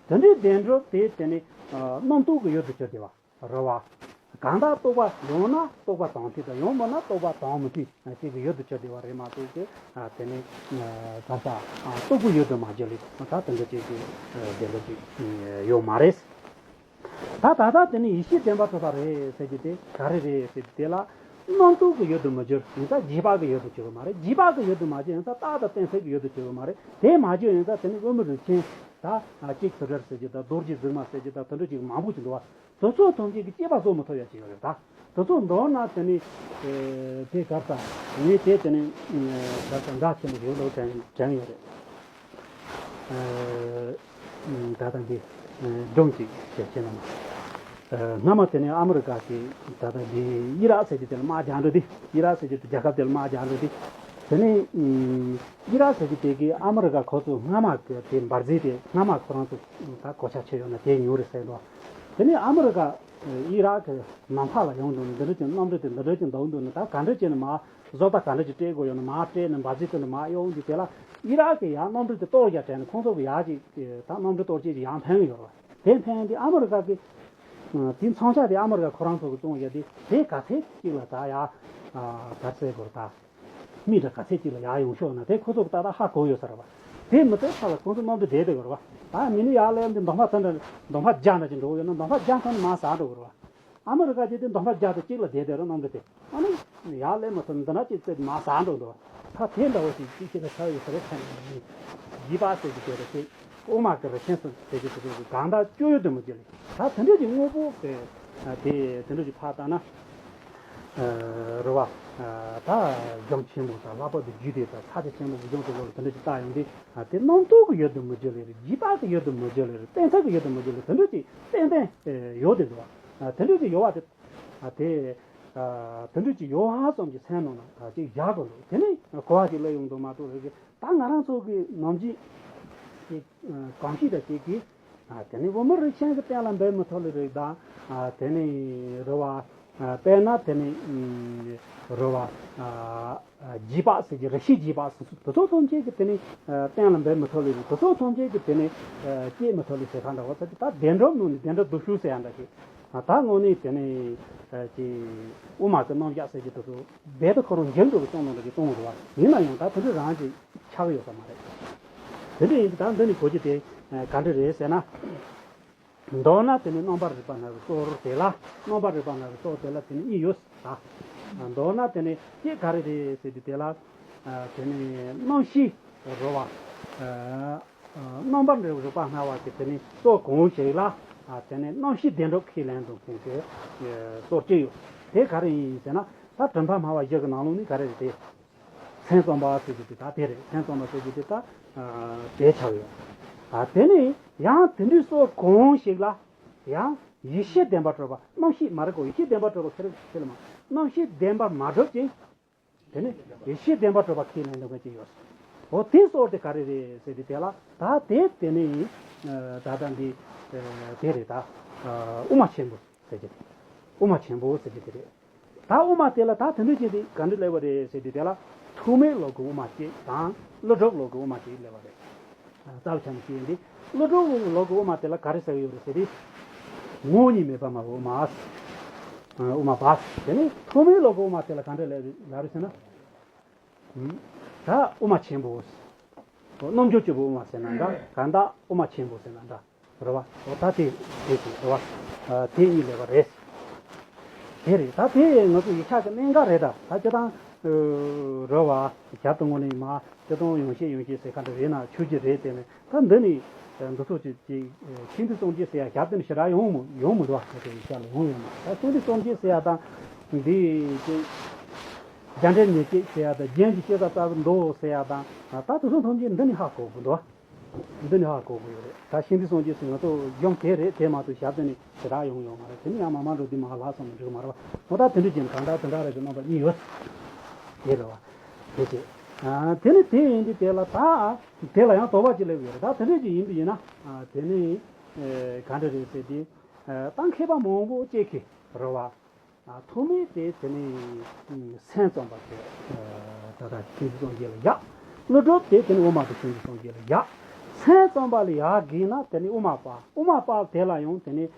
དེ་འདྲའི་བདེན་གྲུབ་དེ་དེ་ནས་རྣམ་རྟོག་གི་ཡུལ་དུ་གྱུར་བསྡད་པ་རེད་བ། གང་ལྟར་རྟོག་པ་ཡོང་ན་རྟོག་པ་དང་མཐུན་དང་ཡོང་མེད་ན་རྟོག་པ་དང་མི་མཐུན་ཅིག་གི་ཡུལ་དུ་གྱུར་བསྡད་པ་རེད་མ་གཏོགས་ཀྱི་དེ་ནས་ག་ས་རྟོག་པའི་ཡུལ་དུ་མ་གྱུར་ལེ་ད་དེ་འདྲ་ཅིག་གི་བདེན་གྲུབ་ཅིག་ཡོད་མ་རེད། ད་ད་ལྟ་དེ་ནི་ཡེ་ཤེས་བདེན་པར་གྲུབ་པ་རེད་ཟེར་གྱི་དེ་ག་རེ་རེད་ཟེར་གྱི་དེ་ལ་རྣམ་རྟོག་གི་ཡུལ་དུ་མི་འགྱུར་ཡིན་ཙང་རྗེས་དཔག་གི་ཡུལ་དུ་གྱུར་གི་མ་རེད། རྗེས་དཔག་གི་ཡུལ་དུ་མ་གྱུར་ཡིན་ཙང་རྟགས་དང་གཏན་ཚིགས་ཀྱི་ཡུལ་དུ་གྱུར་གི་མ་རེད། དེ་མ་གྱུར་ཡིན་ཙང་དེ་ནི་དབུ་མའི་རིགས་ཅན་ད་གཅིག་ཐུབ་རེད་ཟེར་གྱི་ད་རྡོ་རྗེ་གཟེགས་མ་ཟེར་གྱི་ད་དེ་འདྲ་ཅིག་མང་པོ་ཅིག་འདུག་བ། དེ་ཚོ་ཐམས་ཅད་ཀྱིས་དཔྱད་པ་བཟོ་མི་ཐུབ་ཡ་ཅིག་ཡོད་རེད་ད། དེ་ཚོ་མདོར་ན་དེ་ནི་དེ་གར་ད་ངས་དེ་དེ་ནི་གར་ད་འགའ་ཆེན་པོ་ཡོད་ལོ་དྲན་དྲན་ཡོད་རེད། ད་ལྟ་འདི་སྒྲུང་ཅིག་བཤད་ན་མ། སྔ་མ་དེ་ནས་ཨ་མི་རི་ཀ་གི་ད་ལྟ་འདི་ཨི་རག་ཟེར་གྱི་དེ་ལ་དམག་རྒྱག་འགྲོ་དུས་ཨི་རག་ཟེར་གྱི་དེ་རྒྱལ་ཁབ་དེ་ལ་དམག་རྒྱག་འགྲོ་དུས་དེ་ནས་ཨི་རག་ཟེར་གྱི་དེ་གི་ཨ་མི་རི་ཀ་ཁོ་ཚོ་སྔ་མ་གི་དེ་འབར་རྫས་དེ་སྔ་མ་ཁོ་རང་ཚོ་ད་གོ་ཆ་ཆོད་ཡོད་ན་དེ་ཉོ་རེད་ཟེར་འདུག་དེ་ནས་ཨ་མི་རི་ཀ་ཨི་རག་གི་ནམ་མཁའ་ལ་ཡོང་འདུག་འདི་འདྲ་ཅིག་གནམ་གྲུ་དེ་འདི་འདྲ་ཅིག་འདུག་འདུག་ནི་ད་ག་འདྲ་བྱས་ནས་མ། བཟོ་ལྟ་ག་འདྲ་ཅིག་སྤྲད་དགོས་ཡོད་ན་མར་སྤྲད་ནས་འབར་རྫས་ཀུན་ཏུ་མར་གཡུག་འདི་དེ་ལ་ཨི་རག་གི་ཡང་གནམ་གྲུ་དེ་གཏོར་རྒྱག་དྲན་ནས་ཁོང་ཚོ་གི་ཡར་ཅིག་ད་གནམ་གྲུ་གཏོར་བྱེད་ཅིག་ཡང་འཕེན་གི་ཡོད་རེད་བ། དེ་འཕེན་དེ་ཨ་མི་རི་ཀ་གི་དེ་མཚོན་ཆ་དེ་ཨ་མི་རི་ཀ་ཁོ་རང་ཚོ་གི་བཙོང་ཡ་དེ་དེ་ག་ཚད་ཅིག་ལ་ད་ཡ་ག་ཚད་དགོས་ད་མི་འདྲ་ག་ཚད་ཅིག་ལ་ཡར་ཡོང་ཤོག་ན་དེ་ཁོ་ཚོ་གི་ཏག་ཏག་ཧ་གོ་ཡོད་ས་རེད་བ། དེ་མི་ཚད་ས་ལ་ཁོང་ཚོ་གནམ་གྲུ་བསྡད་དེ་གི་རེད་བ། ད་མི་ནི་ཡར་སླེབས་འདི་མདོ་ཕ་ཚ་འདྲ་མདོ་ཕ་རྒྱ་འདྲ་ཅིག་འགྲོ་གི་ཡོད་ན་མདོ་ཕ་རྒྱ་ཚ་ནི་མར་ཟག་འགྲོ་གི་རེད་བ། ཨ་མི་རི་ཀ་ཅིག་དེ་མདོ་ཕ་རྒྱ་དང་གཅིག་ལ་བསྡད་དེ་རེད་གནམ་གྲུ་དེ། ཨ་ནི་ཡར་སླེབས་མ་ཐུབ་འདི་ན་ཅིག་ཙེ་མར་ཟག་འགྲོ་འདུག་ད་དེ་འདྲ་བོ་ཞིག་ཅིག་ཅིག་ལ་ཆགས་ཡོད་ས་རེད་ཁ་ནས་ཡིན། རྗེས་དཔག་ཟེར་གྱི་དེ་རེད་དེ། དབུ་མ་གི་རིགས་ཤེས་སུ་ཟེར་གྱི་དེ་རེད་གང་ལྟར་སྤྱོད་ཡུལ་དུ་མི་འགྱུར་ལེ། ད་དེ་འདྲ་ཅིག་དངོས་པོ་དེ་དེ་དེ་འདྲ་ཅིག་ཕར་བལྟས་ན། རེད་བ། ད་གཞུང་ཆེན་པོ་དང་ལྷག་པར་དུ་རྒྱུད་སྡེ་དང་ས་ཆ་ཆེན་པོ་གི་གཞུང་དེ་ཚོ་ལ་དེ་འདྲ་ཅིག་བལྟ་ཡོང་དུས་དེ་རྣམ་རྟོག་གི་ཡུལ་དུ་མི་འགྱུར་ལེ་རེད། རྗེས་དཔག་གི་ཡུལ་དུ་མི་འགྱུར་ལེ་རེད། གཏན་ཚིགས་ཀྱི་ཡུལ་དུ་མི་འགྱུར་ལེ་དེ་འདྲ་ཅིག་ཏན་ཏན་ཡོད་དེ་འདུག་བ། དེ་འདྲ་ཅིག་ཡོད་བ་དེ། དེ། དེ་འདྲ་ཅིག་ཡོད་བ་ཙམ་གྱི་སེམས་ནང་ལ་ཅིག་བཞག་དགོས་འདུག་དེ་ནས་གོ་བ་ཅིག་སླེབས་ཡོང་འདུག་མ་གཏོགས་རེད་གི་ད་ང་རང་ཚོ་གི་ནམ་རྒྱུན་ཅིག་གང་ཞིག་དང་ཅིག་གིས་དེ་ནས་དབུ་མ་རིགས་ཤིག་གི་གཏན་ལ་འབེབས་མི་ཐུབ་ལེ་རེད་ད། དེ་ནས་རེད་བ། དཔེར་ན་དེ་ནས་རེད་བ། རྗེས་དཔག་ཟེར་གྱི་རིགས་ཤེས་རྗེས་དཔག་ཟེར་དེ་ཚོ་ཐམས་ཅད་ཀྱི་དེ་ནས་གཏན་ལ་འབེབས་མི་ཐུབ་ལེ་རེད། དེ་ཚོ་ཐམས་ཅད་ཀྱི་དེ་ནས་སྐྱེད་མི་ཐུབ་ལེ་ཟེར་གང་འདྲ་བ་ཟེར་ཏེ་ད་བདེན་གྲུབ་ནང་ནས་བདེན་གྲུབ་སྡུག་ཤོས་ཟེར་ཡ་འདྲ་ཞིག་ད་དངོས་གནས་དེ་ནས་ཅིག་དབུ་མ་གི་རྣམ་གཞག་ཟེར་གྱི་དེ་ཚོ་རྦད་དེ་ཁོ་རང་འགྱུར་འགྲོ་གི་གཏོང་ལོང་འདྲ་གི་གཏོང་རེད་བ། ཡིན་ན་ཡང་ད་དེ་འདྲ་རང་ཅིག་ཆགས་ཡོད་ས་མ་རེད། དེ་འདྲ་ཡིན་དུས་ད་འདི་ནས་གོ་རྒྱུ་དེ་ག་འདྲ་རེད་ཟེར་ན། མདོར་ན་དེ་ནི་རྣམ་པར་རིག་པ་སྣང་བའི་སྲོལ་དེ་ལ་རྣམ་པར་རིག་པ་སྣང་བའི་སྲོལ་དེ་ལ་དེ་ནི་གཉིས་ཡོད་ཟེར། མདོར་ན་དེ་ནི་སྐད་ག་རེ་རེད་ཟེར་དུས་དེ་ལ་དེ་ནི་རྣམ་ཤེས་རེད་བ། རྣམ་པར་རིག་པ་སྣང་བ་གི་དེ་ནི་སྲོལ་གང་ཞིག་ལ་དེ་ནི་རྣམ་ཤེས་བདེན་གྲུབ་ཁས་ལེན་འདུག་མཁན་གྱི་སྲོལ་གཅིག་ཡོད། དེ་ག་རེ་ཡིན་ཟེར་ན་ད་དྲི་མཐའ་སྨྲ་བ་བཞི་གི་ནང་ལོགས་ནས་ག་རེ་རེད་དེ། མཚན་རྩོམ་པ་ཟེར་རྒྱུ་དེ་ད་དེ་རེད། མཚན་རྩོམ་པ་ཟེར་རྒྱུ་དེ་ད་དེ་ཆགས་ཡོད། ཨ་དེ་ནས་ཡང་དེ་འདྲའི་སྲོལ་གང་ཞིག་ལ་ཡང་ཡེ་ཤེས་བདེན་པར་གྲུབ་པ་རྣམ་ཤེས་མ་རེད་གོ། ཡེ་ཤེས་བདེན་པར་གྲུབ་པ་ཁེ་རེ་ཁེ་ལ་མ་རྣམ་ཤེས་བདེན་པར་མ་གྲུབ་ཅིང་དེ་ནས་ཡེ་ཤེས་བདེན་པར་གྲུབ་པ་ཁས་ལེན་འདུག་མཁན་ཅིག་ཡོད། འོ་དེ་སྲོལ་དེ་ག་རེ་རེད་ཟེར་དུས་དེ་ལ་ད་དེ་དེ་ནས་ད་ལྟ་འདི་དེ་རེད་ད། དབུ་མ་ཆེན་པོ་ཟེར་རྒྱུ་དེ། དབུ་མ་ཆེན་པོ་ཟེར་རྒྱུ་དེ་རེད། ད་དབུ་མ་དེ་ལ་ད་དེ་འདྲ་བྱས་ཏེ་ག་འདྲ་སླེབས་པ་རེད་ཟེར་དུས་དེ་ལ་ཐོགས་མེད་ལོག་གི་དབུ་མ་གཅིག་དང་ཀླུ་སྒྲུབ་ལོག་གི་དབུ་མ་གཅིག་སླེབས་པ་རེད། རྩ་བ་ཆ་ནས་བཤད་ཡིན་ཏེ། ཀླུ་སྒྲུབ་ལོག་གི་དབུ་མ་དེ་ལ་ག་རེ་ཟེར་གྱི་ཡོད་རེད་ཟེར་དུས། ངོ་བོ་ཉིད་མེད་པར་སྨྲ་བའི་དབུ་མ། དབུ་མ་པ། དེ་ནས་ཐོགས་མེད་ལོག་གི་དབུ་མ་དེ་ལ་ག་འདྲ་ལབ་ལབ་རེད་ཟེར་ན། ད་དབུ་མ་ཆེན་པོ། རྣམ་འགྱུར་སྐྱེས་བུའི་དབུ་མ་ཟེར་ན་འདྲ། གང་དག་དབུ་མ་ཆེན་པོ་ཟེར་ན་འདྲ། རེད་བ། འོ་ད་དེ་དེ་དེ་རེད་བ། དེ་གཉིས་ལས་པ་རེད། དེ་རེད། ད་དེ་ང་ཚོ་ཡིག་ཆ་གི་གནད་འགག་རེད། ད་ད་སྤྱིར་བཏང་། རེད་བ། ཞབས་ཏོག་ངོ་ནས་མ་སྤྱིར་བཏང་ཡོང་ཤེས་ཡོང་ཤེས་ཟེར་ཁ་འདྲ་རེད་ན་ཆོས་ཀྱི་རེད། དེ་ནས་ད་འདི་ནས་འདི་ཚོ་ཅིག་ཅིག་ཤིང་རྟའི་སངས་རྒྱས་ཟེར་ཡ་ཞབས་ཏོག་ནས་ཞེ་དྲག་ཡོང་མི་ཡོང་མི་འདུག་བ། ད་དེ་ཡིག་ཆ་ལ་ཡོང་ཡོད་མ་རེད། ད་ཤིང་རྟའི་སངས་རྒྱས་ཟེར་ཡ་དང་། འདི་ཅིག་རྒྱ་འགྲེལ་ཉེར་གཅིག་ཟེར་ཡ་དང་། རྒྱན་གྱི་ཤེས་རབ་རྩ་བའི་མདོ་ཟེར་ཡ་དང་། ད་དེ་ཚོ་ཐམས་ཅད་འདི་ནས་ཧ་གོ་དགོས་འདུག་འདི་ནས་ཧ་གོ་དགོས་ཡོད་རེད། ད་ཤིང་རྟའི་སངས་རྒྱས་ཟེར་ང་ཚོ་གཞུང་དེ་རེད། དེ་མ་གཏོགས་ཞབས་ཏོག་ནས་ཞེ་དྲག་ཡོང་ཡོད་མ་རེད། དེ་ནས་ཡང་མར་མར་འགྲོ་དུས་མར་ལྷག་སོང་ནས་འགྲིག་མ་རེད་བ། འོ་ད་དེ་འདྲ་བྱས་ནས་གང་ལྟར་དེ་འདྲ་རེད་ཀྱི་རྣམ་པ་གཉིས་ཡོད། དེ་རེད་བ། དེ་བྱས། དེ་ནས་དེ་ཡིན་དུས་དེ་ལ་ད་དེ་ལ་ཡང་དོགས་པ་ཅིག་སླེབས་ཡོད་རེད། ད་དེ་འདྲ་ཅིག་ཡིན་པ་ཡིན་ན། དེ་ནས་ག་འདྲ་རེད་ཟེར་དུས། ད་མཁས་པ་མང་པོ་ཅིག་གིས་རེད་བ། ཐོགས་མེད་དེ་དེ་ནས་སེམས་ཙམ་པ་དེ། ད་ལྟ་ཤིང་རྟའི་སངས་རྒྱས་ལ་ཡག་ཀླུ་སྒྲུབ་དེ་དེ་ནས་དབུ་མ་དང་ཤིང་རྟའི་སངས་རྒྱས་ལ་ཡག་སེམས་ཙམ་པ་ལ་ཡག་གི་ན་དེ་ནས་དབུ་མ་པ། དབུ་མ་པ་དེ་ལ་ཡང་དེ་ནས་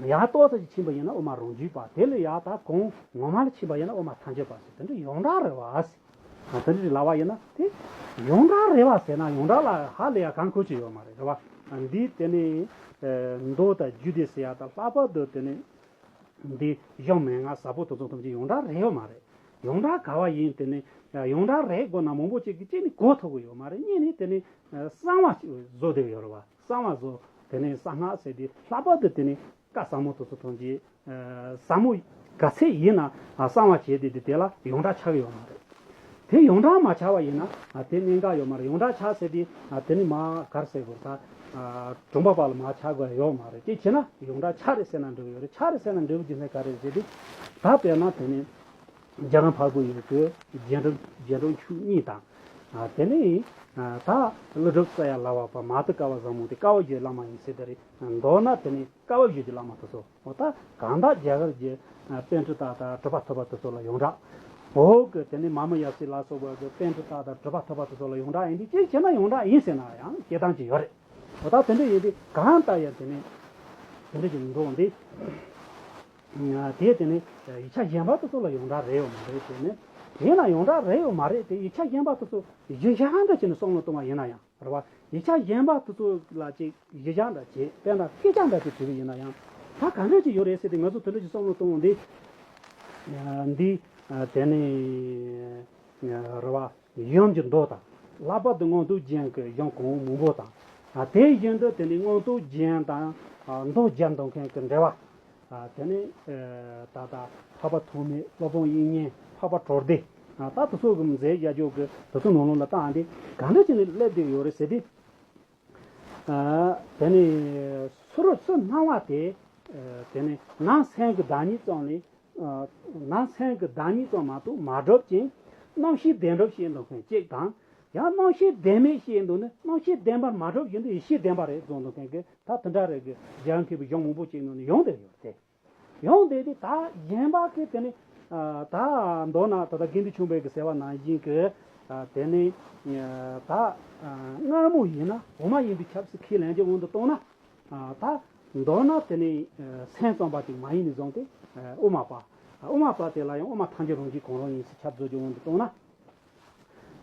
ཡག་ཏོག་ཙམ་ཅིག་ཕྱིན་པ་ཡིན་ན་དབུ་མ་རང་རྒྱུད་པ། དེ་ལས་ཡག་ད་གོང་ངོ་མ་ལ་ཕྱིན་པ་ཡིན་ན་དབུ་མ་ཐལ་འགྱུར་བ་ཟེར། དེ་འདྲ་ཡོངས་གྲགས་རེད་བ། དེ་འདྲ་ལབ་པ་ཡིན་ན་དེ་ཡོངས་གྲགས་རེད་བ་ཟེར་ན་ཡོངས་གྲགས་ལ་ཧ་ལས་ཡ་གང་ཁོ་ཅིག་ཡོད་མ་རེད། རེད་བ། འདི་དེ་ནས་མདོ་དང་རྒྱུད་སྡེ་ཟེར་ཡ་དང་ལྷག་པར་དུ་དེ་ནས། འདི་གཞུང་མན་ངག་ཟབ་པོ་དེ་ཚོ་ཐམས་ཅད་ཡོངས་གྲགས་རེད་ཡོད་མ་རེད། ཡོངས་གྲགས་ག་བ་ཡིན་དེ་ནི། ཡོངས་གྲགས་རེད་དགོས་ན་མང་པོ་ཅིག་གིས་གཅིག་ནི་གོ་ཐུབ་ཀྱི་ཡོད་མ་རེད། གཉིས་ནི་དེ་ནི་གསང་བ་བཟོ་བསྡད་ཡོད་རེད་བ། གསང་བ་བཟོ། དེ་ནི་གསང་སྔགས་ཟེར་དེ་ལྷག་པར་དུ་དེ་ནི་བཀའ་ཟབ་མོ་དེ་ཚོ་ཐམས་ཅད་ཟབ་མོ་ག་ཚད་ཡིན་ན་གསང་བ་བྱས་ཏེ་དེ་དེ་ལ་ཡོངས་གྲགས་ཆགས་ཀྱི་ཡོད་མ་རེད། དེ་ཡོངས་གྲགས་མ་ཆགས་པ་ཡིན་ན་དེ་གནད་འགག་ཡོད་མ་རེད། ཡོངས་གྲགས་ཆགས་ཟེར་དེ་དེ་ནི་མ་གར་ཟེར་དགོས་ད། གྲུབ་པ་པ་ལ་མ་ཆགས་དགོས་ཡོད་མ་རེད། དེ་བྱས་ན་ཡོངས་གྲགས་ཆགས་རེད་ཟེར་ན་འགྲིག་ཡོད་རེད། ཆགས་རེད་ཟེར་ན་འགྲིག་པ་རྒྱུ་མཚན་ག་རེ་རེད་ཟེར་དུས། ད་དཔེར་ན་དེ་ནི་རྒྱ་གར་འཕགས་པའི་ཡུལ་གྱི་རྒྱན་དྲུག་རྒྱན་དྲུག་མཆོག་གཉིས་དང་། དེ་ནི་ད་ཀླུ་སྒྲུབ་རྩེ་ཡར་ལ་བ་པ་མ་ཏི་ཀ་བ་ཟབ་མོ་དེ་ཀ་བ་བརྒྱུད་བླ་མ་ཡིན་ཟེར་དེ་རེད། མདོར་ན་དེ་ནི་ཀ་བ་བརྒྱུད་ཀྱི་བླ་མ་དེ་ཚོ། འོ་ད་གང་ལྟར་རྒྱ་གར་གྱི་པཎྜི་ཏ་དང་གྲུབ་པ་ཐོབ་པ་དེ་ཚོ་ལ་ཡོངས་གྲགས། འོག་གི་དེ་ནི་མ་མོ་ཡབ་སྲས་ལ་སོགས་པ་གི་པཎྜི་ཏ་དང་གྲུབ་པ་ཐོབ་པ་དེ་ཚོ་ལ་ཡོངས་གྲགས་ཡིན་དུས་ཅིག་བྱས་ན་ཡོངས་གྲགས་ཡིན་ཟེར་ན་ཡང་སྐྱེ་སྟངས་ཅིག་ཡོད་རེད། འོ་ད་དེ་འདྲ་ཡིན་དུས་གང་ལྟར་ཡང་དེ་ནི་དེ་འདྲ་ཅིག་འགྲོ་འདི། དེ་དེ་ནི་ཡིག་ཆ་གཞན་པ་དེ་ཚོ་ལ་ཡོངས་གྲགས་རེད་ཡོད་མ་རེད་ཟེར་ནས། ཡིན་ན་ཡོངས་གྲགས་རེད་ཡོད་མ་རེད་དེ། ཡིག་ཆ་གཞན་པ་དེ་ཚོ་གཞི་བཞག་འདྲ་བྱས་ནས་བསམ་བློ་གཏོང་བ་ཡིན་ན་ཡང་། རེད་བ། ཡིག་ཆ་གཞན་པ་དེ་ཚོ་ལ་ཅིག་གཞི་བཞག་འདྲ་བྱེད། དཔེར་ན་སྐད་ཆ་འདྲ་ཅིག་དྲིས་པ་ཡིན་ན་ཡང་། ད་ག་འདྲ་ཅིག་ཡོད་རེད་ཟེར་ཏེ་ང་ཚོ་དེ་འདྲ་ཅིག་བསམ་བློ་གཏོང་འོང་དུས། འདི་དེ་ནི་རེད་བ། ཡུམ་གྱི་མདོ་དང་། ལྷག་པར་དུ་མངོན་རྟོགས་རྒྱན་གྱི་གཞུང་གོང་འོག་མང་པོ་དང་། དེ་བཞིན་དུ་དེ་ནི་མངོན་རྟོགས་རྒྱན་དང་མདོ་རྒྱན་འདོན་མཁན་གྱི་འགྲེལ་པ། དེ་ནས་ད་ལྟ་འཕགས་པ་ཐོགས་མེད། སློབ་དཔོན་དབྱིག་གཉེན། འཕགས་པ་གྲོལ་སྡེ། ད་དེ་ཚོ་གི་མཛད་རྒྱ་ཇོག་གི་དེ་ཚོ་ནང་ལོགས་ལ་བལྟ་འདི་ག་འདྲ་བྱས་ནས་སླེབས་བསྡད་ཡོད་རེད་ཟེར་དུས། དེ་ནས་སུ་རུ་སུ་སྣང་བ་དེ། དེ་ནས་ནང་སེམས་ཀྱི་བདག་ཉིད་ཙམ་ལས། ནང་སེམས་ཀྱི་བདག་ཉིད་ཙམ་མ་གཏོགས་མ་གྲུབ་ཅིང་རྣམ་ཤེས་བདེན་གྲུབ་བཤད་འདུག་མཁན་གཅིག་དང་། ཡང་རྣམ་ཤེས་བདེན་མེད་བཤད་འདུག་ནི་རྣམ་ཤེས་བདེན་པར་མ་གྲུབ་བཞིན་དུ་ཡེ་ཤེས་བདེན་པ་རེད་བཟོ་འདུག་མཁན་གྱི་ད་དེ་འདྲ་རེད་གི། རྒྱལ་བ་མཁས་པའི་གཞུང་མང་པོ་ཅིག་ནང་ནས་ཡོང་བསྡད་ཡོད་རེད། ཡོང་བསྡད་དེ་ད་གཞན་པ་གི་དེ་ནི། ད་མདོར་ན་ད་ལྟ་དགེ་འདུན་ཆོས་འཕེལ་གྱིས་ཟེར་བ་ནང་བཞིན་གྱི། དེ་ནི་ད་སྔར་མོ་ཡིན་ན་འོ་མ་ཡིན་པའི་ཆབ་སྲིད་ཁས་ལེན་གྱི་དབང་དུ་བཏང་ན། ད་མདོར་ན་དེ་ནི་སེམས་ཙམ་པ་ཅིག་མ་ཡིན་ནས་བཟུང་སྟེ་དབུ་མ་པ། དབུ་མ་པ་དེ་ལ་ཡང་དབུ་མ་ཐལ་འགྱུར་རང་བཞིན་གང་རུང་ཡིན་ཟེར་ཁྱབ་བཟོ་རྒྱུ་དབང་དུ་བཏང་ན།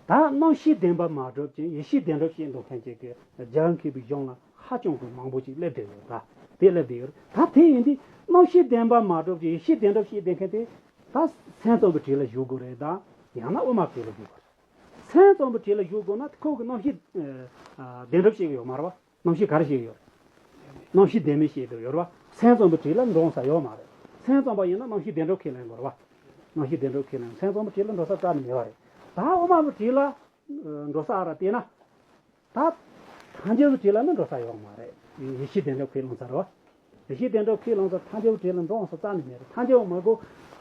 ད་རྣམ་ཤེས་བདེན་པ་མ་གྲུབ་ཅིང་ཡེ་ཤེས་བདེན་གྲུབ་བཤད་འདུག་མཁན་ཅིག་གི་རྒྱལ་བ་མཁས་པའི་གཞུང་ལ་ཧ་ཅང་གི་མང་པོ་ཅིག་སླེབས་བསྡད་ཡོད་རེད། ད་དེ་སླེབས་བསྡད་ཡོད་རེད། ད་དེ་ཡིན་དུས་རྣམ་ཤེས་བདེན་པ་མ་གྲུབ་ཅིང་ཡེ་ཤེས་བདེན་གྲུབ་བཤད་བསྡད་མཁན་དེ་ད་སེམས་ཙམ་པའི་གྲས་ལ་ཞུགས་དགོས་རེད་དམ། ཡང་ན་དབུ་མ་པའི་གྲས་ལ་ཞུགས་དགོས་རེད། སེམས་ཙམ་པའི་གྲས་ལ་ཞུགས་དགོས་ན་ཁོ་གི་རྣམ་ཤེས་བདེན་གྲུབ་བཤད་ཀྱི་ཡོད་མ་རེད་བ། རྣམ་ཤེས་ག་རེ་བཤད་ཀྱི་ཡོད་རེད། རྣམ་ཤེས་བདེན་མེད་བཤད་ཀྱི་ཡོད་རེད་བ། སེམས་ཙམ་པའི་གྲས་ལ་འགྲོ་ས་ཡོད་མ་རེད། སེམས་ཙམ་པ་ཡིན་ན་རྣམ་ཤེས་བདེན་གྲུབ་ཁས་ལེན་དགོས་རེད་བ། རྣམ་ཤེས་བདེན་གྲུབ་ཁས་ལེན། སེམས་ཙམ་པའི་གྲས་ལ་འགྲོ་ས་རྩ་ནས་མེད་པ་རེད། ད་དབུ་མ་པའི་གྲས་ལ་འགྲོ་ས་ཨ་ར་བལྟས་ན། ད་ཐལ་འགྱུར་བའི་གྲས་ལ་ནི་འགྲོ་ས་ཡོད་མ་རེད། ཡེ་ཤེས་བདེན་གྲུབ་ཁས་བླངས་ས་རེད་བ། ཡེ་ཤེས་བདེན་གྲུབ་ཁས་བླངས་ས་ཐལ་འགྱུར་བའི་གྲས་ལ་འགྲོ་འོང་ས་རྩ་ནས་མེད་རེད། ཐལ་འགྱུར་བ་མ་གོ་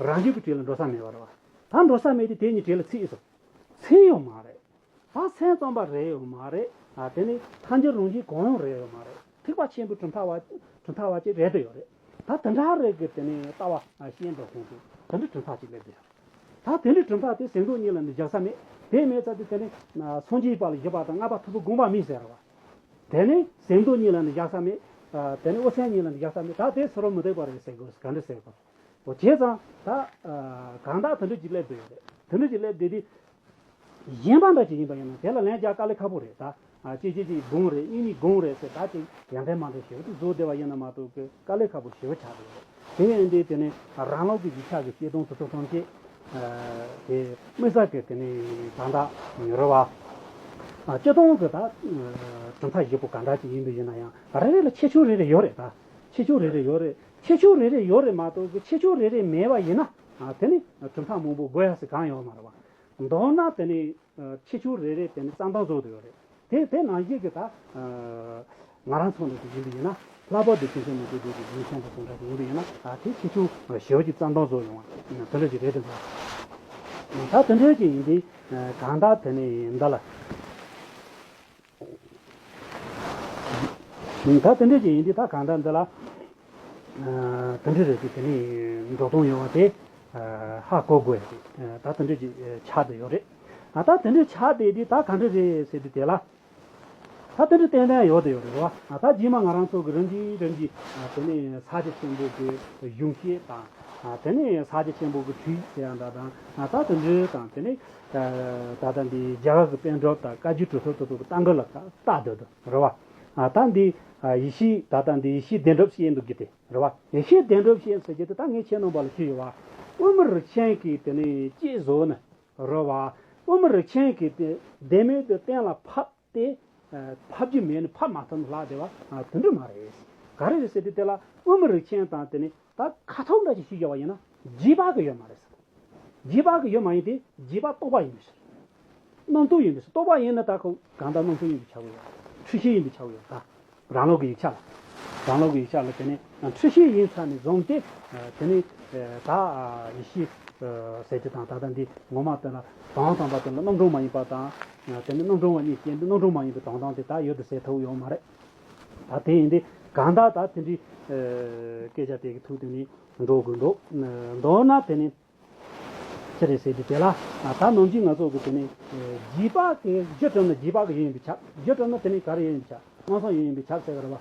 རང་རྒྱུད་ཀྱི་གྲས་ལ་འགྲོ་ས་མེད་པ་རེད་བ། ད་འགྲོ་ས་མེད་དུས་དེ་གཉིས་གྲས་ལ་ཚིག་སོ། ཚིག་ཡོད་མ་རེད། ད་སེམས་ཙམ་པ་རེད་ཡོད་མ་རེད། ཨ་དེ་ནི་ཐལ་འགྱུར་རང་བཞིན་གང་ཡང་རེད་ཡོད་མ་རེད། ཐེག་པ་ཆེན་པོའི་གྲུབ་མཐའ་བ་གྲུབ་མཐའ་བ་ཅིག་རེད་དུ་ཡོད་རེད། ད་དེ་འདྲ་རེད་གི་དེ་ནི་ལྟ་བ་ཤེས་འགྲོ་ཁོང་ཚོས། དེ་འདྲའི་གྲུབ་མཐའ་ཅིག་སླེབས་བསྡད་ཡོད། ད་དེ་འདྲའི་གྲུབ་མཐའ་དེ་གཟེངས་རྟོག་གཉིས་ལ་ནི་བཞག་ས་མེད། དེ་མེད་ཙང་དེ་དེ་ནི་སངས་རྒྱས་པ་ལ་བཞི་པ་དང་ལྔ་པ་ཐུབ་པའི་དགོངས་པ་མེད་ཟེར་བ། དེ་ནི་གཟེངས་རྟོག་གཉིས་ལ་ནི་བཞག་ས་མེད། དེ་ནི་དབུ་སེམས་གཉིས་ལ་ནི་བཞག་ས་མེད། ད་དེ་ཚུར་མི་འདེགས་པ་རེད་ཟེར་དགོས། ག་འདྲ་ཟེར་དགོས། འོ་བྱས་ཙང་ད་གང་ལྟར་དེ་འདྲ་ཅིག་སླེབས་བསྡད་ཡོད་རེད། དེ་འདྲ་ཅིག་སླེབས་བསྡད་དུས། གཞན་པ་འདྲ་ཅིག་ཡིན་པ་ཡིན་ན་དེ་ལ་ལན་རྒྱག་དཀའ་ལས་ཁག་པོ་རེད་ད། ཨ་གཅིག་གཅིག་གཅིག་དགོངས་རེད། གཉིས་གཉིས་དགོངས་རེད་ཟེར་ད་ཅིག་ཡང་ཐེངས་མ་འདྲ་ཞེ་པོ་ཅིག་བཟོ་བསྡད་པ་ཡིན་ན་མ་གཏོགས་ཀྱི་དཀའ་ལས་ཁག་པོ་ཞེ་པོ་ཆགས་འདུག་དེ་ཡིན་དུས་དེ་ནི་རང་ལུགས་ཀྱི་ཡིག་ཆ་གི་སྤྱི་སྟོང་དུ་ཐོག་ཐམས་ཅད་དེ་དམིགས་བསལ་གྱི་དེ་ནི་ད་ལྟ་རེད་བ། སྤྱི་སྟོང་གི་ད་གྲུབ་མཐའ་བཞི་པོ་ག་འདྲ་ཅིག་ཡིན་པ་ཡིན་ན་ཡང་རེ་རེ་ལ་ཁྱད་ཆོས་རེ་རེ་ཡོད་རེད་ད། ཁྱད་ཆོས་རེ་རེ་ཡོད་རེད། ཁྱད་ཆོས་རེ་རེ་ཡོད་རེད་མ་གཏོགས་ཀྱི་ཁྱད་ཆོས་རེ་རེ་མེད་པ་ཡིན་ན་དེ་ནི་གྲུབ་མཐའ་མང་པོ་དགོས་ཡ་ཟེར་གང་ཡོད་མ་རེད་བ། མདོར་ན་དེ་ནི་ཁྱད་ཆོས་རེ་རེ་དེ་ནི་རྩ་འདང་བཟོ་དགོས་རེད། དེ་དེ་ནང་བཞིན་གྱི་ད་ང་རང་ཚོ་འདྲ་ཅིག་ཡིན་པ་ཡིན་ན་ལྷག་པར་དུ་ཕྱི་ཚོ་མི་ཚོ་འདྲ་ཅིག་ཡིན་མཁན་དེ་ཚོ་འདྲ་ཅིག་ཡིན་པ་ཡིན་ན་ད་དེ་ཁྱད་ཆོས་ཞེ་པོ་ཅིག་རྩ་འདང་བཟོ་ཡོང་བ་དེ་འདྲ་ཅིག་རེད་དེ་འདྲ། ད་དེ་འདྲ་ཅིག་ཡིན་དུས་གང་ལྟར་དེ་ནི་འདི་ལ། ད་དེ་འདྲ་ཅིག་ཡིན་དུས་ད་གང་ལྟར་འདི་ལ། དེ་འདྲ་རེད་དེ་དེ་ནི་འགྲོ་སྟངས་ཡོད་པ་དེ་ཧ་གོ་དགོས་ཡ་དེ་ད་དེ་འདྲ་ཅིག་ཆགས་བསྡད་ཡོད་རེད། ད་དེ་འདྲ་ཆགས་བསྡད་དུས་ད་ག་འདྲ་རེད་ཟེར་དུས་དེ་ལ། ད་དེ་འདྲ་ཏན་ཏན་ཡོད་དེ་ཡོད་རེད་བ། ད་རྗེས་མ་ང་རང་ཚོ་གི་རིམ་གྱིས་རིམ་གྱིས་དེ་ནི་ས་སྐྱ་ཆེན་པོ་གི་གཞུང་བཤད་དང་དེ་ནི་ས་སྐྱ་ཆེན་པོ་གི་ཁྲིད་ཟེར་ཡ་འདྲ་དང་ད་དེ་འདྲ་དང་དེ་ནི་ད་ལྟ་འདི་རྒྱ་གར་གི་པཎ་གྲུབ་དང་བཀའ་བརྒྱུད་གྲུབ་ཐོབ་དེ་ཚོ་གི་ལྟ་གྲུབ་ལ་ད་ལྟ་སྡོད་དོ། རེད་བ། ཨ་ད་འདི་ཨ་ཡེ་ཤེས་ད་ལྟ་འདི་ཡེ་ཤེས་བདེན་གྲུབ་བཤད་འདུག་གི་དེ་རེད་བ། ཡེ་ཤེས་བདེན་གྲུབ་བཤད་ཟེར་གྱི་དེ་ད་ངས་ཁྱེད་རྣམ་པ་ལ་ཞུས་ཡོད་བ། དབུ་མའི་རིགས་ཆེན་གྱི་དེ་ནི་གཅེས་བཟོ་ནི་རེད་བ། དབུ་མའི་རིགས་ཆེན་གྱི་དེ་བདེན་མེད་དེ་གཏན་ལ་ཕབ་སྟེ་ཨ་ཕབ་རྒྱུ་མེད་ནི་ཕབ་མ་ཐུབ་ནི་ལྷག་བསྡད་བ་ཨ་དེ་འདྲ་མ་རེད། ག་རེ་རེད་ཟེར་དུས་དེ་ལ་དབུ་མའི་རིགས་ཆེན་དང་དེ་ནི་ད་ཁ་ཐོག་འདྲ་ཞིག་ཞུས་བཞག་པ་ཡིན་ན་རྗེས་དཔག་གི་ཡོད་མ་རེད་ཟེར། རྗེས་དཔག་གི་ཡོད་མ་ཡིན་ཏེ་རྗེས་དཔག་རྟོག་པ་ཡིན་པའི་ཕྱིར། རྣམ་རྟོག་ཡིན་པའི་ཕྱིར། རྟོག་པ་ཡིན་ན་ད་ཁོ་གང་ལྟར་རྣམ་རྟོག་ཡིན་པའི་ཆ་བོ་ཡོད། འཁྲུལ་ཤེས་ཡིན་པའི་ཆ་བོ་ཡོད་ད། རང་ལུགས་ཀྱི་ཡིག་ཆ་ལ། རང་ལུགས་ཀྱི་ཡིག་ཆ་ལ་དེ་ནི་འཁྲུལ་ཤེས་ཡིན་ཚར་ནས་བཟུང་སྟེ་དེ་ནི་ད་ཡེ་ཤེས་ཟེར་རྒྱུ་དང་ད་ལྟ་འདི་ངོ་མ་དེ་ལ་དོན་དམ་པ་དེ་ལ་རྣམ་གྲངས་མ་ཡིན་པ་དང་དེ་ནི་རྣམ་གྲངས་མ་གཉིས་སྐྱེས་འདི་རྣམ་གྲངས་མ་ཡིན་པའི་དོན་དམ་དེ་ད་ཡོད་དུ་ཟེར་ཐུབ་ཡོད་མ་རེད། ད་དེ་ཡིན་དུས་གང་ལྟར་ད་དེ་འདྲའི་སྐད་ཆ་དེ་གི་ཐུག་དེ་ནི་འགྲོ་དགོས་འདུག་མདོར་ན་དེ་ནི། ཅི་རེད་ཟེར་དུས་དེ་ལ་ད་ནམ་རྒྱུན་ང་ཚོ་གི་དེ་ནི་རྗེས་དཔག་གི་རྒྱུ་གྲུབ་ན་རྗེས་དཔག་གི་ཡུལ་ཡིན་པའི་ཆ། རྒྱུ་གྲུབ་ན་དེ་ནི་ག་རེ་ཡུལ་ཡིན་པའི་ཆ། མངོན་སུམ་ཡུལ་ཡིན་པའི་ཆ་ཟེར་གི་རེད་བ།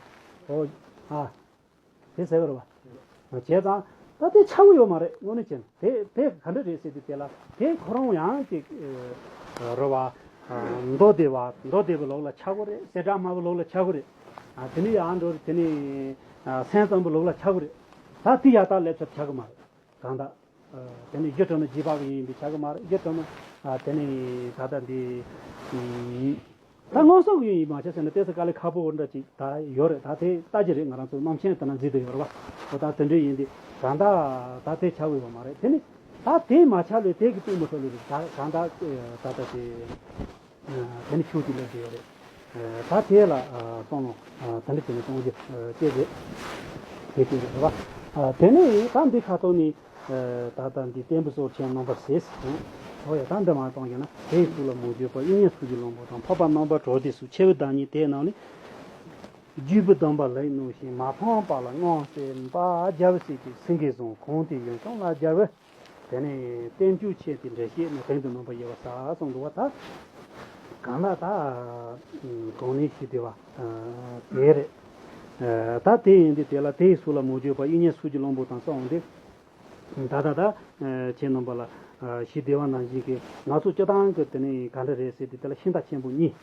ཨོ། ཨ། དེ་ཟེར་གི་རེད་བ། བྱས་ཙང་ད་དེ་ཆགས་ཀྱི་ཡོད་མ་རེད་དངོས་གནས་བྱས་ན། དེ་དེ་ག་འདྲ་རེད་ཟེར་དུས་དེ་ལ་དེ་ཁོ་རང་ཡང་ཅིག་རེད་བ། མདོ་སྡེ་པ་མདོ་སྡེ་པའི་ལུགས་ལ་ཆགས་ཀྱི་རེད། བྱེ་བྲག་སྨྲ་བའི་ལུགས་ལ་ཆགས་ཀྱི་རེད། དེ་ནི་ཡང་འགྲོ་རེད། དེ་ནི་སེམས་ཙམ་པའི་ལུགས་ལ་ཆགས་ཀྱི་རེད། ད་དེ་ཡག་ཐག་སླེབས་ཚར་ཆགས་ཀྱི་མ་རེད། གང་ལྟར། དེ་ནས་རྒྱུ་གྲུབ་ན་རྗེས་དཔག་གི་ཡུལ་ཡིན་པའི་ཆ་གི་མ་རེད། རྒྱུ་གྲུབ་ན་དེ་ནས་ད་ལྟ་འདི་ད་མངོན་སུམ་གྱི་ཡུལ་ཡིན་མ་ཆགས་ཟེར་ན་ཏོག་ཙམ་དཀའ་ལས་ཁག་པོ་འདྲ་ཅིག་ད་ཡོད་རེད། ད་དེ་ལྟ་ཅི་རེད། ང་རང་ཚོ་རྣམ་མཁྱེན་ལྟ་ན་འཛིན་དུ་ཡོད་རེད་བ། འོ་ད་དེ་འདྲ་ཡིན་དུས་གང་ལྟར་ད་དེ་ཆགས་ཀྱི་ཡོད་མ་རེད། དེ་ནི་ད་དེ་མ་ཆགས་ལས་དེ་གི་གཏུག་མི་ཐུབ་ལས་རེད། ད་གང་ལྟར་ད་ལྟ་དེ། དེ་ནི་ཤུགས་ཀྱིས་སླེབས་ཀྱི་ཡོད་རེད། ད་དེ་ལ་གསུང་དེ་འདྲ་བྱས་ནས་གསུང་རྒྱུ་བཅས་རེད། དེ་དེ་རེད་བ། དེ་ནས་ད་འདི་ཁ་ཐོག་ནས་ད་ལྟ་འདི་བསྟན་པའི་སྲོག་ཆེན་རྣམ་པར་ཟད་ཟེར། འོ་ཡ་ད་འདི་མ་གཏོང་རྒྱུ་ན་དེའི་ཚུལ་ལ་མོས་གུས་པ་དབྱིག་གཉེན་ཐུགས་ཀྱི་བློན་པོ་དང་འཕགས་པ་རྣམ་པར་གྲོལ་དུས་སུ་ཆེ་བའི་བདག་ཉིད་དེའི་ནང་ནས་བརྒྱུད་པའི་སྡོམ་པ་ལེགས་གནང་ཞིང་མ་ཕམ་པ་ལ་མངོན་གསལ་འབའ་རྒྱལ་བའི་སྲས་ཀྱི་སེང་གེ་བཟུང་གོང་དུ་ཡོན་ཀྲོང་ལ་རྒྱལ་བའི། དེ་ནས་བསྟན་བཅོས་ཆེ་དེ་འགྲེལ་བཤད་ནི་དེང་དུ་ནོར་བ་ཡོད་པ་ས་གསུངས་འདུག་བ། ད་གང་ལ་ད་གོང་ནས་ཞུས་དེ་བ་དེ་རེད། ད་དེ་ཡིན་དུས་དེ་ལ་དེའི་ཚུལ་ལ་མོས་གུས་པ་དབྱིག་གཉེན་ཐུགས་ཀྱི་བློན་པོ་དང་གསུངས་ཏེ། ད་ད་ད་ཁྱེད་རྣམ་པ་ལ་ཞུས་དེ་བ་ནང་བཞིན་གྱི་ང་ཚོ་སྤྱི་བཏང་གི་དེ་ནས་ག་འདྲ་རེད་ཟེར་དུས་དེ་ལ་ཤིང་རྟ་ཆེན་པོ་གཉིས།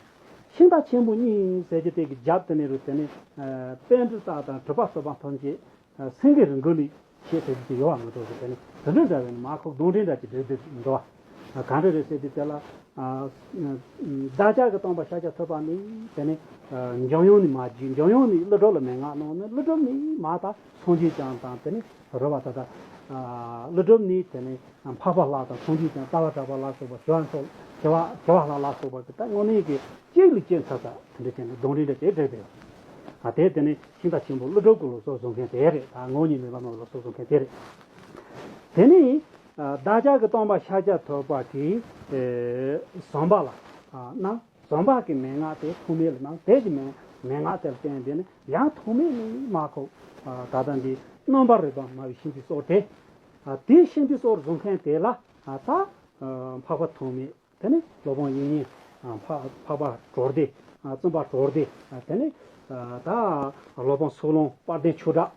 ཤིང་རྟ་ཆེན་པོ་གཉིས་ཟེར་གྱི་དེ་གི་རྒྱབ་དེ་ནས་རུ་དེ་ནས་པཎ་གྲུབ་རྟགས་དང་གྲུབ་པ་སོ་པ་ཐམས་ཅད། སེང་གེ་རིང་པོ་ནི་ཆེ་ཟེར་གྱི་ཡོད་བ་མ་གཏོགས་ཟེར་ནས་དེ་འདྲ་འདྲ་བའི་མ་ཁོག་གདོང་འདྲེ་འདྲ་གྱི་འདྲེ་འདྲེ་འདྲ་བ། གང་འདྲ་རེད་ཟེར་དུས་དེ་ལ། བདག་ཅག་གི་སྟོན་པ་ཤཱཀྱ་ཐུབ་པ་ནི་དེ་ནི་འཇམ་དབྱངས་ནི་མ་བརྒྱུད། འཇམ་དབྱངས་ནི་ཀླུ་སྒྲུབ་ལ་མན་ངག་གནང་ནས་ཀླུ་སྒྲུབ་ནི་མ་ད་སངས་རྒྱས་བསྐྱངས་དང་དེ་ནི་རེད་བ། ད་ད་ཀླུ་སྒྲུབ་ནི་དེ་ནི་འཕགས་པ་ལྷ་དང་སངས་རྒྱས་བསྐྱངས་ལྟ་བ་གྲགས་པ་ལ་སོགས་པ་ཞི་བ་འཚོ་ཞི་བ་ཞི་བ་ལྷ་ལ་སོགས་པ་གི་ད་དངོས་གནས་ཀྱི་གཅིག་ལ་གཅིག་འཚབ་འཚབ་དེ་འདྲ་བྱས་ནས་གདོང་འདྲེ་འདྲ་བྱས་འདྲེ་འདྲེ། ཨ་དེ་དེ་ནི་ཤིང་རྟ་ཆེན་པོ་ཀླུ་སྒྲུབ་ཀྱི་ལུགས་སྲོལ་བཟུང་མཁན་དེ་རེད། ད་ངོ་བོ་ཉིད་མེད་པ་རྣམས་ལུགས་སྲོལ་བཟུང་མཁན་དེ་རེད། དེ་ནི་བདག་ཅག་གི་སྟོན་པ་ཤཱཀྱ་ཐུབ་པ་གིས་ཟམ་པ་ལ་གནང་། ཟམ་པ་གི་མན་ངག་དེ་ཐོགས་མེད་ལ་གནང་། དེ་གི་མན་མན་ངག་དེ་ལ་བརྟེན་ཏེ་ནི་ཡང་ཐོགས་མེད་ནི་མ་ཁོག་ད་ལྟ་འདི་རྣམ་པར་རིག་པ་སྨྲ་བའི་ཤིང་གི་སྲོག་དེ། དེའི་ཤིང་རྟའི་སྲོལ་བཟུང་མཁན་དེ་ལ་ད་འཕགས་པ་ཐོགས་མེད། དེ་ནས་སློབ་དཔོན་དབྱིག་གཉེན། འཕགས་འཕགས་པ་གྲོལ་སྡེ། བཙུན་པ་གྲོལ་སྡེ། དེ་ནས་ད་སློབ་དཔོན་སུ་ལུང་དཔལ་ལྡན་ཆོས་གྲགས།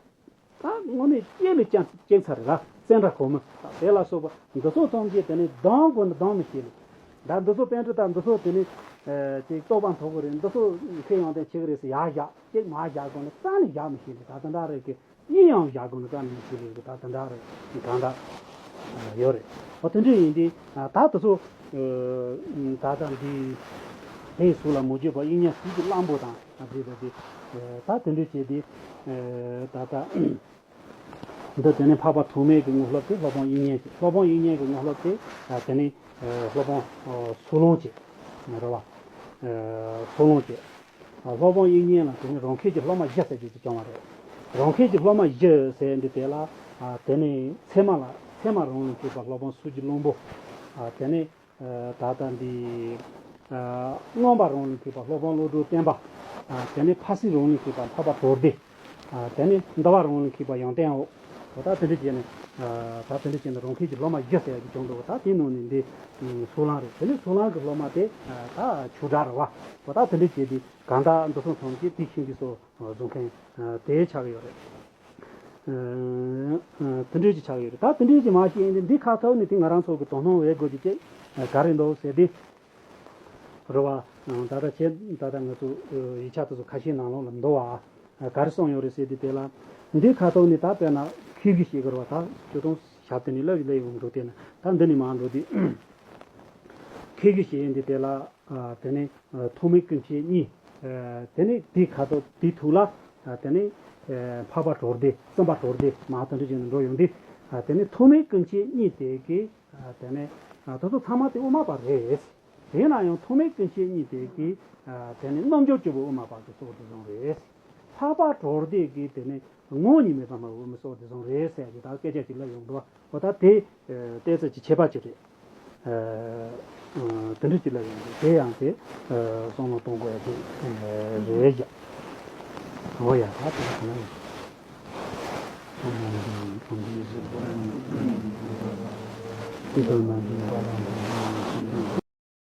ད་དངོས་གནས་སྐྱེས་ལ་སྐྱེས་སྐྱེས་ཚར་རེད་ལ། ཙནྡྲ་གོ་མི་དེ་ལ་སོགས་པ་འདི་ཚོ་ཐམས་ཅད་དེ་ནས་གདམས་དགོས་ན་གདམས་མི་ཤེས་ལེ། ད་འདི་ཚོ་པཎ་གྲུབ་ད་འདི་ཚོ་དེ་ནས་ཅིག་རྟོགས་པ་མཐོ་པོ་རེད། འདི་ཚོ་མཁས་དབང་དང་ཆེ་གི་རེད་ཟེར་ཡར་བཞག་ཅིག་མར་བཞག་དགོས་ན་རྩ་ནས་བཞག་མི་ཤེས་ལེ། ད་དེ་འདྲ་རེད་གི། ཡིན་ཡང་བཞག་དགོས་ན་རྩ་ནས་མི་ཤེས་ལེ། ད་དེ་འདྲ་རེད། གང་ལྟར་ཡོད་རེད། འོ་དེ་འདྲ་ཡིན་དུས་ད་དེ་ཚོ་ད་ལྟ་འདི་དེའི་ཟུར་ལ་མུ་ཁྱུད་པ་དབྱིག་གཉེན་ཟིལ་གྱིས་བརླབས་པོ་དང་། ཨ་འདི་ལ་འདི། ད་དེ་འདྲ་བྱས་ཏེ། ད་ལྟ་འདི་དེ་ནས་འཕགས་པ་ཐོགས་མེད་ཀྱི་དངོས་སློབ་དེ་སློབ་དཔོན་དབྱིག་གཉེན་བྱས། སློབ་དཔོན་དབྱིག་གཉེན་གྱི་དངོས་སློབ་དེ་དེ་ནས་སློབ་དཔོན་སུ་ལུང་བྱས། རེད་བ། སུ་ལུང་བྱས། སློབ་དཔོན་དབྱིག་གཉེན་ལ་དེ་ནས་རང་ཁྱིམ་གྱི་སློབ་མ་བཞི་ཟེར་རྒྱུ་ཅིག་བྱུང་བ་རེད། རང་ཁྱིམ་གྱི་སློབ་མ་བཞི་ཟེར་འདི་དེ་ལ་དེ་ནས་ཚད་མ་ལ་ཚད་མ་རང་ལུགས་མཁས་པ་སློབ་དཔོན་སུ་ཇི་བློན་པོ། དེ་ནས། ད་ལྟ་འདི། མངོན་པ་རང་ལུགས་མཁས་པ་སློབ་དཔོན་བློ་གྲོས་བརྟན་པ། དེ་ནས་ཕ་སྲིད་རང་ལུགས་མཁས་པ་འཕགས་པ་གྲོལ་སྡེ། དེ་ནས་འདུལ་བ་རང་ལུགས་མཁས་པ་ཡོན་ཏན་འོད། འོ་ད་དེ་འདྲ་བྱས་ནས། ད་དེ་འདྲ་བྱས་ནས་རང་ཁྱིམ་གྱི་སློབ་མ་བཞི་ཟེར་ཡག་གི་བྱུང་འདུག་ད་དེའི་ནང་ནས་འདི། སུ་ལུང་རེད། དེ་ནས་སུ་ལུང་གི་སློབ་མ་དེ། ད་ཆོས་གྲགས་རེད་བ། འོ་ད་དེ་འདྲ་བྱས་ཏེ་གང་ལྟར་འདི་ཚོ་ཐམས་ཅད་དེའི་ཤིང་རྟའི་སྲོལ་བཟུང་མཁན་དེ་ཆགས་ཀྱི་ཡོད་རེད། དེ་འདྲའི་ཅིག་ཆགས་ཡོད་རེད། ད་དེ་འདྲའི་ཅིག་མ་ཤེས་ཡིན་དེ་འདི་ཁ་ཐོག་ནས་དེ་ང་རང་ཚོ་གི་དོ་སྣང་བྱེད་དགོས་ཀྱི་ཅིག་ག་རེ་འདུག་ཟེར་དེ། རེད་བ། ད་ལྟ་ཁྱེད་ད་ལྟ་ང་ཚོ་ཡིག་ཆ་དེ་ཚོ་ཁ་ཤས་ནང་ལོགས་ལ་འདུག་བ། ག་རེ་གསུངས་ཡོད་རེད་ཟེར་དེ་དེ་ལ། འདི་ཁ་ཐོག་ནས་ད་དཔེར་ན་ཁྱེད་ཀྱིས་ཤེས་དགོས་རེད་བ། ད་ཇོ་དུང་ཞབས་དེ་ནས་སླེབས་སླེབས་ཡོང་འགྲོ་དེ་ན་ད་འདི་ནས་མར་འགྲོ་དུས། ཁྱེད་ཀྱིས་ཤེས་ཡོན་དེ་དེ་ལ། དེ་ནས་ཐོགས་མེད་ཀུན་མཁྱེན་གཉིས། དེ་ནས་དེའི་ཁ་ཐོག་དེའི་ཐུག་ལ། དེ་ནས་འཕགས་པ་གྲོལ་སྡེ། བཙུན་པ་གྲོལ་སྡེ་མར་དེ་འདྲ་བྱས་ནས་འགྲོ་ཡོང་དུས། དེ་ནས་ཐོགས་མེད་ཀུན་མཁྱེན་གཉིས་དེ་གི། དེ་ནས་དེ་ཚོ་ཚང་མ་དེ་དབུ་མ་པ་རེད། དེས་ན་ཡང་ཐོགས་མེད་ཀུན་མཁྱེན་གཉིས་དེ་གི། དེ་ནས་རྣལ་འབྱོར་སྐྱེས་བུ་དབུ་མ་པ་གི་སྲོལ་དེ་བཟུང་རེད། འཕགས་པ་གྲོལ་སྡེ་གི་དེ་ནས་ངོ་བོ་ཉིད་མེད་པ་སྨྲ་བའི་དབུ་མའི་སྲོལ་དེ་བཟུང་རེད་ཟེར་གྱི་ད་སྐད་ཆ་ཅིག་ལབ་ཡོང་འདུག་འོ་ད་དེ་ཏོག་ཙམ་གྱི་ཁྱད་པར་ཅིག་རེད། དེ་འདྲ་ཅིག་ལབ་ཡོང་འདུག་དེ་ཡང་དེ་བསམ་བློ་གཏོང་དགོས་ཡ་ཅིག་རེད་ཡ། འོ་ཡ་ད་དེ་ག་ན་ཡིན།